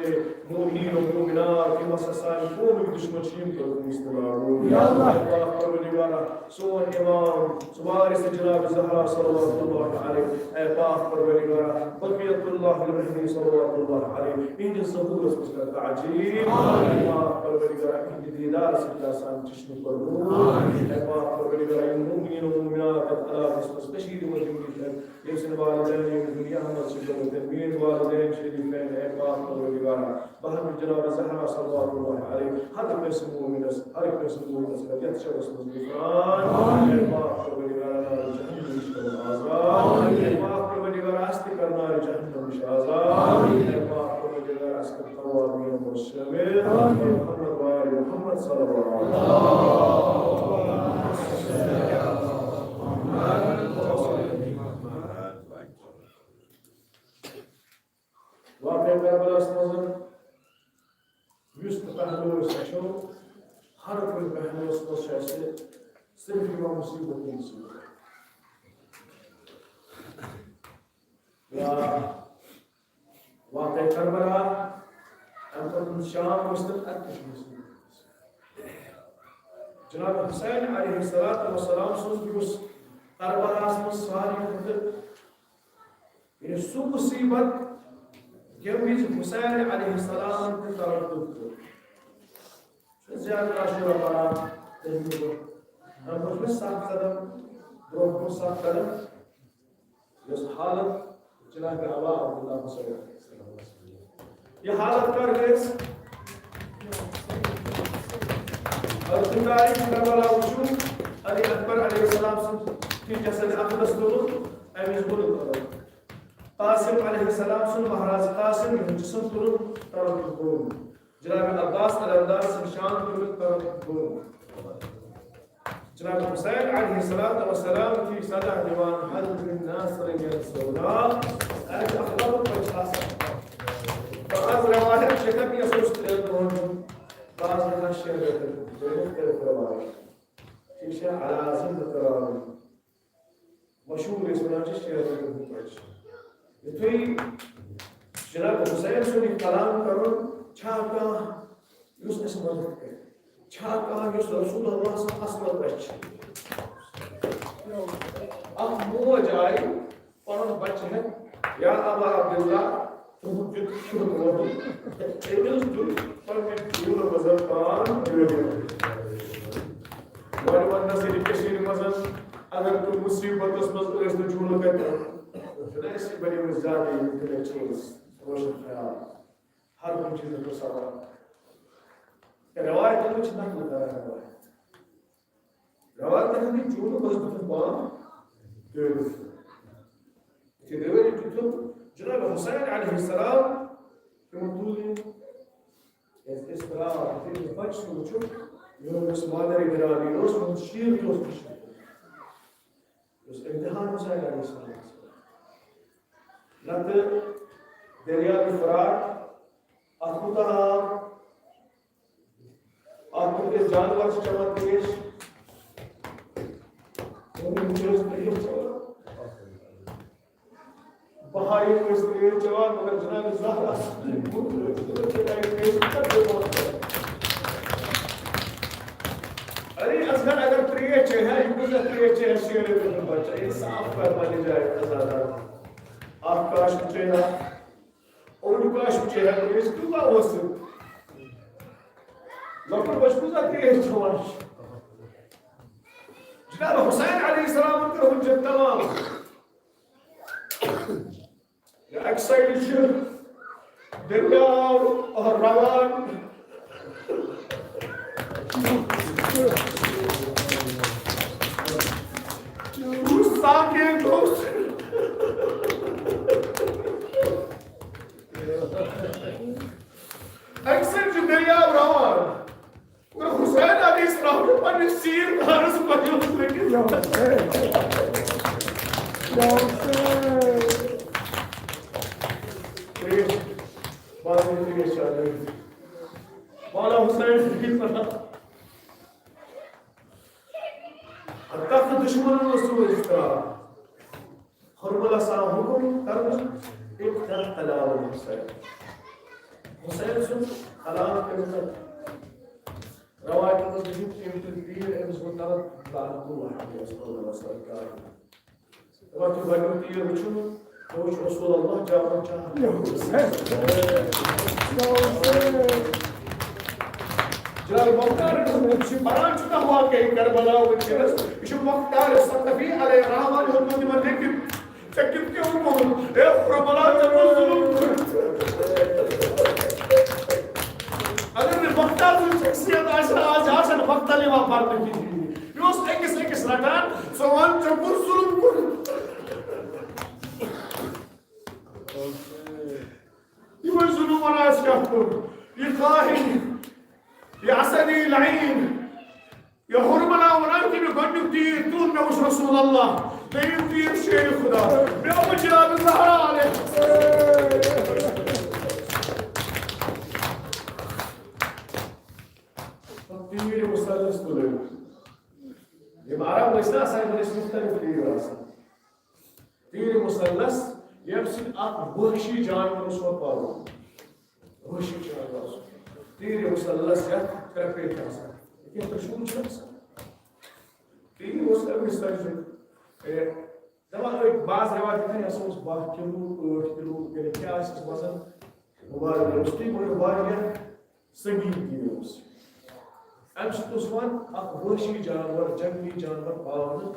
مومنین و مومنات، یِم ہسا سانہِ قومٕکۍ دشمن چھِ، یِم کٔرِکھ نیست نابود۔ اے پاک پروردگارا، سون امام، سُہ وارث جناب زہرا صلوات اللہ علیہ، اے پاک پروردگارا، بقیت اللہ الرحمہ صلوات اللہ علیہ، یِہنٛدِس ظہورس منٛز کر تعجیل۔ اے پاک پروردگارا، یِہنٛدِ دیدار سۭتۍ کر سانہِ چشمہٕ پرنور۔ اے پاک پروردگارا، یِم مومنین و مومنات یتھ علاقس منٛز کٔشیٖرِ منٛز یِم ییٚمہِ سٕنٛدۍ والدین یِم دُنیا منٛز چھِ گٔمٕتۍ، میٛٲنۍ والدین شریفین، اے پاک پروردگارا، بہٕ ہٮ۪کہٕ جناب زہرا صلوات اللہ علیہ ہر کٲنٛسہِ مومنس، ہر کٲنٛسہِ مومنس کر یتھ شبس منٛز غفران، اے پاک پروردگارا، نار جہنم نِش کرُن آزاد، اے پاک پروردگارا، اَسہِ تہِ کر واقعہ کربلاہس منٛز یُس تہِ پہلو أسۍ وٕچھو، ہر کُنہِ پہلوس منٛز چھُ اَسہِ صرف یِوان مُصیبت تہٕ مُصیبت۔ یا واقعہ کربلا، اَمہِ پتہٕ شام ٲسۍ تہٕ اَتہِ تہِ چھُ مُصیبت۔ جناب حسین علیہ الصلوۃ والسلام سُنٛد یُس کربلاہس منٛز ساروی کھۄتہٕ یعنی سُہ مُصیبت، ییٚمہِ وِزِ حسین علیہ السلام تہِ تردُد کوٚر۔ سُہ زیادٕ عاشورہ پران تٔمۍ کوٚر۔ اَمہِ برٛونٛہہ چھِ مےٚ ستھ قدم، برٛونٛہہ کُن ستھ قدم، یۄس حالت جناب ابا عبداللہ حسین۔ یہِ حالت کر گٔے؟ اور تُہۍ آیہِ کربلا وٕچھُن، علی اکبر علیہ السلام سُنٛد تہِ جسد اقدس تُلُن، أمِس گوٚو قٲدِل۔ قاسم علیہ السلام سُنٛد مہراز قاسم یِہُنٛد جسم تُلُن، ترک گوٚو۔ جناب عباس علمدار سٕنٛز شان تُلُن، ترک گوٚو۔ جناب حسین علیہ الصلوۃ والسلام تھی صدا دیوان حل من ناصر یا رسول اللہ۔ اے اخلاق پر خاص۔ بعض روایت چھِ کم یس اوس ترٛٮ۪ن دۄہن ہُنٛد، بعض ہٮ۪کان شیٚن رٮ۪تن ہُنٛد، مختلف روایت۔ ٹھیٖک چھا؟ علاوہ ذمہ قرار۔ مشہوٗر ٲسۍ وَنان چھِ شیرنہٕ کٔرمٕتۍ پٲٹھۍ۔ یُتھُے جناب حسین سُنٛد یہِ کلام کَرُن، چھا کانٛہہ یُس اَسہِ مدد کَرِ؟ چھا کانٛہہ یُس رسول اللہ سٕنٛز خصلت اَسہِ چھِ؟ اَکھ موج آیہِ پَنُن بَچہٕ ہٮ۪تھ، یا ابا عبداللہ، تُہُنٛد دیُت شُر روزُن۔ أمِس دیُت پننہِ جوٗنہٕ منٛز پان ڈٲلِتھ۔ وۄنۍ وَننَس ییٚتہِ کٔشیٖرِ منٛز، اگر تُہۍ مُصیٖبتَس منٛز ٲسۍ تہٕ جوٗنہٕ کَتہِ؟ چھُنہ اَسہِ بَنیمٕژ زیادٕ یِم intellectuals، روشن خیال۔ ہر کُنہِ چیٖزَس پٮ۪ٹھ سوال۔ تہٕ رٮ۪وایتَن منٛز چھِ نقل کران رٮ۪وایت۔ رٮ۪وایتَن ہٕنٛدِ جوٗنہٕ منٛز دیُتُن پان ڈٲلِتھ۔ یُتھُے ڈٲلِتھ دیُتُن، جناب حسین علیہ السلام، تِمو تُل یہِ۔ ییٚلہِ أسۍ درٛاو، یُتھُے أمِس بَچہٕ سُنٛد وُچھُن، یہِ اوس مادر گرامی، یہِ اوس، یِہُنٛد شیٖر تہِ اوس وُچھُن۔ یہِ اوس امتحان حسین علیہ السلام۔ نَتہٕ دٔریاوِ فرات، اَتھ کوٗتاہ آب؟ اَتھ پٮ۪ٹھ گژھِ جانور چھِ چٮ۪وان ترٛیش۔ یِم چھِ أسۍ ترٛیش چٮ۪وان۔ بہایِم ٲسۍ ترٛیش چٮ۪وان، مگر جناب زہرا سٕنٛدۍ بُتھ ٲسۍ تِمن تہِ ترٛیش چٮ۪وان۔ ارے اصغر، اگر ترٛیش چیٚیہِ ہا، یہِ کۭژاہ ترٛیش چیٚیہِ ہا شیرنہِ پٮ۪ٹھ بچہ؟ یہِ صاف کر پننہِ جایہِ عزادار۔ اکھ کاش چیٚیہِ ہا۔ اوٚڑ کاش وٕچھے ہا، أمِس کیٛاہ اوس سُہ؟ لۄکُٹ بچہٕ کۭژاہ تیز چھُ وَنان۔ جناب حسین علیہ السلام کٔر حُجت تمام۔ اَکہِ سایڈٕ چھُ دٔریاو روان۔ یُس ساکِن اوس۔ اَکہِ سایڈٕ چھُ دٔریاو روان، مگر حسین علیہ السلام چھُ پننِس سیٖر نارس منٛز لٔگِتھ۔ ترٛیش، باقٕے ترٛیش چھِ اَتھ لٔگِتھ۔ مولا حسین چھُ یہِ پَران۔ تَتھ دُشمَنَن اوس سُہ وٕنِس ترٛاوان۔ حرملس آو حُکُم کرنہٕ، اقتل علی حسین۔ حسین سُنٛد علاج کٔرِو سا۔ روایتن منٛز لیٚکھِتھ، أمۍ تُلۍ تیٖر، أمِس گوٚو تَلہٕ لعنت اللہ علیہ وسلم۔ دَپان چھِ گۄڈٕنیُک تیٖر وٕچھُن، مےٚ وٕچھ رسول اللہ جامن چاہن۔ جناب مختار، یہِ چھُ پران چھُ نہ واقعی کربلا وٕنکیٚنس، یہِ چھُ مختار ثقفی علیہ الرحمن ہیوٚتمُت یِمن لیٚکھِتھ۔ ژےٚ کیُتھ کیٛاہ ووٚنُتھ؟ اے کربلا، ژےٚ کُس ظُلُم کوٚرُتھ؟ اگر نہٕ مختار سٕنٛز شخصیت آسہِ ہا، آز آسہِ ہا نہٕ مختار یِوان پرنہٕ کِہیٖنۍ۔ یہِ اوس أکِس أکِس رٹان، ژٕ وَن، ژےٚ کُس ظُلُم کوٚرُتھ؟ یِمَن ظُلُمَن آسہِ کیٛاہ کوٚرمُت؟ یہِ کاہِن، یہِ اسدی لعین، یہِ حرملا وَنان کہِ مےٚ گۄڈٕنیُک تیٖر تُل، مےٚ وُچھ رسول اللہ، دوٚیِم تیٖر شیرِ خدا، مےٚ وُچھ جناب زہرا علیہ۔ مسلس، ییٚمہِ سۭتۍ اکھ وحشی جانور اوس یِوان پالنہٕ۔ وحشی جانور اوس۔ تیٖرِ مسلس یتھ ترٛےٚ پیٚٹھۍ آسان۔ یہِ کیٛاہ ترٛشوٗل چھُ آسان؟ تیٖر اوس أمِس سۭتۍ۔ اے، دَپان ٲسۍ، بعض رٮ۪وایت چھِ، یہِ ہسا اوس باہ کِلوٗ، ٲٹھ کِلوٗ، یعنی کیٛاہ آسہِ وزن؟ واریاہ اوس تیٖر، مگر واریاہ سنگین تیٖر اوس۔ اَمہِ سۭتۍ اوس یِوان اکھ وحشی جانور، جنگلی جانور پالنہٕ،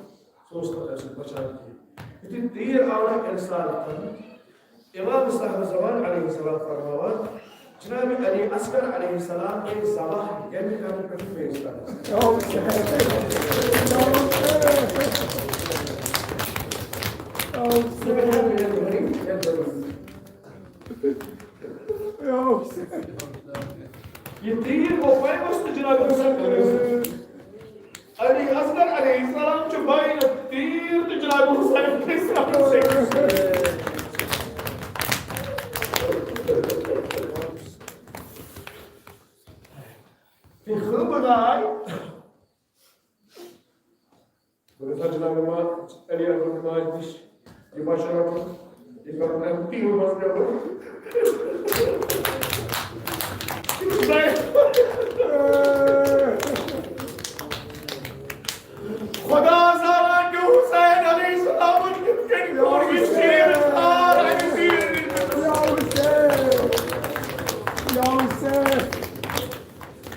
سُہ اوس نہٕ اَمہِ سۭتۍ بچان کینٛہہ۔ یُتھُے تیٖر آو نہٕ اِنسان کھٮ۪نہٕ، امام صاحب زمان علیہ السلام فرماوان، جناب علی اصغر علیہ السلام گٔے ذبح ییٚمہِ کَنہٕ پٮ۪ٹھ پیش کرنہٕ۔ یہِ تیٖر گوٚو پیغمبرس تہٕ جناب حسین علیہ السلام۔ علی اصغر علیہ السلام چھُ بینہ تیٖر تہٕ جناب حسین علیہ السلام۔ تہٕ خٲبہٕ آے۔ بہٕ گژھٕ ہا جناب امام علی اکبر نماز نِش، یہِ بچاوُن، یہِ کرُن اَمہِ ٹیٖمہِ منٛز نٮ۪بر۔ خدا زانان کہِ حسین علیہ السلامن کِتھ کٔنۍ کوٚر یہِ شیٖر اظہار اَمہِ شیٖر نِش۔ یا حسین، یا حسین،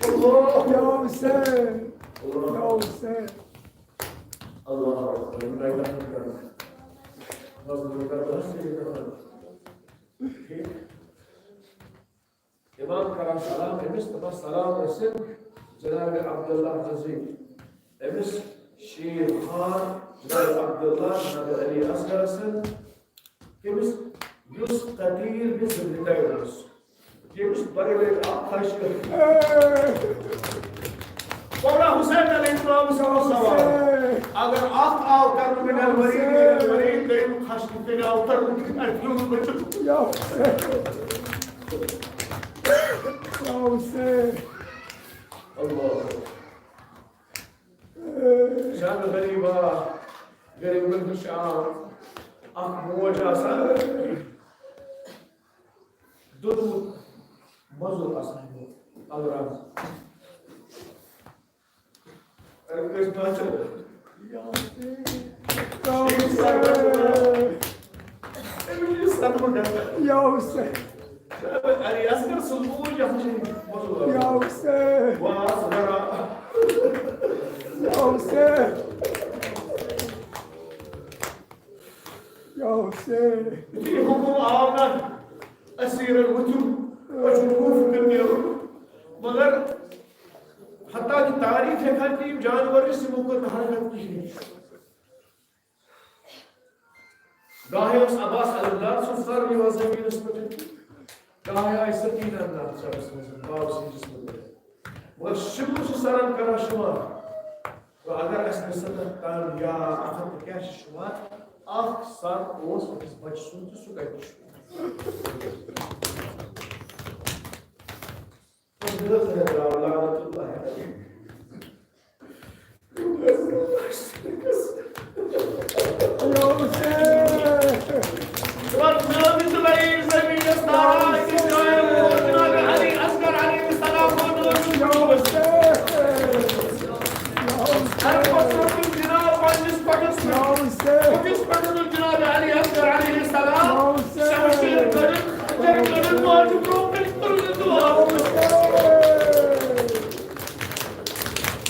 اللہ۔ یا حسین، یا حسین۔ اللہ اکبر۔ امام کران سلام أمِس، دَپان سلام رٔسِن جناب عبداللہ رضی، أمِس شیٖر خان، جناب عبداللہ، جناب علی اصغر رٔسِن، کٔمِس یُس قتیل بن زبدہ اوس۔ ییٚمِس دۄیہِ لَٹہِ اکھ خۄش کٔر۔ مولا حسین علیہ السلام سُنٛد سوال۔ اگر اکھ آو کرنہٕ مےٚ ڈیلیوری، ڈیلیوری، دوٚیِم خۄش کِتھ کٔنۍ آو کرنہٕ مےٚ ڈیلیوری؟ یا حسین۔ یا حسین۔ اللہ۔ شان غریبا، غریبن ہٕنٛز شان۔ اکھ موج آسان۔ دوٚدمُت مۄزُر آسان یہِ الرز۔ اَمہِ کٲنٛسہِ باسیٚو؟ یا حسین۔ أمِس چھُ یہِ صدمہٕ گژھان۔ یا حسین۔ اَرے، اَسہِ کر سُہ بوٗز، یَتھ چھِ مۄزُر۔ یا حسین۔ واس گرا۔ یا حسین۔ یا حسین۔ یُتھُے حُکُم آو نہ، اسیرن وُچھُن، أچھُن کوٗفہٕ کُن نیرُن۔ مگر حتیٰ کہِ تاریخ لیکھان کہِ یِم جانور ٲسۍ، یِمو کٔر نہٕ حرکت کِہیٖنۍ۔ گاہے اوس عباس علمدار سُنٛد سر یِوان زٔمیٖنَس پٮ۪ٹھ، گاہے آیہِ سکیٖنہ ناتھ سرس منٛز، باب سٕنٛدِس منٛز۔ مگر شُکر چھُ سرن کران شُمار۔ وۄنۍ اگر اَسہِ نہٕ سَتَتھ ٹن یا اَکھ ہَتھ تہٕ کیٛاہ چھِ شُمار، اَکھ سر اوس أکِس بَچہٕ سُنٛد تہٕ سُہ کَتہِ چھُ؟ لعنت اللہ علیہ۔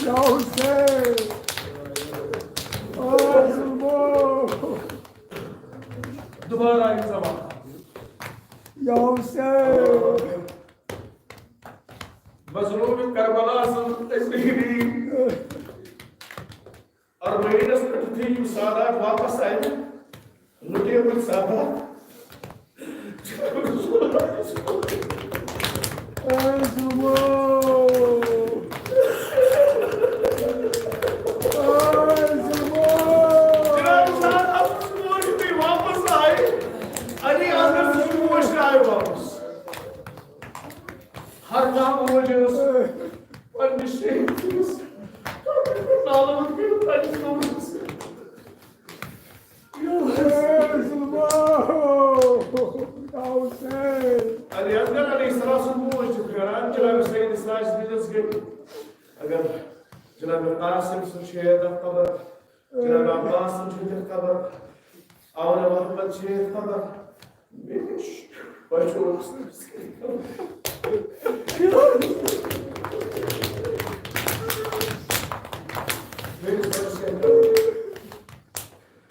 یا حسین۔ آ ظلمو۔ دوبارہ آیہِ زبان۔ یا حسین۔ مظلوم کربلا سٕنٛز تجلیلی۔ اربعینس پٮ۪ٹھ یُتھُے یِم سادات واپس آیہِ، لُٹیمٕتۍ سادات۔ اے ظلمو۔ اے ظلمو۔ جناب سادات، یُتھُے واپس آیہِ، علی احمد سٕنٛز موج تہِ آیہِ واپس۔ ہر کانٛہہ موج ٲس پننِس شہیٖد سٕنٛدِس نالہٕ وُتھ کٔرِتھ پننِس کمرس منٛز۔ یا حسین۔ علی اصغر علیہ السلام سُنٛد موج چھِ پھیران، جناب سید ساجدینس گٔے۔ اگر جناب قاسم سُنٛد چھُ ییٚتہِ قبر، جناب عباس سُنٛد چھُ ییٚتہِ قبر، اولیا محمد چھُ ییٚتہِ قبر، مےٚ نِش بچو۔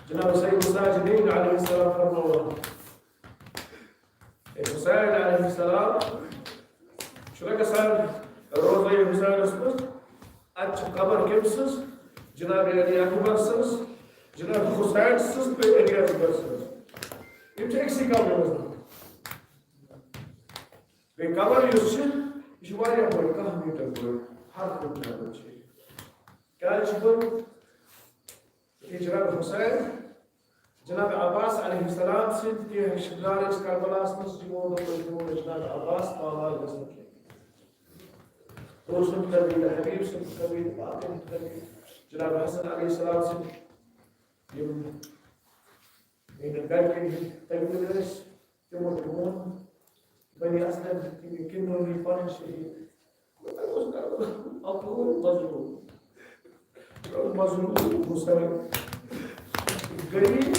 جناب سید ساجدین علیہ السلام فرماوان، اے حسین علیہ السلام چھُنہ گژھان روزہ حسینس منٛز، اتہِ چھِ قبر کٔمۍ سٕنٛز؟ جناب علی اکبر سٕنٛز، جناب حسین سٕنٛز تہٕ علی اکبر سٕنٛز۔ یِم چھِ أکسٕے قبرِ منٛز۔ بیٚیہِ قبر یُس چھِ، یہِ چھِ واریاہ بٔڑ، کاہ میٖٹر بٔڑ، ہر کُنہِ قبر چھِ۔ کیٛازِ چھِ بٔڑ؟ یہِ جناب حسین، جناب عباس علیہ السلام سٕنٛدۍ کینٛہہ رشتہٕ دار ٲسۍ کربلاہس منٛز، تِمو دوٚپ، تِمو دوٚپ جناب عباس پالان گژھن کینٛہہ۔ دوستن ہُنٛد قبیلہٕ، حبیب سُنٛد قبیلہٕ، باقین ہُنٛد قبیلہٕ، جناب حسن علیہ السلام سٕنٛدۍ یِم میٛانٮ۪ن گرِکٮ۪ن ہٕنٛدۍ قبیلہٕ ٲسۍ، تِمو تہِ ووٚن، بنی اسلم تہٕ تِم کنونی پنٕنۍ شہیٖد۔ مےٚ اوس کربلا اکھ اوس مظلوم۔ مظلوم حسین۔ غریب۔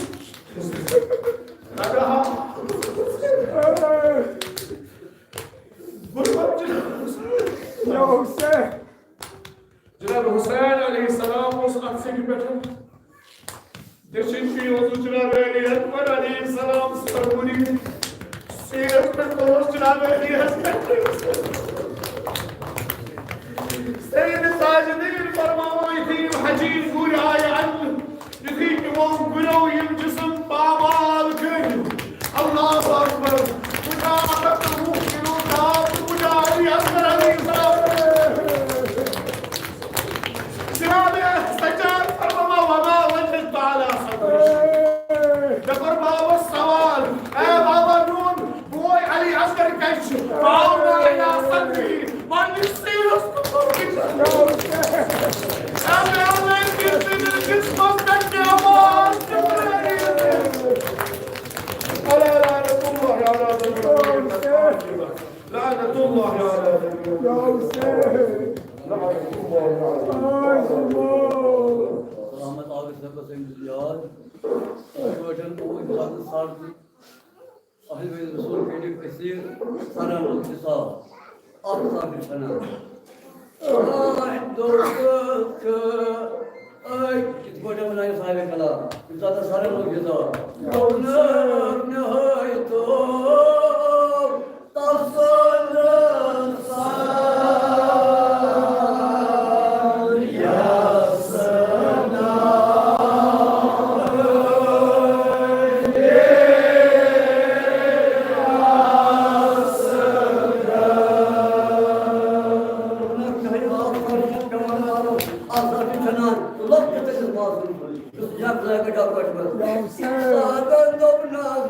تگہا۔ غربت۔ یا حسین۔ جناب حسین علیہ السلام اوس اتھ سیٚکہِ پٮ۪ٹھ۔ دٔچھِنۍ چھُ یہِ اوسُس جناب علی اکبر علیہ السلام سرمُنی۔ سیٖرس پٮ۪ٹھ اوس جناب علی اکبر۔ سید ساجدین فرماوان، یُتھُے یِم حجی گُرۍ آیہِ اَننہٕ، یُتھُے تِمو گُریو یِم جسم پامال کٔرۍ، اللہ اکبر، بہٕ چھُس اکھ ہتھ تہٕ وُہ کلو دار، بہٕ چھُس علی اکبر علیہ السلام۔ جناب سجاد فرماوان، وما وجدت على صدري۔ مےٚ کوٚر بابس سوال، اے بابا میون بوے علی اصغر کتہِ چھُ؟ فأومأ إلى صدره، پننِس سیٖنس کُن کوٚر اِشارٕ۔ اے مےٚ وَن، أمۍ سٕنٛدِس جسمس پٮ۪ٹھ کیٛاہ وار چھُ؟ ألا لعنة الله على ذي القرنين۔ لعنة الله على ذي القرنين۔ لعنة الله على ذي القرنين۔ رحمت عالم سنگس أمِس یاد۔ یِتھ پٲٹھۍ اوس اِنسان سر اہل بیت رسول پیٹھ کثیر سنن الخصال۔ اکھ سر چھِ سنان۔ آے دوٚپُکھ، أکۍ یِتھ پٲٹھۍ وَنان یہِ صاحب کلام، ییٚمہِ ساتہٕ سرن الخصال۔ دوٚپُن، نہایت تسلسل یا سنا۔ آسان چھُ چھَنان لۄکٹہِ تٔمِس باسُن، یُس یَتھ لَگہِ ڈَبہٕ پٮ۪ٹھ منٛز۔ سادَن دوٚپ نہ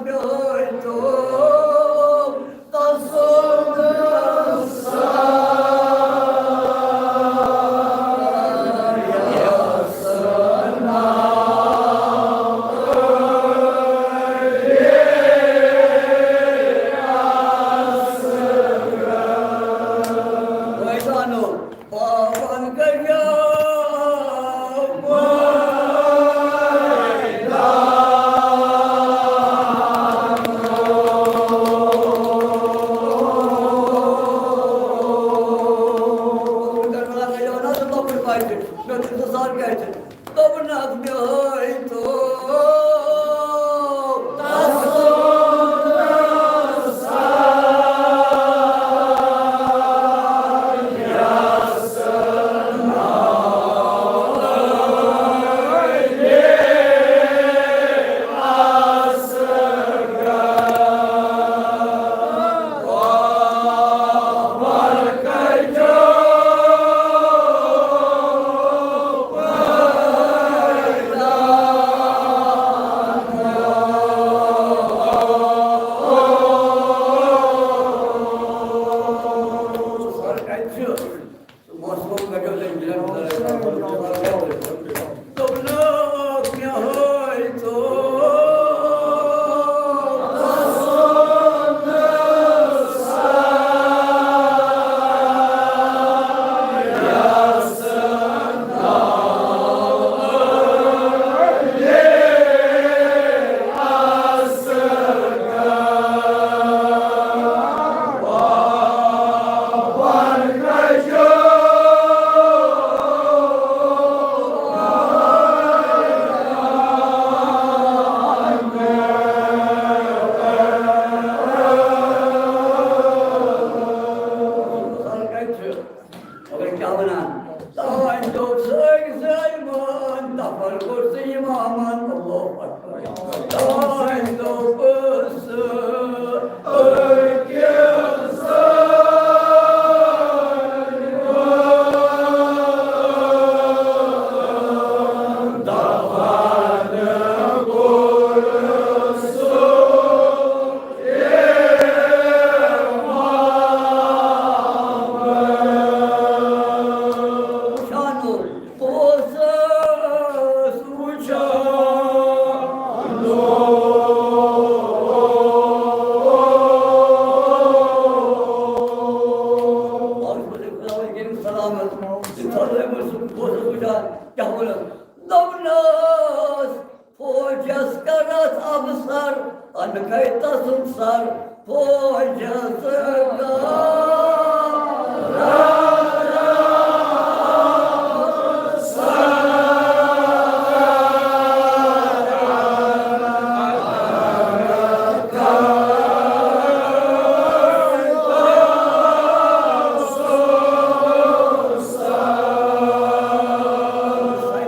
سُنٛد سر فوجس سر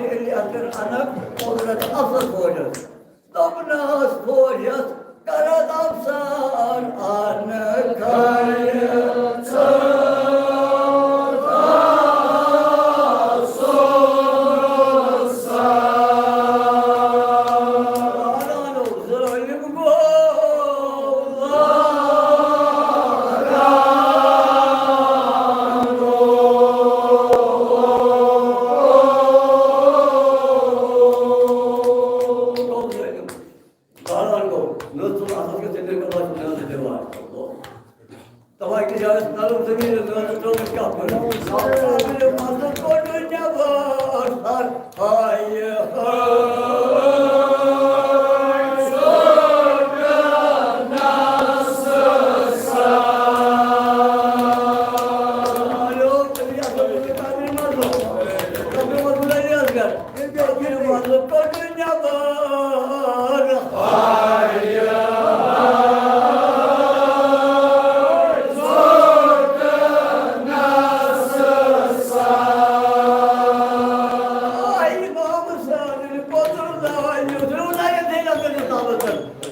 علی اکبر انک قدرت افضل فوجس۔ دوٚپنَس فوجس کرد افسر ان کھلہِ ژٕ سُنٛد سر۔ ظٲلِم گوٚو ظٲلِم۔ بہرحال گوٚو، مےٚ اوس تُل اَتھَس کٮ۪تھ ژےٚ کٔرۍ مےٚ باسیٚو مےٚ اوس دِوان۔ تَوَے کہِ جایہِ اوس نرم زٔمیٖن، مےٚ اوس ترٛٲومٕژ کیٛاہ کَرٕ؟ ژٕ آمُت منٛزٕ کوٚڑُن نٮ۪بر، سر ہایہِ ہٲے۔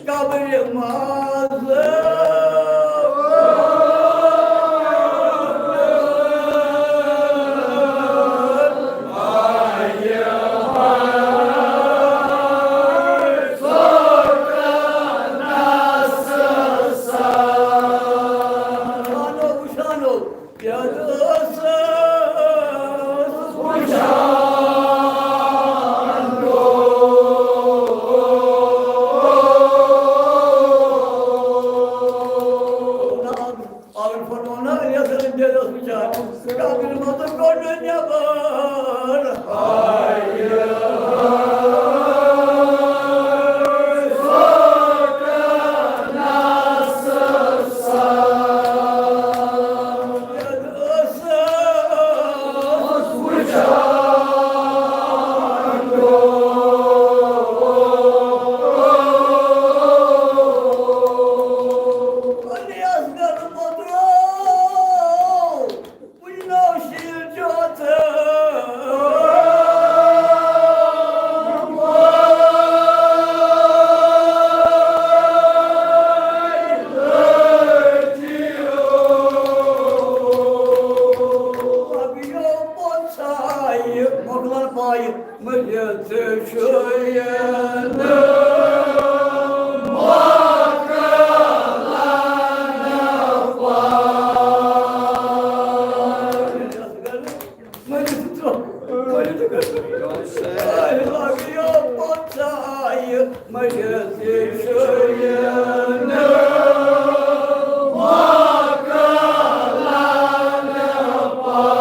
قبرِ منٛز۔ وٕچھانو، وٕچھانو، یَتھ ٲسَس وٕچھان۔ آمین۔ فرموو نا، یَتھ ٲسَس وٕچھان۔ قبرِ منٛز کوٚڑ نٮ۪بر۔ مۄغلن پایہِ مٔرِتھ چھُ یہِ نہٕ مۄغلن پایہِ۔ مٔرِتھ ترٛوو، مٔرِتھ گوٚو۔ آے لگیو پوٚژھ آیہِ، مٔرِتھ تہِ چھُ یہِ نہٕ مۄکلان پاے۔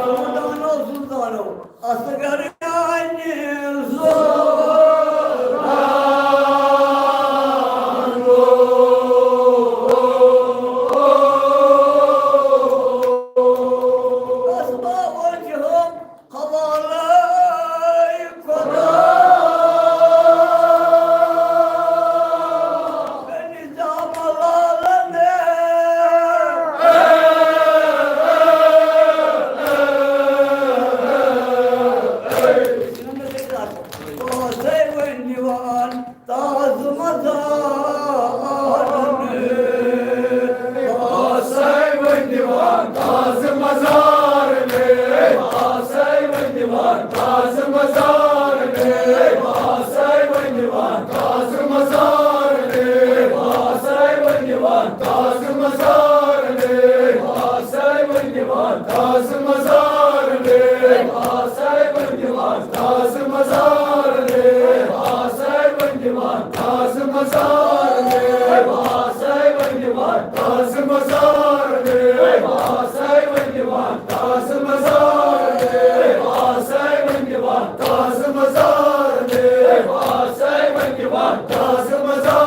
سُلطانو، سُلطانو، اصغر میانہِ زُران گوٚو۔ بس باوَن چھِ ہم حوالَے خۄدا۔ نظام لالَن۔ بہٕ آسَے وۄنۍ دِوان تازٕ مزارنہِ۔ بہٕ آسَے وۄنۍ دِوان تازٕ مزارنہِ۔ بہٕ آسَے وۄنۍ دِوان تازٕ مزارنہِ۔ بہٕ آسَے وۄنۍ دِوان تازٕ مزارنہِ۔ بہٕ آسَے وۄنۍ دِوان تازٕ مزارنہِ۔ بہٕ آسَے وۄنۍ دِوان تازٕ مزارنہِ۔ بہٕ آسَے وۄنۍ دِوان تازٕ مزارنہِ۔ بہٕ آسَے وۄنۍ دِوان تازٕ مزارنہِ۔ بہٕ آسَے وۄنۍ دِوان تازٕ مزارنہِ۔ بہٕ آسَے وۄنۍ دِوان تازٕ مزارنہِ۔ بہٕ آسَے وۄنۍ دِوان تازٕ مزارنہِ۔ بہٕ آسَے وۄنۍ دِوان تازٕ مزارنہِ۔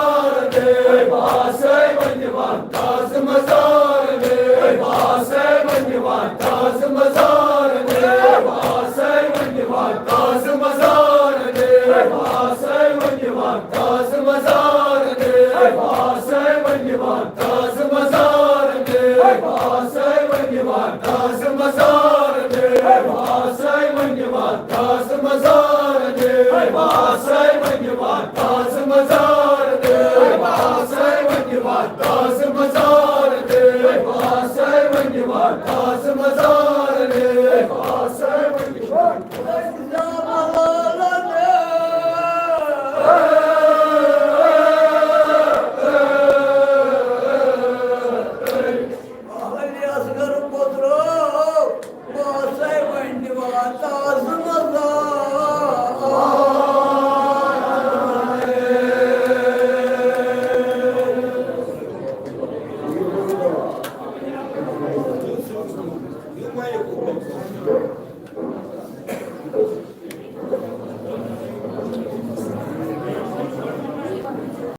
تازٕ مزارَن، ہے بہٕ آسَے وۄنۍ یِوان تازٕ مزارَن، ہے بہٕ آسَے وۄنۍ یِوان تازٕ مزارَن، ہے بہٕ آسَے وۄنۍ یِوان تازٕ مزارَن، ہے بہٕ آسَے وۄنۍ یِوان تازٕ مزارَن۔